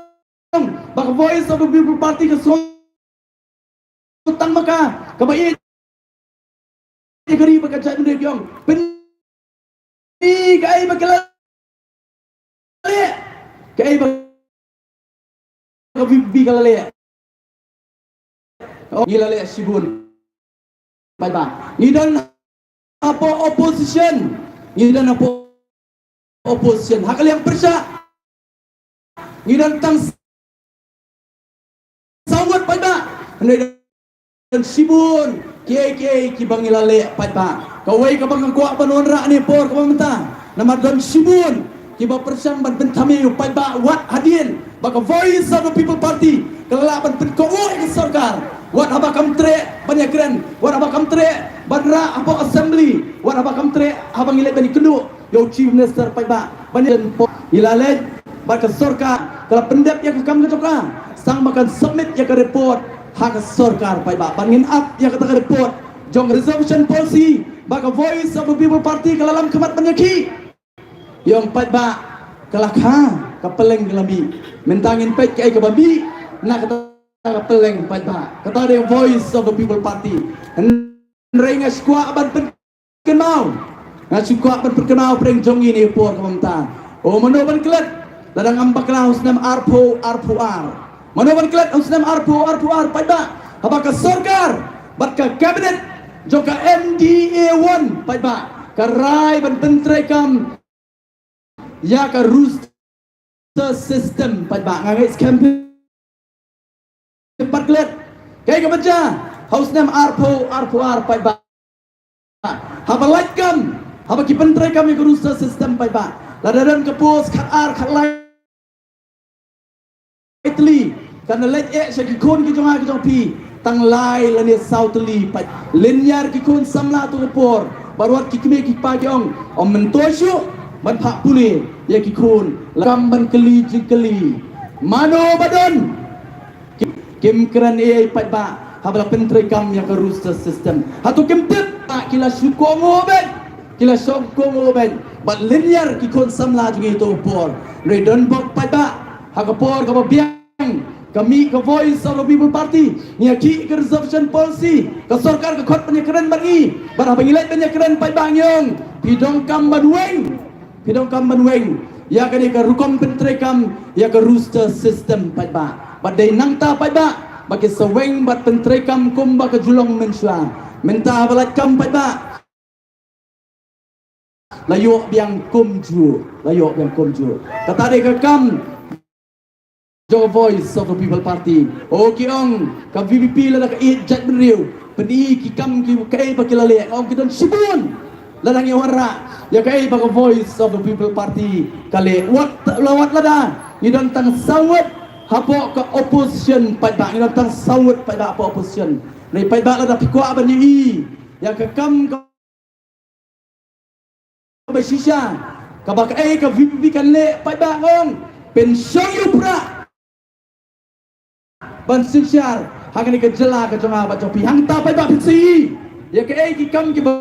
ong ba ka Voice of the People Party ka sngewtang ma ka kaba ïeit ïa ka ri bad ka jaitbynriew. Ki ong, pyn i kaei ba ki la leh, kaei ba ka V P P ka la leh. Ngi la leh shibun paidbah. Ngi don hapoh opposition. Ngi don hapoh opposition. Ha ka liang pyrshah ngi don tang saw ngut paidbah. Hynrei don shibun kiei kiei kiba ngi la leh paidbah. Kawei kaba nga kwah ban wanrah ha kane ka por kaba mynta, namar don shibun kiba pyrshang ban pynthame ïa u paidbah. Wat hadien ba ka Voice of the People Party ka la lah ban pynkohnguh ïa ka sorkar, wat haba kam treh ban ïakren, wat haba kam treh ban rah hapoh assembly, wat haba kam treh haba ngi leit ban ïakynduh ïa u Chief Minister paidbah ban ïa, ngi la leit bad ka sorkar ka la pyndep ïa ka kam ka jong ka, tang ba kan submit ïa ka report ha ka sorkar paidbah. Bad ngin ap ïa kata ka report jong ka reservation policy ba ka Voice of the People Party ka la lam khmat ban ïakhih. Ïa ong paidbah, ka la kha, ka pylleng ka la mih. Mynta ngin peit kaei kaba mih na kata ka pylleng paidbah. Kata dei Voice of the People Party. Hynrei nga shu kwah ban pynkynmaw, nga shu kwah ban pynkynmaw pdeng jong ngi ha kane ka por kaba mynta. O, mano ban klet lada ngam bakla ha u snem arphew arphew ar? Mano ban klet ha u snem arphew arphew ar paidbah, haba ka sorkar bad ka cabinet jong ka M D A one paidbah ka rai ban pyntreikam ïa ka roster system paidbah? Nga ngeit skhem phi pat klet. Kaei kaba jia ha u snem arphew arphew ar paidbah? Haba lait kam, haba ki pyntreikam ïa ka roster system paidbah, lada don ka post khatar khatlai tylli, kan leit eh sha ki khun ki jong nga ki jong phi tang lai lane saw tylli paidbah. Lynñiar ki khun samla ha katu ka por, baroh ki kmie ki kpa ki ong, ym myntoi shuh ban phah pule ïa ki khun. Kam ban kylli jingkylli, mano ba don? Kim, kim kren ei ei paidbah haba la pyntreikam ïa ka roster system. Hato kim tip ba ki la shu kohnguh beit, ki la shu kohnguh beit bad lynñiar ki khun samla jong ngi ha katu ka por? Hynrei don bok paidbah, ha ka por kaba biang ka mih ka Voice of the People Party, ngi ïakhih ka reservation policy, ka sorkar ka khot ban ïakren bad ngi. Bad haba ngi leit ban ïakren paidbah ngi ong, phi donkam ban weng, phi donkam ban weng ïa kane ka rukom pyntreikam ïa ka roster system paidbah. Bad dei nangta paidbah ba ki sa weng bad pyntreikam kumba ka ju long mynshuwa. Mynta haba lait kam paidbah, la ïoh biang kumjuh, la ïoh biang kumjuh. Kata dei ka kam jong ka Voice of the People Party. O, ki ong ka V P P lada ka ïeit jaitbynriew, pyni ki kam ki, kaei ba ki la leh. Nga ong ki don shibun lada ngi wanrah ïa kaei ba ka Voice of the People Party ka leh. Wat la, wat lada ngi don tang saw ngut hapoh ka opposition paidbah, ngi don tang saw ngut paidbah hapoh opposition. Hynrei paidbah, lada phi kwah ban ïohi ïa ka kam ka ba shisha, Kaba kaei ka V P P kan leh paidbah, nga ong, pynshong ïa u prah ban synshar ha kane ka jylla ka jong nga bad jong phi. Hangta paidbah phin sa ïohi ïa kaei ki kam kiba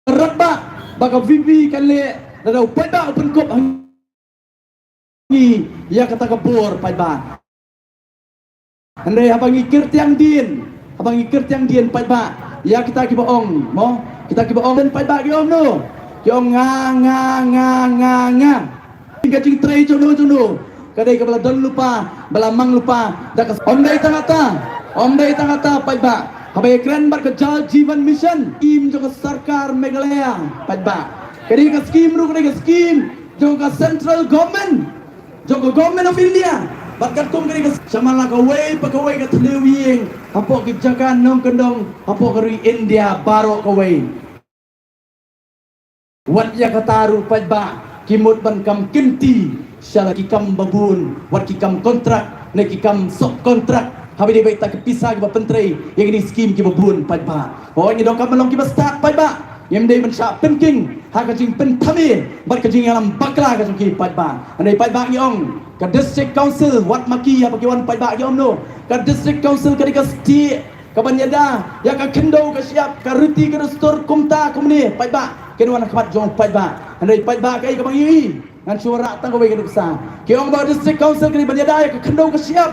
radbah ba ka V P P kan leh, lada u paidbah u pynkup ha ngi ïa kata ka bor paidbah. Hynrei haba ngi kyrtiang dien, haba ngi kyrtiang dien paidbah ïa kita kiba ong, mo, kita kiba ong, paidbah ki ong no, ki ong nga, nga, nga, nga, nga. Ka jingtrei jong no jong no ka dei kaba la don lypa, ba la mang lypa da ka, ym dei tang kata, ym dei tang kata paidbah. Haba ïakren bad ka Jal Jeevan Mission, skim jong ka sorkar Meghalaya paidbah, ka dei ka skim ruh, ka dei ka skim jong ka central government, jong ka Government of India. Bad katkum kane ka, sha man la kawei pa kawei ka thliew ïing hapoh ki jaka nongkyndong hapoh ka ri India baroh kawei. Wat ïa kata ruh paidbah, ki mut ban kam kynti sha la ki kam babun, wat ki kam kontrak ne ki kam subkontrak. Haba dei ba ita ki pisa kiba pyntrei ïa kine ki skim kiba bun paidbah. Hooid, ngi donkam ban long kiba stad paidbah. Ngim dei ban shah pynking ha ka jingpynthame bad ka jingïalam bakla ka jong ki paidbah. Hynrei paidbah ngi ong, ka District Council, wat ma ki, haba ki wan paidbah ki ong no, ka District Council ka dei ka stieh kaban ïada ïa ka khyndew ka shyiap, ka riti ka dustur kumta kumne paidbah, kin wan ha khmat jong paidbah. Hynrei paidbah, kaei kaba ngi ïohi, ngan shu wanrah tang kawei ka nuksa. Ki ong ba District Council ka dei ban ïada ïa ka khyndew ka shyiap.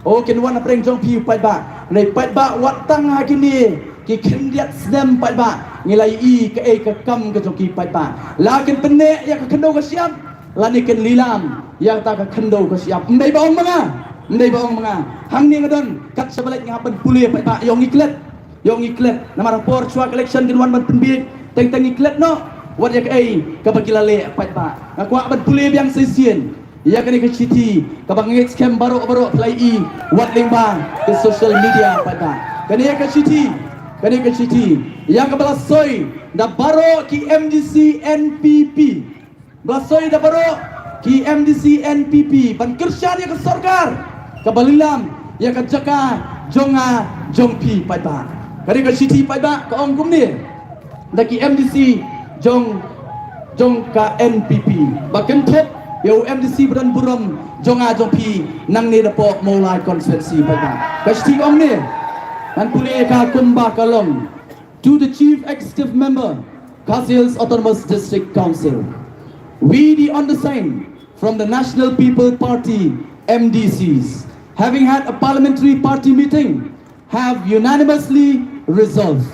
O, kin wan hapdeng jong phi paidbah. Hynrei paidbah, wat tang ha kine ki khyndiat snem paidbah ngi la ïohi kaei ka kam ka jong ki paidbah. La kin pynneh ïa ka khyndew ka shyiap, lane kin lilam ïa kata ka khyndew ka shyiap. Ym dei ba ong ma nga, ym dei ba ong ma nga. Hangne nga don kat sha ba leit nga hap ban pule paidbah, ïoh ngi klet, ïoh ngi klet. Namar ha por shuwa ka election kin wan ban pynbiej, teng teng ngi klet noh wat ïa kaei kaba ki la leh paidbah. Nga kwah ban pule biang sa shisien ïa kane ka shithi kaba nga ngeit skhem baroh baroh phi la ïohi wat lyngba ka social media paidbah. Kane ka shithi, kane ka shithi ïa kaba la soi da baroh ki M D C N P P. Ba la soi da baroh ki M D C N P P ban kyrshan ïa ka sorkar kaba lilam ïa ka jaka jong nga jong phi paidbah. Kane ka shithi paidbah ka ong kumne da ki M D C jong, jong ka N P P ba kynthup ïa u M D C ba don burom jong nga jong phi nangne napoh Mawlai constituency paidbah. Ka shithi ka ong ne, ngan pule ïa ka kumba ka long. To the Chief Executive Member, Khasi Hills Autonomous District Council. We, the undersigned, from the National People Party M D Cs, having had a parliamentary party meeting, have unanimously resolved.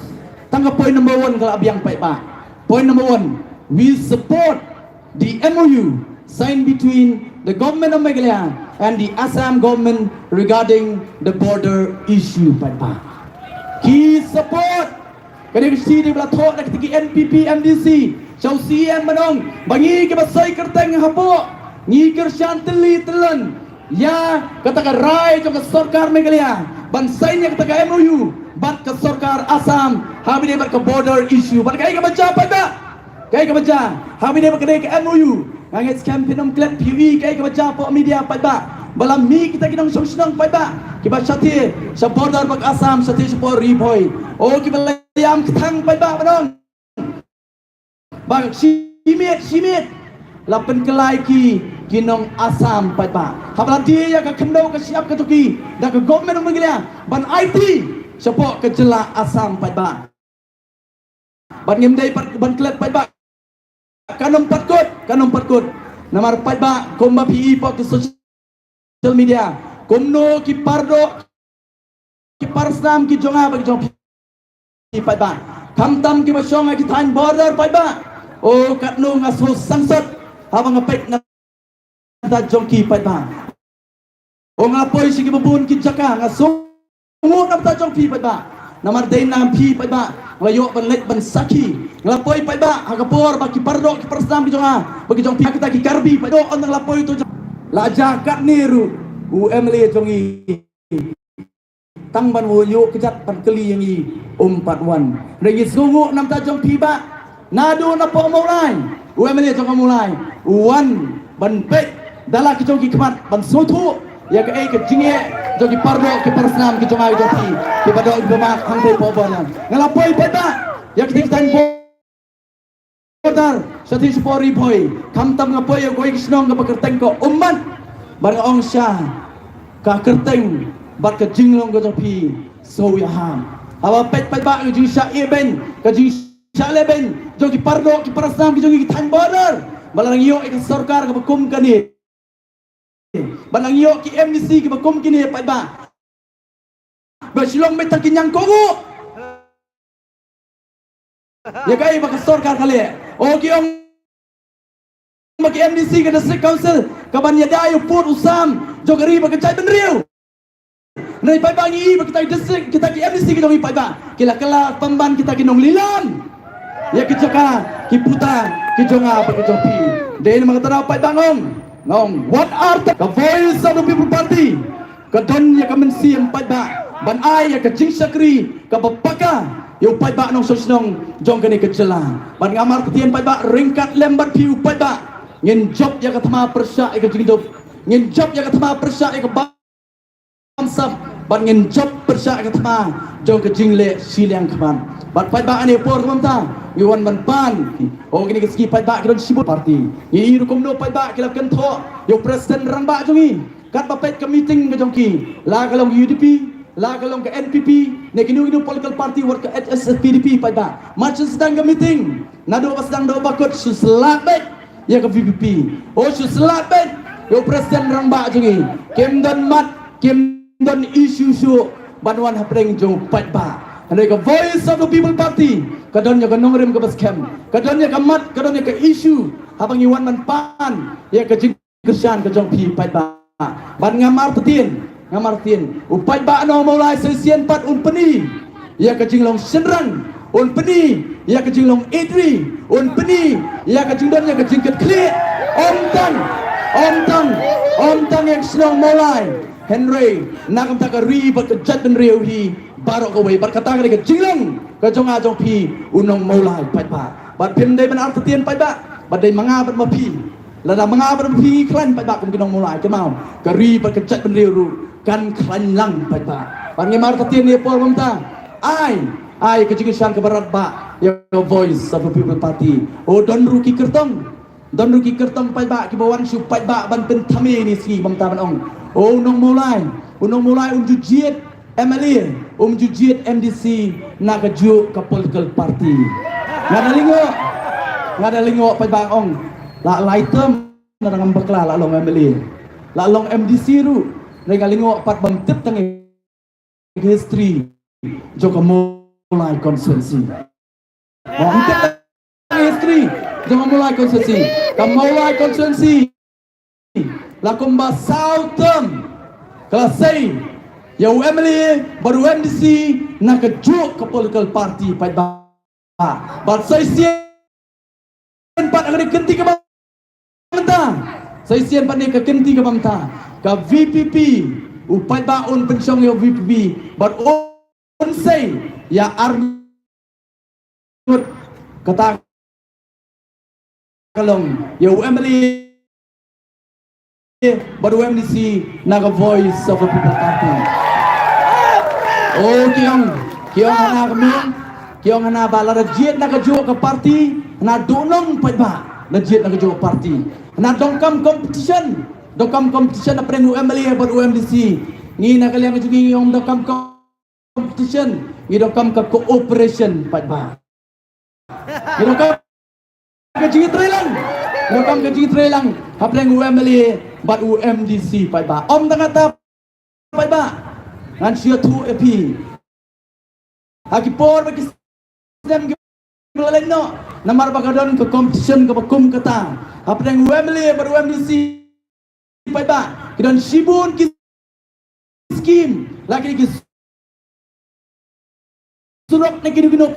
Tang ka point number one ka la biang paidbah. Point number one, we support the M O U signed between the Government of Meghalaya and the Assam Government regarding the border issue, paidbah. Ki support. Kane ka shithi ba la thoh da kita ki N P P M D C sha u C E M ban ong ba ngi kiba soi kyrteng hapoh, ngi kyrshan tylli tyllun ïa kata ka rai jong ka sorkar Meghalaya ban sign ïa kata ka M O U bad ka sorkar Assam ha ba ïadei bad ka border issue. Bad kaei kaba jia paidbah, kaei kaba jia ha ba ïadei bad kane ka M O U. Nga ngeit skhem phin ym klet phi ïohi kaei kaba jia hapoh media paidbah, ba la mih kita ki nongshong shnong paidbah kiba shathie sha border bad ka Assam, shathie shapoh Ri Bhoi. O, kiba la ïam kthang paidbah ban ong ba shi miet shi miet la pynkylla ïa ki, ki nong Assam paidbah. Haba la die ïa ka khyndew ka shyiap ka jong ki da ka Government of Meghalaya ban aiti shapoh ka jylla Assam paidbah. Bad ngim dei pat ban klet paidbah. Kan ym pat kut, kan ym pat kut. Namar paidbah, kumba phi i hapoh ki social media, kumno ki pardoh ki parsnam ki jong nga bad ki jong phi paidbah. Khamtam kiba shong ha ki thaiñ border paidbah. O, katno nga sngewsangsot haba nga peit na bynta jong ki paidbah. O, nga la poi sha kiba bun ki jaka, nga sngewnguh na bynta jong phi paidbah. Namar dei na phi paidbah nga la ïoh ban leit ban sakhi. Nga la poi paidbah ha ka por ba ki pardoh ki parsnam ki jong nga bad ki jong phi, kita ki Karbi paidbah, ynda nga la poi to jaka, la jia katne ruh u M L A jong ngi tang ban ïoh kjat ban kylli ïa ngi, um pat wan. Hynrei ngi sngewnguh na bynta jong phi bah, naduh napoh Mawlai, u M L A jong ka Mawlai u wan ban peit da la ki jong ki khmat ban sngewthuh ïa kaei ka jingeh jong ki pardoh ki parsnam ki jong nga ki jong phi, kiba doh kiba mad hangtei hapoh border. Nga la poi paidbah ïa kita ki thaiñ bor Tar, sha ti shipor Ri Bhoi, khamtam nga poi ïa kawei ka shnong kaba kyrteng ka Ummat, bad nga ong sha ka kyrteng bad ka jinglong ka jong phi sngewsih ham. Haba peit paidbah ka jingshah ïehbeiñ, ka jingshah lehbeiñ jong ki paralok ki parasnam ki jong ngi ki thaiñ border, ba la nang ïoh ïa ka sorkar kaba kum kane, ba la nang ïoh ki M D C kiba kum kine paidbah. Ba Shillong beit tang ki ñiangkohnguh. Ïa kaei ba ka sorkar ka leh? O, ki ong ba ki M D C ka District Council ka ban ïada ïa u pud u sam jong ka ri bad ka jaitbynriew. Hynrei paidbah ngi i ba kita ki district, kita ki M D C ki jong ngi paidbah, ki la kylla pynban kita ki nonglilam ïa ki jaka, ki puta ki jong nga bad ki jong phi. Dei namar kata paidbah nga ong, nga ong, what are the, ka Voice of the People Party ka don ïa ka mynsiem paidbah ban ai ïa ka jingshakri kaba paka ïa u paidbah nongshong shnong jong kane ka jylla. Bad ngam artatien paidbah, ryngkat lem bad phi u paidbah, ngin jop ïa ka thma pyrshah ïa ka jingduk, ngin jop ïa ka thma pyrshah ïa ka bamsap, bad ngin jop pyrshah ïa ka thma jong ka jingleh shiliang khmat. Bad paidbah, ha kane ka por ka mynta ngi wan ban pan, o, kine ki sngi paidbah ki don shibun party. Ngi i ruh kumno paidbah ki la kynthoh ïa u president rangbah jong ngi. Katba peit ka meeting ka jong ki, la ka long U D P, la ka long ka N P P, ne kino kino political party, wat ka H S P D P paidbah, mar shu sdang ka meeting, naduh ba sdang, naduh ba kut, shu slap beit ïa ka V P P. O, shu slap beit ïa u president rangbah jong ngi. Kim don mat, kim don issue shuh ban wan hapdeng jong u paidbah. Hynrei ka Voice of the People Party ka don ïa ka nongrim kaba skhem, ka don ïa ka mat, ka don ïa ka issue haba ngi wan ban pan ïa ka jing kyrshan ka jong phi paidbah. Bad ngam artatien, ngam artatien, u paidbah nong Mawlai sa shisien pat un pyni ïa ka jinglong shynrang, un pyni ïa ka jinglong ïeit ri, un pyni ïa ka jingdon ïa ka jingkitkhlieh. Ym tang, ym tang, ym tang ïa ka shnong Mawlai, hynrei na ka bynta ka ri bad ka jaitbynriew hi baroh kawei. Bad kata ka dei ka jinglong ka jong nga jong phi u nong Mawlai paidbah. Bad phim dei ban artatien paidbah, bad dei ma nga bad ma phi. Lada ma nga bad ma phi ngi khlaiñ paidbah kum ki nong Mawlai, kynmaw, ka ri bad ka jaitbynriew ruh kan khlaiñ lang paidbah. Bad ngim artatien ïa ka por mynta, ai, ai ka jingkyrshan kaba radbah ïa ka Voice of the People Party. O, don ruh ki kyrtong, don ruh ki kyrtong paidbah kiba wan sha u paidbah ban pynthame ïa kine ki sngi, ba mynta ban ong, o, u nong Mawlai, u nong Mawlai um ju jied M L A, um ju jied M D C na kajuh ka political party. Nga da lyngngoh, nga da lyngngoh paidbah, ong, la lai term nga da ngam bakla la long M L A, la long M D C ruh. Nga da lyngngoh pat bym tip tang ïa ka history jong ka Mawlai constituency. Bym tip tang ïa ka history jong ka Mawlai constituency. Ka Mawlai constituency la kumba saw term ka la sei ïa u M L A bad u M D C na kajuh ka political party paidbah. Bad sa shisien pat ha kane ka kynti kaba mynta, sa shisien pat ha kane ka kynti kaba mynta, ka V P P, u paidbah un pynshong ïa u V P P bad un sei ïa ar ngut. Kata ka long ïa u M L A bad u M D C na ka Voice of the People Party. O, ki ong, ki ong hana ka mung, ki ong hana ba lada jied na kajuh ka party, hana duhnong paidbah, lada jied na kajuh ka party, hana donkam competition, donkam competition hapdeng u M L A bad u M D C. Ngi na ka liang ka jong ngi ngi ong donkam competition, ngi donkam ka cooperation paidbah. Ngi donkam ka jingïatreilang, ngi donkam ka jingïatreilang hapdeng u M L A bad u M D C paidbah. Ym tang kata paidbah, ngan shu ïathuh ïa phi, ha ki por bad ki snem kiba la leit noh, namar ba ka don ka competition kaba kum kata hapdeng u M L A bad u M D C paidbah, ki don shibun ki skim, la ki, ki surok ne kino kino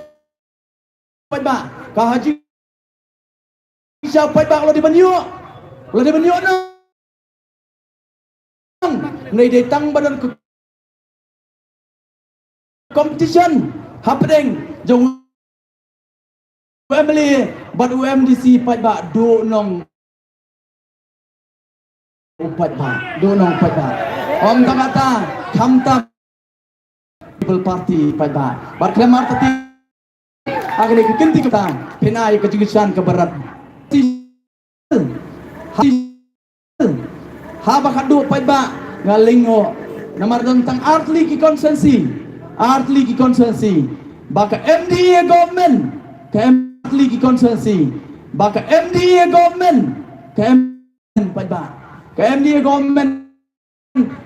paidbah, ka ha jingshisha paidbah la dei ban ïoh, la dei ban ïoh nang. Hynrei dei tang ba don ka competition hapdeng jong u M L A bad u M D C paidbah, duhnong u paidbah, duhnong u paidbah. Ym tang kata, khamtam People Party paidbah. Bad khlem artatien, Ha kane ka kynti kata phin ai ka jingkyrshan kaba rat. Haba khadduh paidbah nga lyngngoh namar don tang artylli ki constituency, artylli ki constituency ba ka M D A government, ka M artylli ki constituency ba ka M D A government, ka M paidbah, ka M D A government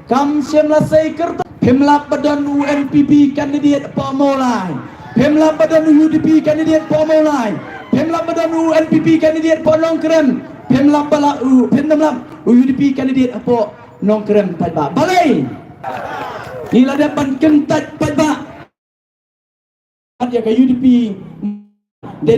kam shym la sei kyrteng. Phim lap ba don u N P P candidate hapoh Mawlai. Phim lap ba don u U D P candidate hapoh Mawlai. Phim lap ba don u N P P candidate hapoh Nongkrem. Phim lap ba la u phim lap u U D P candidate hapoh Nongkrem paidbah. Balei? Ngi la dep ban kyntait paidbah. Ïa ka U D P